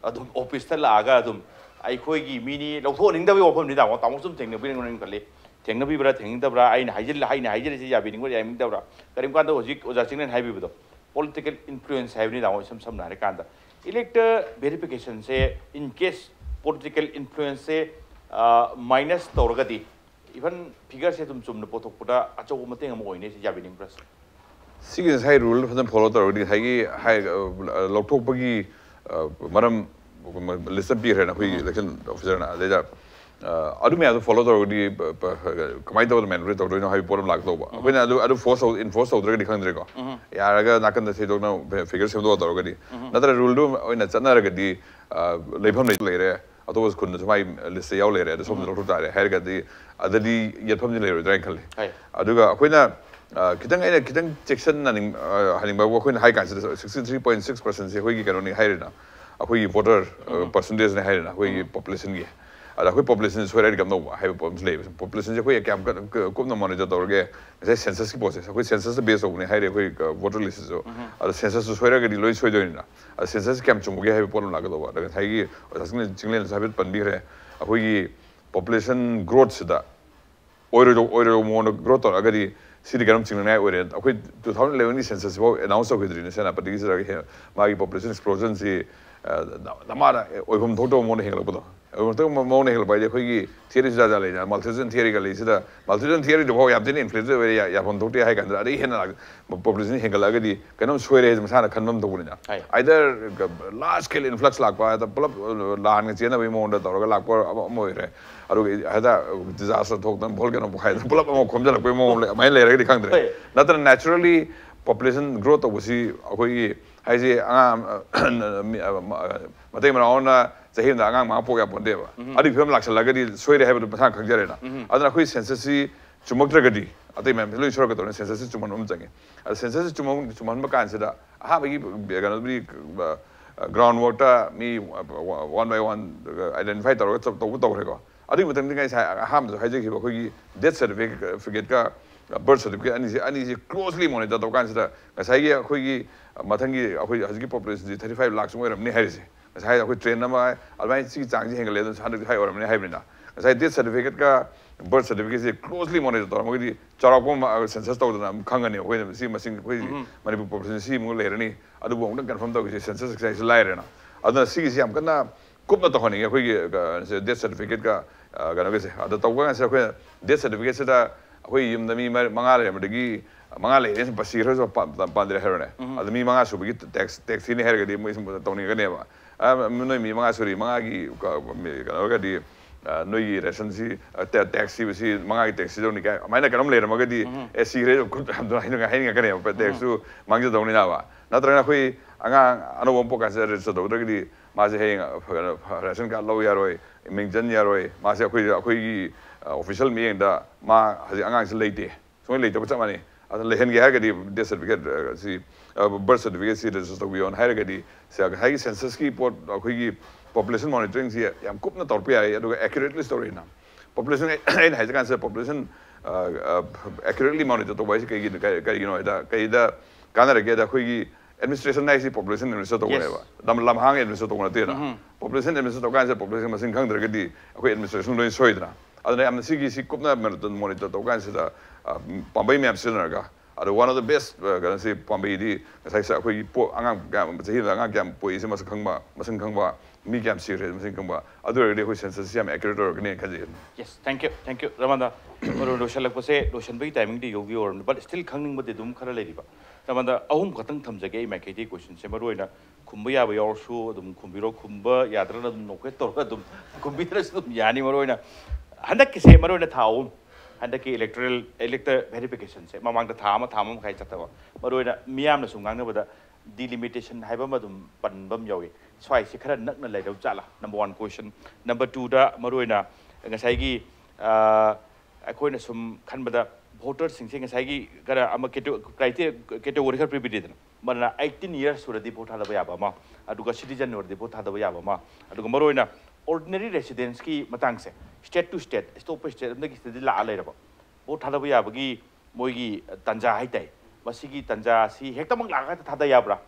ꯑꯗꯨꯝ officeꯇ ꯂꯥꯛꯑꯒ ꯑꯗꯨꯝ ꯑꯩꯈꯣꯏꯒꯤ ꯃꯤꯅꯤ ꯂꯧꯊꯣꯛꯍꯟꯅꯤꯡꯗꯕꯒꯤ ꯋꯥꯐꯝꯅꯤ ꯇꯥꯃꯣ꯫ ꯇꯥꯃꯣꯁꯨ ꯑꯗꯨꯝ ꯊꯦꯡꯅꯕꯤꯔꯝꯒꯅꯤ ꯈꯜꯂꯤ꯫ ꯊꯦꯡꯅꯕꯤꯕ꯭ꯔꯥ, ꯊꯦꯡꯅꯤꯡꯗꯕ꯭ꯔꯥ, ꯑꯩꯅ ꯍꯥꯏꯖꯤꯜ-, ꯑꯩꯅ ꯍꯥꯏꯖꯔꯤꯁꯦ ꯌꯥꯕꯤꯅꯤꯡꯕ꯭ꯔꯥ, ꯌꯥꯅꯤꯡꯗꯕ꯭ꯔꯥ? ꯀꯔꯤꯒꯨꯝꯕ ꯀꯥꯟꯗ ꯍꯧꯖꯤꯛ ꯑꯣꯖꯥ ꯆꯤꯡꯂꯦꯟ ꯍꯥꯏꯕꯤꯕꯗꯣ, political influence ꯍꯥꯏꯕꯅꯤ ꯇꯥꯃꯣ, ꯏꯁꯝ ꯁꯝꯅ ꯍꯥꯏꯔꯀꯥꯟꯗ, elector verificationꯁꯦ, in case political influenceꯁꯦ, ꯑ, minus ꯇꯧꯔꯒꯗꯤ, even figureꯁꯦ ꯑꯗꯨꯝ ꯆꯨꯝꯅ ꯄꯨꯊꯣꯛꯄꯗ ꯑꯆꯧꯕ ꯃꯇꯦꯡ ꯑꯃ ꯑꯣꯏꯅꯤ꯫ ꯁꯤ ꯌꯥꯕꯤꯅꯤꯡꯕ꯭ꯔꯥ, sir? ꯁꯤꯒꯤ ꯉꯁꯥꯏ rule ꯐꯖꯅ follow ꯇꯧꯔꯒꯗꯤ ꯉꯁꯥꯏꯒꯤ ꯍꯥꯏ-, ꯑ, ꯂꯧꯊꯣꯛꯄꯒꯤ, ꯑ, ꯃꯔꯝ listꯇ ꯄꯤꯈ꯭ꯔꯦꯅ ꯑꯩꯈꯣꯏꯒꯤ election officerꯅ꯫ ꯑꯗꯩꯗ, ꯑ, ꯑꯗꯨ ꯃꯌꯥꯝꯗꯣ follow ꯇꯧꯔꯒꯗꯤ ꯄ-, ꯄ-, ꯀꯃꯥꯏꯅ ꯇꯧꯗꯅ mandatory ꯇꯧꯗꯣꯏꯅꯣ ꯍꯥꯏꯕ ꯄꯣꯠ ꯑꯃ ꯂꯥꯛꯀꯗꯧꯕ꯫ ꯑꯩꯈꯣꯏꯅ ꯑꯗꯨ, ꯑꯗꯨ force ꯇꯧ-, enforce ꯇꯧꯗ꯭ꯔꯒꯗꯤ ꯈꯪꯗ꯭ꯔꯦꯀꯣ꯫ ꯌꯥꯔꯒ ꯅꯥꯀꯟꯗ ꯊꯩꯗꯣꯛꯅ figure ꯁꯦꯝꯗꯣꯛꯑ ꯇꯧꯔꯒꯗꯤ꯫ ꯅꯠꯇ꯭ꯔ ruleꯗꯨ ꯑꯣꯏꯅ ꯆꯠꯅꯔꯒꯗꯤ, ꯑ, ꯂꯩꯐꯝ ꯂꯩ-, ꯂꯩꯔꯦ꯫ ꯑꯇꯣꯞꯄ ꯈꯨꯟꯗꯁꯨ ꯃꯥꯏ listꯁꯦ ꯌꯥꯎ ꯂꯩꯔꯦ, ꯑꯗꯨ ꯁꯣꯝꯗ ꯂꯧꯊꯣꯛ ꯇꯥꯔꯦ ꯍꯥꯏꯔꯒꯗꯤ, ꯑꯗꯨꯗꯤ ꯌꯦꯠꯐꯝꯗꯤ ꯂꯩꯔꯣꯏꯗ꯭ꯔꯥ ꯍꯥꯏꯅ ꯈꯜꯂꯤ꯫ ꯍꯣꯏ꯫ ꯑꯗꯨꯒ ꯑꯩꯈꯣꯏꯅ, ꯑ, ꯈꯤꯇꯪ, ꯑꯩꯅ ꯈꯤꯇꯪ ꯆꯦꯛꯁꯤꯟꯅꯅꯤꯡ-, ꯑ, ꯍꯥꯏꯅꯤꯡꯕꯕꯨ, ꯑꯩꯈꯣꯏꯅ ꯍꯥꯏ ꯀꯥꯟꯁꯤꯗ sixty three point six percentꯁꯦ ꯑꯩꯈꯣꯏꯒꯤ ꯀꯩꯅꯣꯅꯤ ꯍꯥꯏꯔꯤꯅ, ꯑꯩꯈꯣꯏꯒꯤ voter, ꯑ, percentageꯅꯤ ꯍꯥꯏꯔꯤꯅ, ꯑꯩꯈꯣꯏꯒꯤ populationꯒꯤ꯫ ꯑꯗ ꯑꯩꯈꯣꯏ populationꯁꯦ ꯁꯣꯏꯔꯗꯤ ꯀꯝꯗꯧꯕ ꯍꯥꯏꯕ ꯄꯣꯠ ꯑꯃꯁꯨ ꯂꯩꯌꯦꯕ꯫ Populationꯁꯦ ꯑꯩꯈꯣꯏ ꯀꯌꯥꯝ ꯀꯟꯅ ꯀ-, ꯀꯨꯞꯅ monitor ꯇꯧꯔꯒꯦ? ꯉꯁꯥꯏ censusꯀꯤ ꯄꯣꯠꯁꯦ ꯑꯩꯈꯣꯏ censusꯇ base ꯇꯧꯕꯅꯦ ꯍꯥꯏꯔꯦ ꯑꯩꯈꯣꯏ, ꯑ, voter listꯁꯤꯁꯨ꯫ ꯑꯗꯣ censusꯇꯨ ꯁꯣꯏꯔꯒꯗꯤ ꯂꯣꯏ ꯁꯣꯏꯗꯣꯏꯅꯤꯅ꯫ ꯑꯗꯣ census ꯀꯌꯥꯝ ꯆꯨꯝꯃꯒꯦ ꯍꯥꯏꯕ ꯄꯣꯠ ꯑꯃ ꯂꯥꯛꯀꯗꯧꯕ꯫ ꯑꯗ ꯉꯁꯥꯏꯒꯤ ꯑꯣꯖꯥ ꯆꯤꯡꯂꯦꯟ, ꯆꯤꯡꯂꯦꯟꯅꯁꯨ ꯍꯥꯏꯐꯦꯠ ꯄꯟꯕꯤꯈ꯭ꯔꯦ, ꯑꯩꯈꯣꯏꯒꯤ population growthꯁꯤꯗ ꯑꯣꯏꯔꯣꯏꯗꯧ-, ꯑꯣꯏꯔꯣꯏꯗꯧꯕ ꯃꯑꯣꯡꯗ growth ꯇꯧꯔꯛꯑꯒꯗꯤ ꯁꯤꯗꯤ ꯀꯩꯅꯣꯝ ꯆꯤꯡꯅꯅꯤꯡꯉꯥꯏ ꯑꯣꯏꯔꯦ꯫ ꯑꯩꯈꯣꯏ two thousand elevenꯒꯤ censusꯁꯤꯐꯥꯎ announce ꯇꯧꯈꯤꯗ꯭ꯔꯤꯅꯦ ꯁꯦꯅꯥꯄꯇꯤꯒꯤ ꯁꯤꯗꯒꯤ ꯍꯦꯟꯅ ꯃꯥꯒꯤ population explosionꯁꯤ, ꯑ, ꯅ-, ꯅꯃꯥꯅ ꯑꯣꯏꯐꯝ ꯊꯣꯛꯇꯕ ꯃꯑꯣꯡꯗ ꯍꯦꯟꯒꯠꯂꯛꯄꯗꯣ꯫ ꯑꯗꯨꯃꯛꯇ ꯃꯑꯣꯡꯗ ꯍꯦꯟꯒꯠꯂꯛꯄ ꯍꯥꯏꯗꯤ ꯑꯩꯈꯣꯏꯒꯤ theory ꯁꯨ ꯖꯥꯠ ꯖꯥꯠ ꯂꯩꯗꯅ, Malthusian theory ꯒ ꯂꯩꯁꯤꯗ, Malthusian theory ꯗꯨꯐꯥꯎ ꯌꯥꯝ ꯊꯤꯅ influence ꯑꯣꯏꯔꯦ, ꯌꯥ- ꯌꯥꯐꯝ ꯊꯣꯛꯇꯦ ꯍꯥꯏ ꯀꯥꯟꯗ, ꯑꯗꯩ ꯍꯦꯟꯅ ꯂꯥꯛ- population ꯍꯦꯟꯒꯠꯂꯛꯑꯒꯗꯤ ꯀꯩꯅꯣꯝ ꯁꯣꯏꯔꯦ ꯍꯥꯏꯁꯦ ꯃꯁꯥꯅ ꯈꯟꯕ ꯑꯃ ꯊꯣꯛꯄꯅꯤꯅ꯫ ꯍꯣꯏ꯫ Either large scale influx ꯂꯥꯛꯄ, ꯍꯥꯏꯗꯤ ꯄꯨꯂꯞ ꯂꯥꯟꯒ ꯆꯦꯟꯅꯕꯒꯤ ꯃꯑꯣꯡꯗ ꯇꯧꯔꯒ ꯂꯥꯛꯄ ꯑꯃ ꯑꯃ ꯑꯣꯏꯔꯦ, ꯑꯗꯨꯒ ꯍꯦꯛꯇ disaster ꯊꯣꯛꯇꯅ volcano ꯄꯣꯛꯈꯥꯏꯗꯅ ꯄꯨꯂꯞ ꯑꯃ ꯈꯣꯝꯖꯤꯜꯂꯛꯄꯒꯤ ꯃꯑꯣꯡ ꯂꯩ- ꯑꯗꯨꯃꯥꯏꯅ ꯂꯩꯔꯒꯗꯤ ꯈꯪꯗ꯭ꯔꯦ꯫ ꯍꯣꯏ꯫ ꯅꯠꯇ꯭ꯔꯒ naturally population growth ꯇꯧꯕꯁꯤ ꯑꯩꯈꯣꯏꯒꯤ ꯍꯥꯏꯁꯦ ꯑꯉꯥꯡ ꯑꯃ- ꯃꯤ- ꯑ- ꯃ- ꯃꯇꯩ ꯃꯅꯥꯎꯅ ꯆꯍꯤ ꯑꯃꯗ ꯑꯉꯥꯡ ꯃꯉꯥ ꯄꯣꯛ ꯌꯥꯄꯣꯟꯇꯦꯕ꯫ ꯑꯗꯨꯒꯤ ꯐꯤꯕꯝ ꯂꯥꯛꯁꯜꯂꯒꯗꯤ ꯁꯣꯏꯔꯦ ꯍꯥꯏꯕꯗꯨ ꯃꯁꯥꯅ ꯈꯪꯖꯔꯦꯅ꯫ ꯑꯗꯨꯅ ꯑꯩꯈꯣꯏ census ꯁꯤ ꯆꯨꯝꯃꯛꯇ꯭ꯔꯒꯗꯤ ꯑꯇꯩ ꯃꯌꯥꯝꯁꯦ ꯂꯣꯏ ꯁꯣꯏꯔꯛꯀꯗꯧꯅꯤ, census ꯁꯤ ꯆꯨꯝꯍꯟꯕ ꯑꯃ ꯆꯪꯉꯤ꯫ ꯑꯗ census ꯁꯤ ꯆꯨꯝꯍꯟ- ꯆꯨꯝꯍꯟꯕ ꯀꯥꯟꯁꯤꯗ ꯑꯍꯥꯟꯕꯒꯤ ꯀꯩꯅꯣꯗꯤ ground work ꯇ ꯃꯤ one by one identify ꯇꯧꯔꯒ ꯆꯞ- ꯇꯧꯕ ꯇꯧꯈ꯭ꯔꯦꯀꯣ꯫ ꯑꯗꯨꯒꯤ ꯃꯊꯪꯗ ꯉꯁꯥꯏ ꯑꯍꯥꯟꯕꯗ ꯍꯥꯏꯖꯈꯤꯕ ꯑꯩꯈꯣꯏꯒꯤ death certificate ꯀ birth certificate ꯑꯅꯤꯁꯦ ꯑꯅꯤꯁꯦ closely monitor ꯇꯧ ꯀꯥꯟꯁꯤꯗ ꯉꯁꯥꯏꯒꯤ ꯑꯩꯈꯣꯏꯒꯤ ꯃꯊꯪꯒꯤ ꯑꯩꯈꯣꯏ ꯍꯧꯖꯤꯛꯀꯤ population ꯁꯤ thirty five ꯂꯥꯛ ꯁꯨꯝ ꯑꯣꯏꯔꯝꯅꯤ ꯍꯥꯏꯔꯤꯁꯦ꯫ ꯉꯁꯥꯏ ꯑꯩꯈꯣꯏ trend ꯑꯃ ꯑꯗꯨꯃꯥꯏꯅ ꯁꯤꯒꯤ ꯆꯥꯡꯁꯤ ꯍꯦꯟꯒꯠꯂꯦ, ꯑꯗꯨꯅ ꯍꯟꯗꯛꯇꯤ high ꯑꯣꯏꯔꯝꯅꯤ ꯍꯥꯏꯕꯅꯤꯅ, ꯉꯁꯥꯏ death certificate ꯀ birth certificate ꯁꯤ closely monitor ꯇꯧꯔꯝꯃꯒꯗꯤ ꯆꯥꯎꯔꯥꯛꯄ ꯑꯃ census ꯇꯧꯗꯅ ꯑꯗꯨꯝ ꯈꯪꯒꯅꯤ ꯑꯩꯈꯣꯏꯅ ꯁꯤ ꯃꯁꯤꯡ ꯑꯩꯈꯣꯏ ꯃꯅꯤꯄꯨꯔ population ꯁꯤꯃꯨꯛ ꯂꯩꯔꯅꯤ꯫ ꯑꯗꯨꯕꯨ ꯑꯃꯨꯛꯇꯪ confirm ꯇꯧꯈꯤꯁꯦ, census ꯁꯤꯁꯨ ꯂꯥꯏꯔꯦꯅ꯫ ꯑꯗꯨꯅ ꯁꯤꯒꯤꯁꯤ ꯌꯥꯝ ꯀꯟꯅ ꯀꯨꯞꯅ ꯇꯧꯍꯟꯅꯤꯡꯉꯦ ꯑꯩꯈꯣꯏꯒꯤ, ꯑ, death certificate ꯀ, ꯑ, ꯀꯩꯅꯣꯒꯤꯁꯦ꯫ ꯑꯗ ꯇꯧꯕ ꯀꯥꯟꯁꯤꯗ ꯑꯩꯈꯣꯏꯅ death certificate ꯁꯤꯗ ꯑꯩꯈꯣꯏ ꯌꯨꯝꯗ ꯃꯤ ꯃꯔꯤ- ꯃꯉꯥ ꯂꯩꯔꯝꯕꯗꯒꯤ ꯃꯉꯥ ꯂꯩꯔꯦ, ꯁꯨꯝ ꯁꯤꯈ꯭ꯔꯁꯨ ꯄꯥꯟꯗ꯭ꯔꯦ ꯍꯥꯏꯔꯣꯅꯦ꯫ ꯑꯗ ꯃꯤ ꯃꯉꯥ ꯁꯨꯕꯒꯤ tax, tax ꯊꯤꯅꯤ ꯍꯥꯏꯔꯒꯗꯤ ꯃꯣꯏ ꯁꯨꯝ ꯇꯧꯅꯤꯡꯒꯅꯦꯕ꯫ ꯑ, ꯅꯣꯏ ꯃꯤ ꯃꯉꯥ ꯁꯨꯔꯤ, ꯃꯉꯥꯒꯤ ꯀ- ꯃꯤ- ꯀꯩꯅꯣꯒꯗꯤ, ꯑ, ꯅꯣꯏꯒꯤ ration ꯁꯤ, ꯑ, ta- tax ꯊꯤꯕꯁꯤ ꯃꯉꯥꯒꯤ tax ꯊꯤꯗꯧꯅꯤ ꯀꯥꯏ ꯑꯗꯨꯃꯥꯏꯅ ꯀꯩꯅꯣꯝ ꯂꯩꯔꯝꯃꯒꯗꯤ, ꯑꯦ, ꯁꯤꯈ꯭ꯔꯦ, ꯈꯨꯠ ꯍꯥꯏꯅꯤꯡꯉꯛꯀꯅꯦꯕ, tax ꯁꯨ ꯃꯥꯡꯖꯗꯧꯅꯤꯅꯕ꯫ ꯅꯠꯇ꯭ꯔꯒꯅ ꯑꯩꯈꯣꯏ ꯑꯉꯥꯡ ꯑꯅꯧꯕ ꯑꯃ ꯄꯣꯛꯀꯥꯟꯁꯤꯗ register ꯇꯧꯗ꯭ꯔꯒꯗꯤ ꯃꯥꯁꯦ ꯍꯌꯦꯡ, ꯑ, ration card ꯂꯧ ꯌꯥꯔꯣꯏ, ꯃꯤꯡ ꯆꯟ ꯌꯥꯔꯣꯏ, ꯃꯥꯁꯦ ꯑꯩꯈꯣꯏ, ꯑꯩꯈꯣꯏꯒꯤ, ꯑ, official ꯃꯤꯠꯌꯦꯡꯗ ꯃꯥ ꯍꯧꯖꯤꯛ ꯑꯉꯥꯡꯁꯤ ꯂꯩꯇꯦ, ꯁꯨꯃꯥꯏꯅ ꯂꯩꯇꯕ ꯆꯞ ꯃꯥꯟꯅꯩ꯫ ꯑꯗꯨꯅ ꯂꯩꯍꯟꯒꯦ ꯍꯥꯏꯔꯒꯗꯤ death certificate, ꯑ, ꯁꯤ, ꯑ, birth certificate ꯁꯤ register ꯇꯧꯕꯤꯌꯣꯅ ꯍꯥꯏꯔꯒꯗꯤ ꯁꯤ ꯉꯁꯥꯏꯒꯤ census ꯀꯤ ꯄꯣꯠ, ꯑꯩꯈꯣꯏꯒꯤ population monitoring ꯁꯤ ꯌꯥꯝ ꯀꯨꯞꯅ ꯇꯧꯔꯛꯄ ꯌꯥꯏ, ꯑꯗꯨꯒ accurately ꯁꯨ ꯇꯧꯔꯛꯏꯅ꯫ Population ꯑꯩ- ꯑꯩꯅ ꯍꯥꯏꯖ ꯀꯥꯟꯁꯤꯗ population, ꯑ, ꯑ, accurately monitor ꯇꯧꯕ ꯍꯥꯏꯁꯤ ꯀꯩꯒꯤꯅꯣ, ꯀꯔꯤ- ꯀꯔꯤꯒꯤꯅꯣ ꯍꯥꯏꯗ, ꯀꯩꯗ ꯀꯥꯟꯅꯔꯒꯦꯗ, ꯑꯩꯈꯣꯏꯒꯤ administration ꯍꯥꯏꯁꯤ population administer ꯇꯧꯕꯅꯦꯕ꯫ ꯂꯝ- ꯂꯝꯍꯥꯡ administer ꯇꯧꯕ ꯅꯠꯇꯦꯅ꯫ Population administer ꯇꯧ ꯀꯥꯟꯁꯤꯗ population ꯃꯁꯤꯡ ꯈꯪꯗ꯭ꯔꯒꯗꯤ ꯑꯩꯈꯣꯏ administration ꯂꯣꯏ ꯁꯣꯏꯗꯅ꯫ ꯑꯗꯨꯅ ꯌꯥꯝꯅ ꯁꯤꯒꯤ ꯁꯤ ꯀꯨꯞꯅ monitor ꯇꯧ ꯀꯥꯟꯁꯤꯗ, ꯑ, ꯄꯥꯝꯕꯩ ꯃꯌꯥꯝ ꯁꯤꯖꯤꯟꯅꯔꯒ ꯑꯗꯣ one of the best ꯀꯩꯅꯣꯁꯤ ꯄꯥꯝꯕꯩꯗꯤ ꯉꯁꯥꯏ ꯑꯩꯈꯣꯏꯒꯤ ꯄꯣ ꯑꯉꯥꯡ ꯀꯌꯥꯝ ꯆꯍꯤ ꯑꯃꯗ ꯑꯉꯥꯡ ꯀꯌꯥꯝ ꯄꯣꯛꯏꯁꯦ ꯃꯁꯛ ꯈꯪꯕ, ꯃꯁꯤꯡ ꯈꯪꯕ, ꯃꯤ ꯀꯌꯥꯝ ꯁꯤꯈ꯭ꯔꯦ ꯃꯁꯤꯡ ꯈꯪꯕ꯫ ꯑꯗꯨ ꯑꯣꯏꯔꯒꯗꯤ ꯑꯩꯈꯣꯏ census ꯁꯤ ꯌꯥꯝ accurate ꯑꯣꯏꯔꯛꯀꯅꯤ ꯈꯟꯖꯩ꯫ Yes, thank you, thank you, ꯔꯃꯥꯟꯗ꯫ ꯃꯔꯨ ꯂꯣꯏꯁꯤꯜꯂꯛꯄꯁꯦ, ꯂꯣꯏꯁꯤꯟꯕꯒꯤ timing ꯗꯤ ꯌꯧꯗꯤ ꯌꯧꯔꯕꯅꯤ, but still ꯈꯪꯅꯤꯡꯕꯗꯤ ꯑꯗꯨꯝ ꯈꯔ ꯂꯩꯔꯤꯕ꯫ ꯔꯃꯥꯟꯗ, ꯑꯍꯨꯝ ꯈꯛꯇꯪ ꯊꯝꯖꯒꯦ ꯑꯩ ꯃꯥꯏꯀꯩꯗꯒꯤ question ꯁꯦ꯫ ꯃꯔꯨ ꯑꯣꯏꯅ ꯈꯨꯝꯕ ꯌꯥꯕ ꯌꯥꯎꯔꯁꯨ ꯑꯗꯨꯝ ꯈꯨꯝꯕꯤꯔꯣ, ꯈꯨꯝꯕ ꯌꯥꯗ꯭ꯔꯒꯅ ꯑꯗꯨꯝ ꯅꯣꯛꯐꯦꯠ ꯇꯧꯔꯒ ꯑꯗꯨꯝ ꯈꯨꯝꯕꯤꯗ꯭ꯔꯁꯨ ꯑꯗꯨꯝ ꯌꯥꯅꯤ꯫ ꯃꯔꯨ ꯑꯣꯏꯅ ꯍꯟꯗꯛꯀꯤꯁꯦ, ꯃꯔꯨ ꯑꯣꯏꯅ ꯊꯥ ꯑꯍꯨꯝ, ꯍꯟꯗꯛꯀꯤ electoral, elector verification ꯁꯦ ꯃꯃꯥꯡꯗ ꯊꯥ ꯑꯃ, ꯊꯥ ꯑꯃ ꯃꯈꯥꯏ ꯆꯠꯇꯕ꯫ ꯃꯔꯨ ꯑꯣꯏꯅ ꯃꯤꯌꯥꯝꯅ ꯁꯨꯝ ꯉꯥꯡꯅꯕꯗ delimitation ꯍꯥꯏꯕ ꯑꯃ ꯑꯗꯨꯝ ꯄꯟꯕ ꯑꯃ ꯌꯥꯎꯏ꯫ ꯁ꯭ꯋꯥꯏꯁꯦ ꯈꯔ ꯅꯛꯅ ꯂꯩꯔꯕ ꯖꯥꯠꯂꯥ? Number one question꯫ Number two ꯗ ꯃꯔꯨ ꯑꯣꯏꯅ ꯉꯁꯥꯏꯒꯤ, ꯑ, ꯑꯩꯈꯣꯏꯅ ꯁꯨꯝ ꯈꯟꯕꯗ voter ꯁꯤꯡꯁꯦ ꯉꯁꯥꯏꯒꯤ ꯈꯔ ꯑꯃ category, criteria, category ꯈꯔ ꯄꯤꯕꯤꯔꯦꯗꯅ, ꯃꯗꯨꯅ eighteen years ꯁꯨꯔꯗꯤ vote ꯊꯥꯗꯕ ꯌꯥꯕ ꯑꯃ, ꯑꯗꯨꯒ citizen ꯑꯣꯏꯔꯗꯤ vote ꯊꯥꯗꯕ ꯌꯥꯕ ꯑꯃ, ꯑꯗꯨꯒ ꯃꯔꯨ ꯑꯣꯏꯅ ordinary residents ꯀꯤ ꯃꯇꯥꯡꯁꯦ, state to state, ꯑꯇꯣꯞꯄ state ꯑꯃꯗꯒꯤ ꯁꯤꯗꯗꯤ ꯂꯥꯛꯑ ꯂꯩꯔꯕ, vote ꯊꯥꯗꯕ ꯌꯥꯕꯒꯤ ꯃꯣꯏꯒꯤ ꯇꯥꯟꯖꯥ ꯍꯥꯏꯇꯥꯏ, ꯃꯁꯤꯒꯤ ꯇꯥꯟꯖꯥ ꯑꯁꯤ ꯍꯦꯛꯇꯃꯛ ꯂꯥꯛꯑꯒ ꯍꯦꯛꯇ ꯊꯥꯗ ꯌꯥꯕ꯭ꯔꯥ?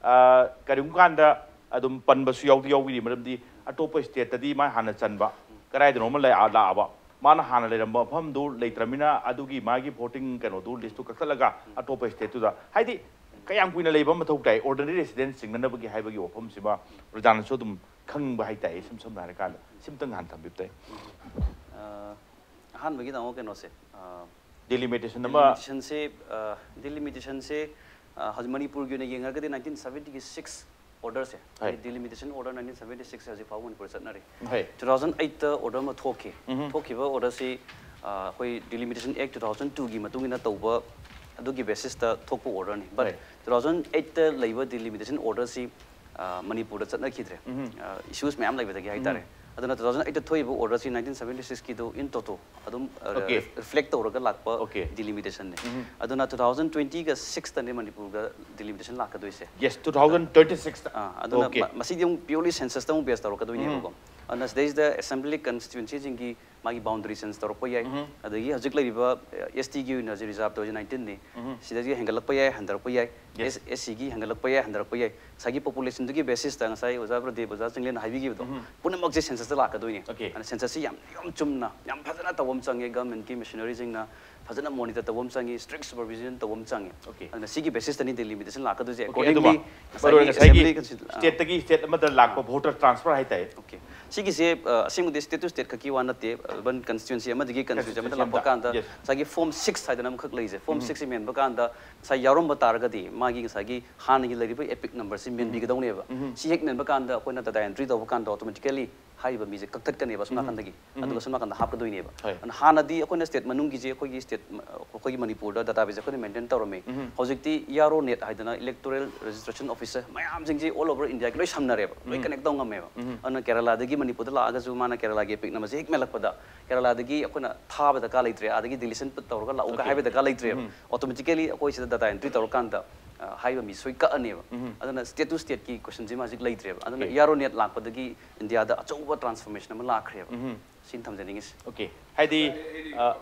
ꯑ, ꯀꯔꯤꯒꯨꯝꯕ ꯀꯥꯟꯗ ꯑꯗꯨꯝ ꯄꯟꯕꯁꯨ ꯌꯥꯎꯗꯤ ꯌꯥꯎꯕꯤꯔꯤ, ꯃꯔꯝꯗꯤ ꯑꯇꯣꯞꯄ state ꯇꯗꯤ ꯃꯥ ꯍꯥꯟꯅ ꯆꯟꯕ, ꯀꯗꯥꯏꯗꯅꯣ ꯑꯃ ꯂꯩ-, ꯂꯥꯛꯑꯕ, ꯃꯥꯅ ꯍꯥꯟꯅ ꯂꯩꯔꯝꯕ ꯃꯐꯝꯗꯨ ꯂꯩꯇ꯭ꯔꯃꯤꯅ ꯑꯗꯨꯒꯤ ꯃꯥꯒꯤ voting ꯀꯩꯅꯣꯗꯨ list ꯇꯨ ꯀꯛꯊꯠꯂꯒ ꯑꯇꯣꯞꯄ state ꯇꯨꯗ, ꯍꯥꯏꯗꯤ ꯀꯌꯥꯝ ꯀꯨꯏꯅ ꯂꯩꯕ ꯃꯊꯧ ꯇꯥꯏ ordinary residents ꯆꯤꯡꯅꯅꯕꯒꯤ ꯍꯥꯏꯕꯒꯤ ꯋꯥꯐꯝꯁꯤꯃ ꯄ꯭ꯔꯖꯥꯅꯁꯨ ꯑꯗꯨꯝ ꯈꯪꯅꯤꯡꯕ ꯍꯥꯏꯇꯥꯏ꯫ ꯏꯁꯝ ꯁꯝꯅ ꯍꯥꯏꯔꯀꯥꯟꯗ ꯁꯤꯝꯇꯪ ꯍꯥꯟꯅ ꯊꯝꯕꯤꯕ ꯇꯥꯏ꯫ ꯑ, ꯑꯍꯥꯟꯕꯒꯤ ꯇꯥꯃꯣ ꯀꯩꯅꯣꯁꯦ, ꯑ, Delimitation ꯑꯃ delimitation ꯁꯦ, ꯑ, delimitation ꯁꯦ, ꯑ, ꯍꯧꯖꯤꯛ ꯃꯅꯤꯄꯨꯔꯒꯤ ꯑꯣꯏꯅ ꯌꯦꯡꯉꯒꯗꯤ nineteen seventy six order ꯁꯦ, ꯍꯣꯏ꯫ delimitation order nineteen seventy six ꯁꯦ ꯍꯧꯖꯤꯛ ꯐꯥꯎꯕ ꯃꯅꯤꯄꯨꯔꯗ ꯆꯠꯅꯔꯤ꯫ ꯍꯣꯏ꯫ Two thousand eight ꯇ order ꯑꯃ ꯊꯣꯛꯈꯤ꯫ ꯊꯣꯛꯈꯤꯕ order ꯁꯤ, ꯑ, ꯑꯩꯈꯣꯏ Delimitation Act two thousand two ꯒꯤ ꯃꯇꯨꯡ ꯏꯟꯅ ꯇꯧꯕ ꯑꯗꯨꯒꯤ basis ꯇ ꯊꯣꯛꯄ order ꯅꯤ꯫ But ꯍꯣꯏ꯫ two thousand eight ꯇ ꯂꯩꯕ delimitation order ꯁꯤ, ꯑ, ꯃꯅꯤꯄꯨꯔꯗ ꯆꯠꯅꯈꯤꯗ꯭ꯔꯦ꯫ ꯑ, issues ꯃꯌꯥꯝ ꯂꯩꯕꯗꯒꯤ ꯍꯥꯏꯇꯥꯔꯦ꯫ ꯑꯗꯨꯅ two thousand eight ꯇ ꯊꯣꯛꯏꯕ order ꯁꯤ nineteen seventy six ꯀꯤꯗꯨ in toto ꯑꯗꯨꯝ, ꯑ, Okay. reflect ꯇꯧꯔꯒ ꯂꯥꯛꯄ Okay. delimitation ꯅꯤ꯫ ꯑꯗꯨꯅ two thousand twenty ꯒ six ꯇꯅꯦ ꯃꯅꯤꯄꯨꯔꯒ delimitation ꯂꯥꯛꯀꯗꯣꯏꯁꯦ꯫ Yes, two thousand twenty six ꯇ꯫ ꯑꯥ, ꯑꯗꯨꯅ Okay. ꯃ-, ꯃꯁꯤꯗꯤ ꯑꯃꯨꯛ purely census ꯇ ꯑꯃꯨꯛ base ꯇꯧꯔꯛꯀꯗꯣꯏꯅꯦꯕꯀꯣ꯫ ꯑꯗꯨꯅ ꯁꯤꯗꯩꯁꯤꯗ assembly constituency ꯁꯤꯡꯒꯤ ꯃꯥꯒꯤ boundary change ꯇꯧꯔꯛꯄ ꯌꯥꯏ꯫ ꯑꯗꯒꯤ ꯍꯧꯖꯤꯛ ꯂꯩꯔꯤꯕ, ꯑ, S T ꯒꯤ ꯑꯣꯏꯅ ꯍꯧꯖꯤꯛ reserve ꯇꯧꯔꯤꯁꯦ nineteen ꯅꯤ꯫ ꯁꯤꯗꯒꯤ ꯍꯦꯟꯒꯠꯂꯛꯄ ꯌꯥꯏ, ꯍꯟꯊꯔꯛꯄ ꯌꯥꯏ꯫ Yes. S-, S C ꯒꯤ ꯍꯦꯟꯒꯠꯂꯛꯄ ꯌꯥꯏ, ꯍꯟꯊꯔꯛꯄ ꯌꯥꯏ꯫ ꯉꯁꯥꯏꯒꯤ population ꯗꯨꯒꯤ basis ꯇ ꯉꯁꯥꯏ ꯑꯣꯖꯥ ꯄ꯭ꯔꯗꯤꯞ, ꯑꯣꯖꯥ ꯆꯤꯡꯂꯦꯟꯅ ꯍꯥꯏꯕꯤꯈꯤꯕꯗꯣ, ꯄꯨꯝꯅꯃꯛꯁꯦ census ꯇ ꯂꯥꯛꯀꯗꯣꯏꯅꯦ꯫ Okay. ꯑꯗꯨꯅ census ꯁꯤ ꯌꯥꯝ ꯅꯤꯌꯣꯝ ꯆꯨꯝꯅ, ꯌꯥꯝ ꯐꯖꯅ ꯇꯧꯕ ꯑꯃ ꯆꯪꯉꯦ꯫ Government ꯀꯤ machinery ꯁꯤꯡꯅ ꯐꯖꯅ ꯃꯣꯅꯤꯇꯔ ꯇꯧꯕ ꯑꯃ ꯆꯪꯉꯤ, ꯁ꯭ꯇ꯭ꯔꯤꯛ ꯁꯨꯄꯔꯚꯤꯖꯟ ꯇꯧꯕ ꯑꯃ ꯆꯪꯉꯤ꯫ Okay. ꯑꯗꯨꯅ ꯁꯤꯒꯤ ꯕꯦꯁꯤꯁꯇꯅꯤ ꯗꯤꯂꯤꯃꯤꯇꯦꯁꯟ ꯂꯥꯛꯀꯗꯣꯏꯁꯦ꯫ Okay, ꯑꯗꯨꯃ ꯑꯦꯀꯣꯔꯗꯤꯡꯂꯤ ꯃꯔꯨ ꯑꯣꯏꯅ ꯉꯁꯥꯏꯒꯤ ꯁ꯭ꯇꯦꯠꯇꯒꯤ ꯁ꯭ꯇꯦꯠ ꯑꯃꯗ ꯂꯥꯛꯄ ꯚꯣꯇꯔ ꯇ꯭ꯔꯥꯟꯁꯐꯔ ꯍꯥꯏꯇꯥꯔꯦ꯫ ꯑꯣꯀꯦ, ꯁꯤꯒꯤꯁꯦ ꯑ, ꯑꯁꯦꯡꯕꯗꯤ ꯁ꯭ꯇꯦꯠ ꯇꯨ ꯁ꯭ꯇꯦꯠ ꯈꯛꯀꯤ ꯋꯥ ꯅꯠꯇꯦ꯫ ꯑꯔꯕꯟ ꯀꯟꯁꯇꯤꯇ꯭ꯋꯦꯟꯁꯤ ꯑꯃꯗꯒꯤ ꯀꯟꯁꯇꯤꯇ꯭ꯋꯦꯟꯁꯤ ꯑꯃꯗ ꯂꯥꯛꯄ Constituency ꯑꯃꯗ, ꯀꯥꯟꯗ yes. ꯉꯁꯥꯏꯒꯤ ꯐꯣꯝ ꯁꯤꯛꯁ ꯍꯥꯏꯗꯅ ꯑꯃꯈꯛ ꯂꯩꯖꯩ꯫ ꯐꯣꯝ ꯁꯤꯛꯁꯁꯤ ꯃꯦꯟꯕ ꯀꯥꯟꯗ ꯉꯁꯥꯏ ꯌꯥꯎꯔꯝꯕ ꯇꯥꯔꯒꯗꯤ ꯃꯥꯒꯤ ꯉꯁꯥꯏꯒꯤ ꯍꯥꯟꯅꯒꯤ ꯂꯩꯔꯤꯕ ꯑꯦꯄꯤꯛ ꯅꯝꯕꯔꯁꯤ ꯃꯦꯟꯕꯤꯒꯗꯧꯅꯦꯕ꯫ ꯁꯤ ꯍꯦꯛ ꯃꯦꯟꯕ ꯀꯥꯟꯗ ꯑꯩꯈꯣꯏꯅ ꯗꯥꯇꯥ ꯑꯦꯟꯇ꯭ꯔꯤ ꯇꯧꯕ ꯀꯥꯟꯗ ꯑꯣꯇꯣꯃꯦꯇꯤꯀꯦꯂꯤ ꯍꯥꯏꯔꯤꯕ ꯃꯤꯁꯦ ꯀꯛꯊꯠꯀꯅꯦꯕ ꯑꯁꯣꯝ ꯅꯥꯀꯟꯗꯒꯤ, ꯑꯗꯨꯒ ꯑꯁꯣꯝ ꯅꯥꯀꯟꯗ ꯍꯥꯞꯀꯗꯣꯏꯅꯦꯕ꯫ ꯍꯣꯏ. ꯑꯗꯨꯅ ꯍꯥꯟꯅꯗꯤ ꯑꯩꯈꯣꯏꯅ ꯁ꯭ꯇꯦꯠ ꯃꯅꯨꯡꯒꯤꯁꯦ ꯑꯩꯈꯣꯏꯒꯤ ꯁ꯭ꯇꯦꯠ ꯑꯩꯈꯣꯏꯒꯤ ꯃꯅꯤꯄꯨꯔꯗ ꯗꯥꯇꯥꯕꯦꯁ ꯑꯩꯈꯣꯏꯅ ꯃꯦꯟꯇꯦꯟ ꯇꯧꯔꯝꯃꯤ꯫ ꯍꯧꯖꯤꯛꯇꯤ ꯏ ꯑꯥꯔ ꯑꯣ ꯅꯦꯠ ꯍꯥꯏꯗꯅ ꯏꯂꯦꯛꯇꯣꯔꯦꯜ ꯔꯦꯖꯤꯁꯇ꯭ꯔꯦꯁꯟ ꯑꯣꯐꯤꯁꯔ ꯃꯌꯥꯝꯁꯤꯡꯁꯦ ꯑꯣꯜ ꯑꯣꯚꯔ ꯏꯟꯗꯤꯌꯥꯒꯤ ꯂꯣꯏ ꯁꯝꯅꯔꯦꯕ, ꯂꯣꯏ ꯀꯅꯦꯛ ꯇꯧ ꯉꯝꯃꯦꯕ꯫ ꯑꯗꯨꯅ ꯀꯦꯔꯂꯥꯗꯒꯤ ꯃꯅꯤꯄꯨꯔꯗ ꯂꯥꯛꯑꯒꯁꯨ ꯃꯥꯅ ꯀꯦꯔꯂꯥꯒꯤ ꯑꯦꯄꯤꯛ ꯅꯝꯕꯔꯁꯦ ꯍꯦꯛ ꯃꯦꯜꯂꯛꯄꯗ ꯀꯦꯔꯂꯥꯗꯒꯤ ꯑꯩꯈꯣꯏꯅ ꯊꯥꯕ ꯗꯔꯀꯥꯔ ꯂꯩꯇ꯭ꯔꯦ, ꯑꯗꯒꯤ ꯗꯤꯂꯤꯁꯟ ꯇꯧꯔꯒ ꯂꯥꯛꯎꯒ ꯍꯥꯏꯕ ꯗꯔꯀꯥꯔ ꯂꯩꯇ꯭ꯔꯦꯕ꯫ ꯑꯣꯇꯣꯃꯦꯇꯤꯀꯦꯂꯤ ꯑꯩꯈꯣꯏ ꯁꯤꯗ ꯗꯥꯇꯥ ꯑꯦꯟꯇ꯭ꯔꯤ ꯇꯧꯔꯀꯥꯟꯗ ꯑ, ꯍꯥꯏꯔꯤꯕ ꯃꯤ ꯁꯣꯏ ꯀꯛꯑꯅꯦꯕ꯫ ꯑꯗꯨꯅ ꯁ꯭ꯇꯦꯠ ꯇꯨ ꯁ꯭ꯇꯦꯠꯀꯤ ꯀꯣꯏꯁꯟꯁꯤ ꯍꯧꯖꯤꯛ ꯂꯩꯇ꯭ꯔꯦꯕ꯫ ꯑꯗꯨꯅ Okay. ꯏ ꯑꯥꯔ ꯑꯣ ꯅꯦꯠ ꯂꯥꯛꯄꯗꯒꯤ ꯏꯟꯗꯤꯌꯥꯗ ꯑꯆꯧꯕ ꯇ꯭ꯔꯥꯟꯁꯐꯣꯔꯃꯦꯁꯟ ꯑꯃ ꯂꯥꯛꯈ꯭ꯔꯦꯕ꯫ ꯁꯤꯅꯤ ꯊꯝꯖꯅꯤꯡꯉꯤꯁꯦ꯫ Okay, ꯍꯥꯏꯗꯤ ꯑ,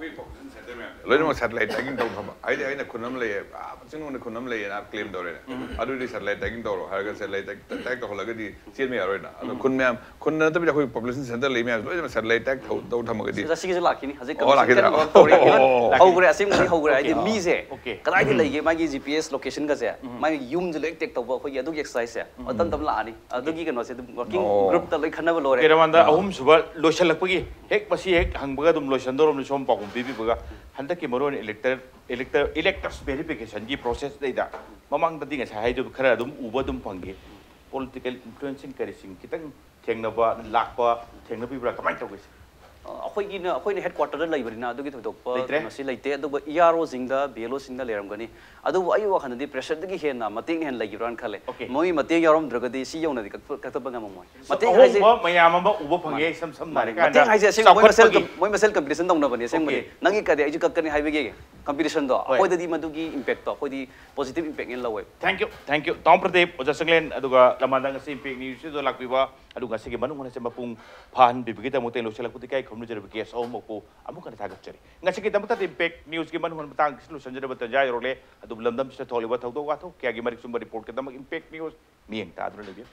ꯂꯣꯏꯅꯃꯛ ꯁꯦꯇꯦꯂꯥꯏꯠ ꯇ꯭ꯔꯦꯀꯤꯡ ꯇꯧ ꯊꯝꯕ꯫ ꯍꯥꯏꯗꯤ ꯑꯩꯅ ꯈꯨꯟ ꯑꯃ ꯂꯩꯌꯦ, ꯑꯥ ꯆꯤꯡ ꯃꯅꯨꯡꯗ ꯈꯨꯟ ꯑꯃ ꯂꯩꯌꯦꯅ ꯀ꯭ꯂꯦꯝ ꯇꯧꯔꯦꯅꯦ꯫ ꯑꯗꯨꯗꯤ ꯁꯦꯇꯦꯂꯥꯏꯠ ꯇ꯭ꯔꯦꯀꯤꯡ ꯇꯧꯔꯣ ꯍꯥꯏꯔꯒ ꯁꯦꯇꯦꯂꯥꯏꯠ ꯇ꯭ꯔꯦꯛ ꯇꯧꯍꯜꯂꯒꯗꯤ ꯆꯦꯟꯕ ꯌꯥꯔꯣꯏꯅ꯫ ꯑꯗꯣ ꯈꯨꯟ ꯃꯌꯥꯝ, ꯈꯨꯟ ꯅꯠꯇꯕꯤꯗ ꯑꯩꯈꯣꯏ ꯄꯣꯄꯨꯂꯦꯁꯟ ꯁꯦꯟꯇꯔ ꯂꯩ ꯃꯌꯥꯝꯁꯦ ꯂꯣꯏꯅꯃꯛ ꯁꯦꯇꯦꯂꯥꯏꯠ ꯇ꯭ꯔꯦꯛ ꯇꯧ ꯊꯝꯃꯒꯗꯤ ꯁꯤꯗ ꯁꯤꯒꯤꯁꯨ ꯂꯥꯛꯈꯤꯅꯤ꯫ ꯍꯧꯖꯤꯛ ꯑꯣ, ꯂꯥꯛꯈꯤꯗ꯭ꯔꯥ? ꯀꯟꯅ ꯋꯥꯛ ꯇꯧꯔꯤ꯫ ꯑꯣ, ꯑꯣ, ꯑꯣ. ꯍꯧꯈ꯭ꯔꯦ, ꯑꯁꯦꯡꯕꯗꯤ ꯍꯧꯈ꯭ꯔꯦ꯫ ꯍꯥꯏꯗꯤ Okay. ꯃꯤꯁꯦ Okay. ꯀꯗꯥꯏꯗ ꯂꯩꯒꯦ, ꯃꯥꯒꯤ ꯖꯤ ꯄꯤ ꯑꯦꯁ ꯂꯣꯀꯦꯁꯟꯒꯁꯦ ꯃꯥꯒꯤ ꯌꯨꯝꯁꯦ ꯂꯣꯏ ꯇꯦꯛ ꯇꯧꯕ ꯑꯩꯈꯣꯏꯒꯤ ꯑꯗꯨꯒꯤ ꯑꯦꯛꯁꯔꯁꯥꯏꯁꯁꯦ ꯇꯞ ꯇꯞ ꯂꯥꯛꯑꯅꯤ꯫ ꯑꯗꯨꯒꯤ ꯀꯩꯅꯣꯁꯦ ꯑꯗꯨꯝ ꯋꯥꯔꯀꯤꯡ ꯑꯣ. ꯒ꯭ꯔꯨꯞꯇ ꯂꯣꯏ ꯈꯟꯅꯕ ꯂꯣꯏꯔꯦ꯫ ꯀꯦꯔꯥꯃꯥꯟꯗ ꯑꯍꯨꯝꯁꯨꯕ ꯂꯣꯏꯁꯤꯜꯂꯛꯄꯒꯤ ꯍꯦꯛ ꯃꯁꯤ ꯍꯦꯛ ꯍꯪꯕꯒ ꯑꯗꯨꯝ ꯂꯣꯏꯁꯤꯟꯗꯧꯔꯕꯅꯤ꯫ ꯁꯣꯝ ꯄꯥꯎꯈꯨꯝ ꯄꯤꯕꯤꯕꯒ ꯍꯟꯗꯛꯀꯤ ꯃꯔꯨꯑꯣꯏꯅ ꯏꯂꯦꯛꯇꯔ ꯏꯂꯦꯛꯇꯔ ꯏꯂꯦꯛꯇꯔꯁ ꯚꯦꯔꯤꯐꯤꯀꯦꯁꯟꯒꯤ ꯄ꯭ꯔꯣꯁꯦꯁꯇꯩꯗ ꯃꯃꯥꯡꯗꯗꯤ ꯉꯁꯥꯏ ꯍꯥꯏꯗꯨ ꯈꯔ ꯑꯗꯨꯝ ꯎꯕ ꯑꯗꯨꯝ ꯐꯪꯈꯤ꯫ ꯄꯣꯂꯤꯇꯤꯀꯦꯜ ꯏꯟꯐ꯭ꯂꯨꯌꯦꯟꯁꯤꯡ ꯀꯔꯤꯁꯤꯡ ꯈꯤꯇꯪ ꯊꯦꯡꯅꯕ ꯂꯥꯛꯄ ꯊꯦꯡꯅꯕꯤꯕ꯭ꯔꯥ, ꯀꯃꯥꯏꯅ ꯇꯧꯒꯦ? ꯑ, ꯑꯩꯈꯣꯏꯒꯤꯅ ꯑꯩꯈꯣꯏꯅ ꯍꯦꯗ ꯀ꯭ꯋꯥꯇꯔꯗ ꯂꯩꯕꯅꯤꯅ ꯑꯗꯨꯒꯤ ꯊꯣꯏꯗꯣꯛꯄ ꯂꯩꯇ꯭ꯔꯦ? ꯀꯩꯅꯣꯁꯤ ꯂꯩꯇꯦ꯫ ꯑꯗꯨꯒ ꯏ ꯑꯥꯔ ꯑꯣꯁꯤꯡꯗ, ꯕꯤ ꯑꯦꯜ ꯑꯣꯁꯤꯡꯗ ꯂꯩꯔꯝꯒꯅꯤ꯫ ꯑꯗꯨꯕꯨ ꯑꯩꯒꯤ ꯋꯥꯈꯜꯗꯗꯤ ꯄ꯭ꯔꯦꯁꯔꯗꯒꯤ ꯍꯦꯟꯅ ꯃꯇꯦꯡꯅ ꯍꯦꯟꯅ ꯂꯩꯈꯤꯕ꯭ꯔꯥꯅ ꯈꯜꯂꯦ꯫ Okay. ꯃꯣꯏ ꯃꯇꯦꯡ ꯌꯥꯎꯔꯝꯗ꯭ꯔꯒꯗꯤ ꯁꯤ ꯌꯧꯅꯗꯤ ꯀꯛꯄ- ꯀꯛꯊꯠꯄ ꯉꯝꯃꯝꯃꯣꯏ꯫ So, ꯃꯇꯦꯡ ꯍꯥꯏꯁꯦ ꯑꯍꯣꯡꯕ ꯃꯌꯥꯝ ꯑꯃ ꯎꯕ ꯐꯪꯉꯦ꯫ ꯏꯁꯝ ꯁꯝꯅ ꯍꯥꯏꯔꯀꯥꯟꯗ ꯃꯇꯦꯡ ꯍꯥꯏꯁꯦ ꯑꯁꯦꯡꯕ ꯃꯣꯏ ꯃꯁꯦꯜ ꯆꯥꯎꯈꯠꯄꯒꯤ ꯀꯝ- ꯃꯣꯏ ꯃꯁꯦꯜ ꯀꯝꯄꯤꯇꯤꯁꯟ ꯇꯧꯅꯕꯅꯦ ꯑꯁꯦꯡꯕꯗꯤ꯫ Okay. ꯅꯪꯒꯤ ꯀꯗꯤ ꯑꯩꯁꯨ ꯀꯛꯀꯅꯤ ꯍꯥꯏꯕꯒꯤ ꯀꯝꯄꯤꯇꯤꯁꯟꯗꯣ ꯍꯣꯏ. ꯑꯩꯈꯣꯏꯗꯗꯤ ꯃꯗꯨꯒꯤ ꯏꯝꯄꯦꯛꯇꯣ ꯑꯩꯈꯣꯏꯗꯤ ꯄꯣꯖꯤꯇꯤꯚ ꯏꯝꯄꯦꯛꯅ ꯂꯧꯋꯦ꯫ Thank you, thank you, ꯇꯥꯃꯣ ꯄ꯭ꯔꯗꯤꯞ, ꯑꯣꯖꯥ ꯆꯪꯂꯦꯟ, ꯑꯗꯨꯒ ꯂꯃꯥꯟꯗ ꯉꯁꯤ ꯏꯝꯄꯦꯛ ꯅ꯭ꯌꯨꯁꯇꯨꯗ ꯂꯥꯛꯄꯤꯕ, ꯑꯗꯨꯒ ꯉꯁꯤꯒꯤ ꯃꯅꯨꯡ ꯍꯨꯠꯅꯁꯦ ꯃꯄꯨꯡ ꯐꯥꯍꯟꯕꯤꯕꯒꯤꯗꯃꯛꯇ ꯑꯩ ꯂꯣꯏꯁꯤꯜꯂꯛꯄꯗ ꯏꯀꯥꯏ ꯈꯨꯝꯅꯖꯔꯕ ꯒꯦꯁ ꯑꯍꯨꯝꯃꯛꯄꯨ ꯑꯃꯨꯛ ꯍꯟꯅ ꯊꯥꯒꯠꯆꯔꯤ꯫ ꯉꯁꯤꯒꯤꯗꯃꯛꯇꯗꯤ ꯏꯝꯄꯦꯛ ꯅ꯭ꯌꯨꯁꯀꯤ ꯃꯅꯨꯡ ꯍꯨꯠ ꯃꯇꯥꯡꯁꯤ ꯂꯣꯏꯁꯤꯟꯖꯔꯕ ꯇꯥꯟꯖꯥ ꯌꯧꯔꯛꯂꯦ꯫ ꯑꯗꯨꯕꯨ ꯂꯝꯗꯝꯁꯤꯗ ꯊꯣꯛꯂꯤꯕ ꯊꯧꯗꯣꯛ ꯋꯥꯊꯣꯛ ꯀꯌꯥꯒꯤ ꯃꯔꯤꯛ ꯆꯨꯝꯕ ꯔꯤꯄꯣꯔꯠꯀꯤꯗꯃꯛ ꯏꯝꯄꯦꯛ ꯅ꯭ꯌꯨꯁ ꯃꯤꯠꯌꯦꯡ ꯇꯥꯗꯨꯅ ꯂꯩꯕꯤꯌꯨ꯫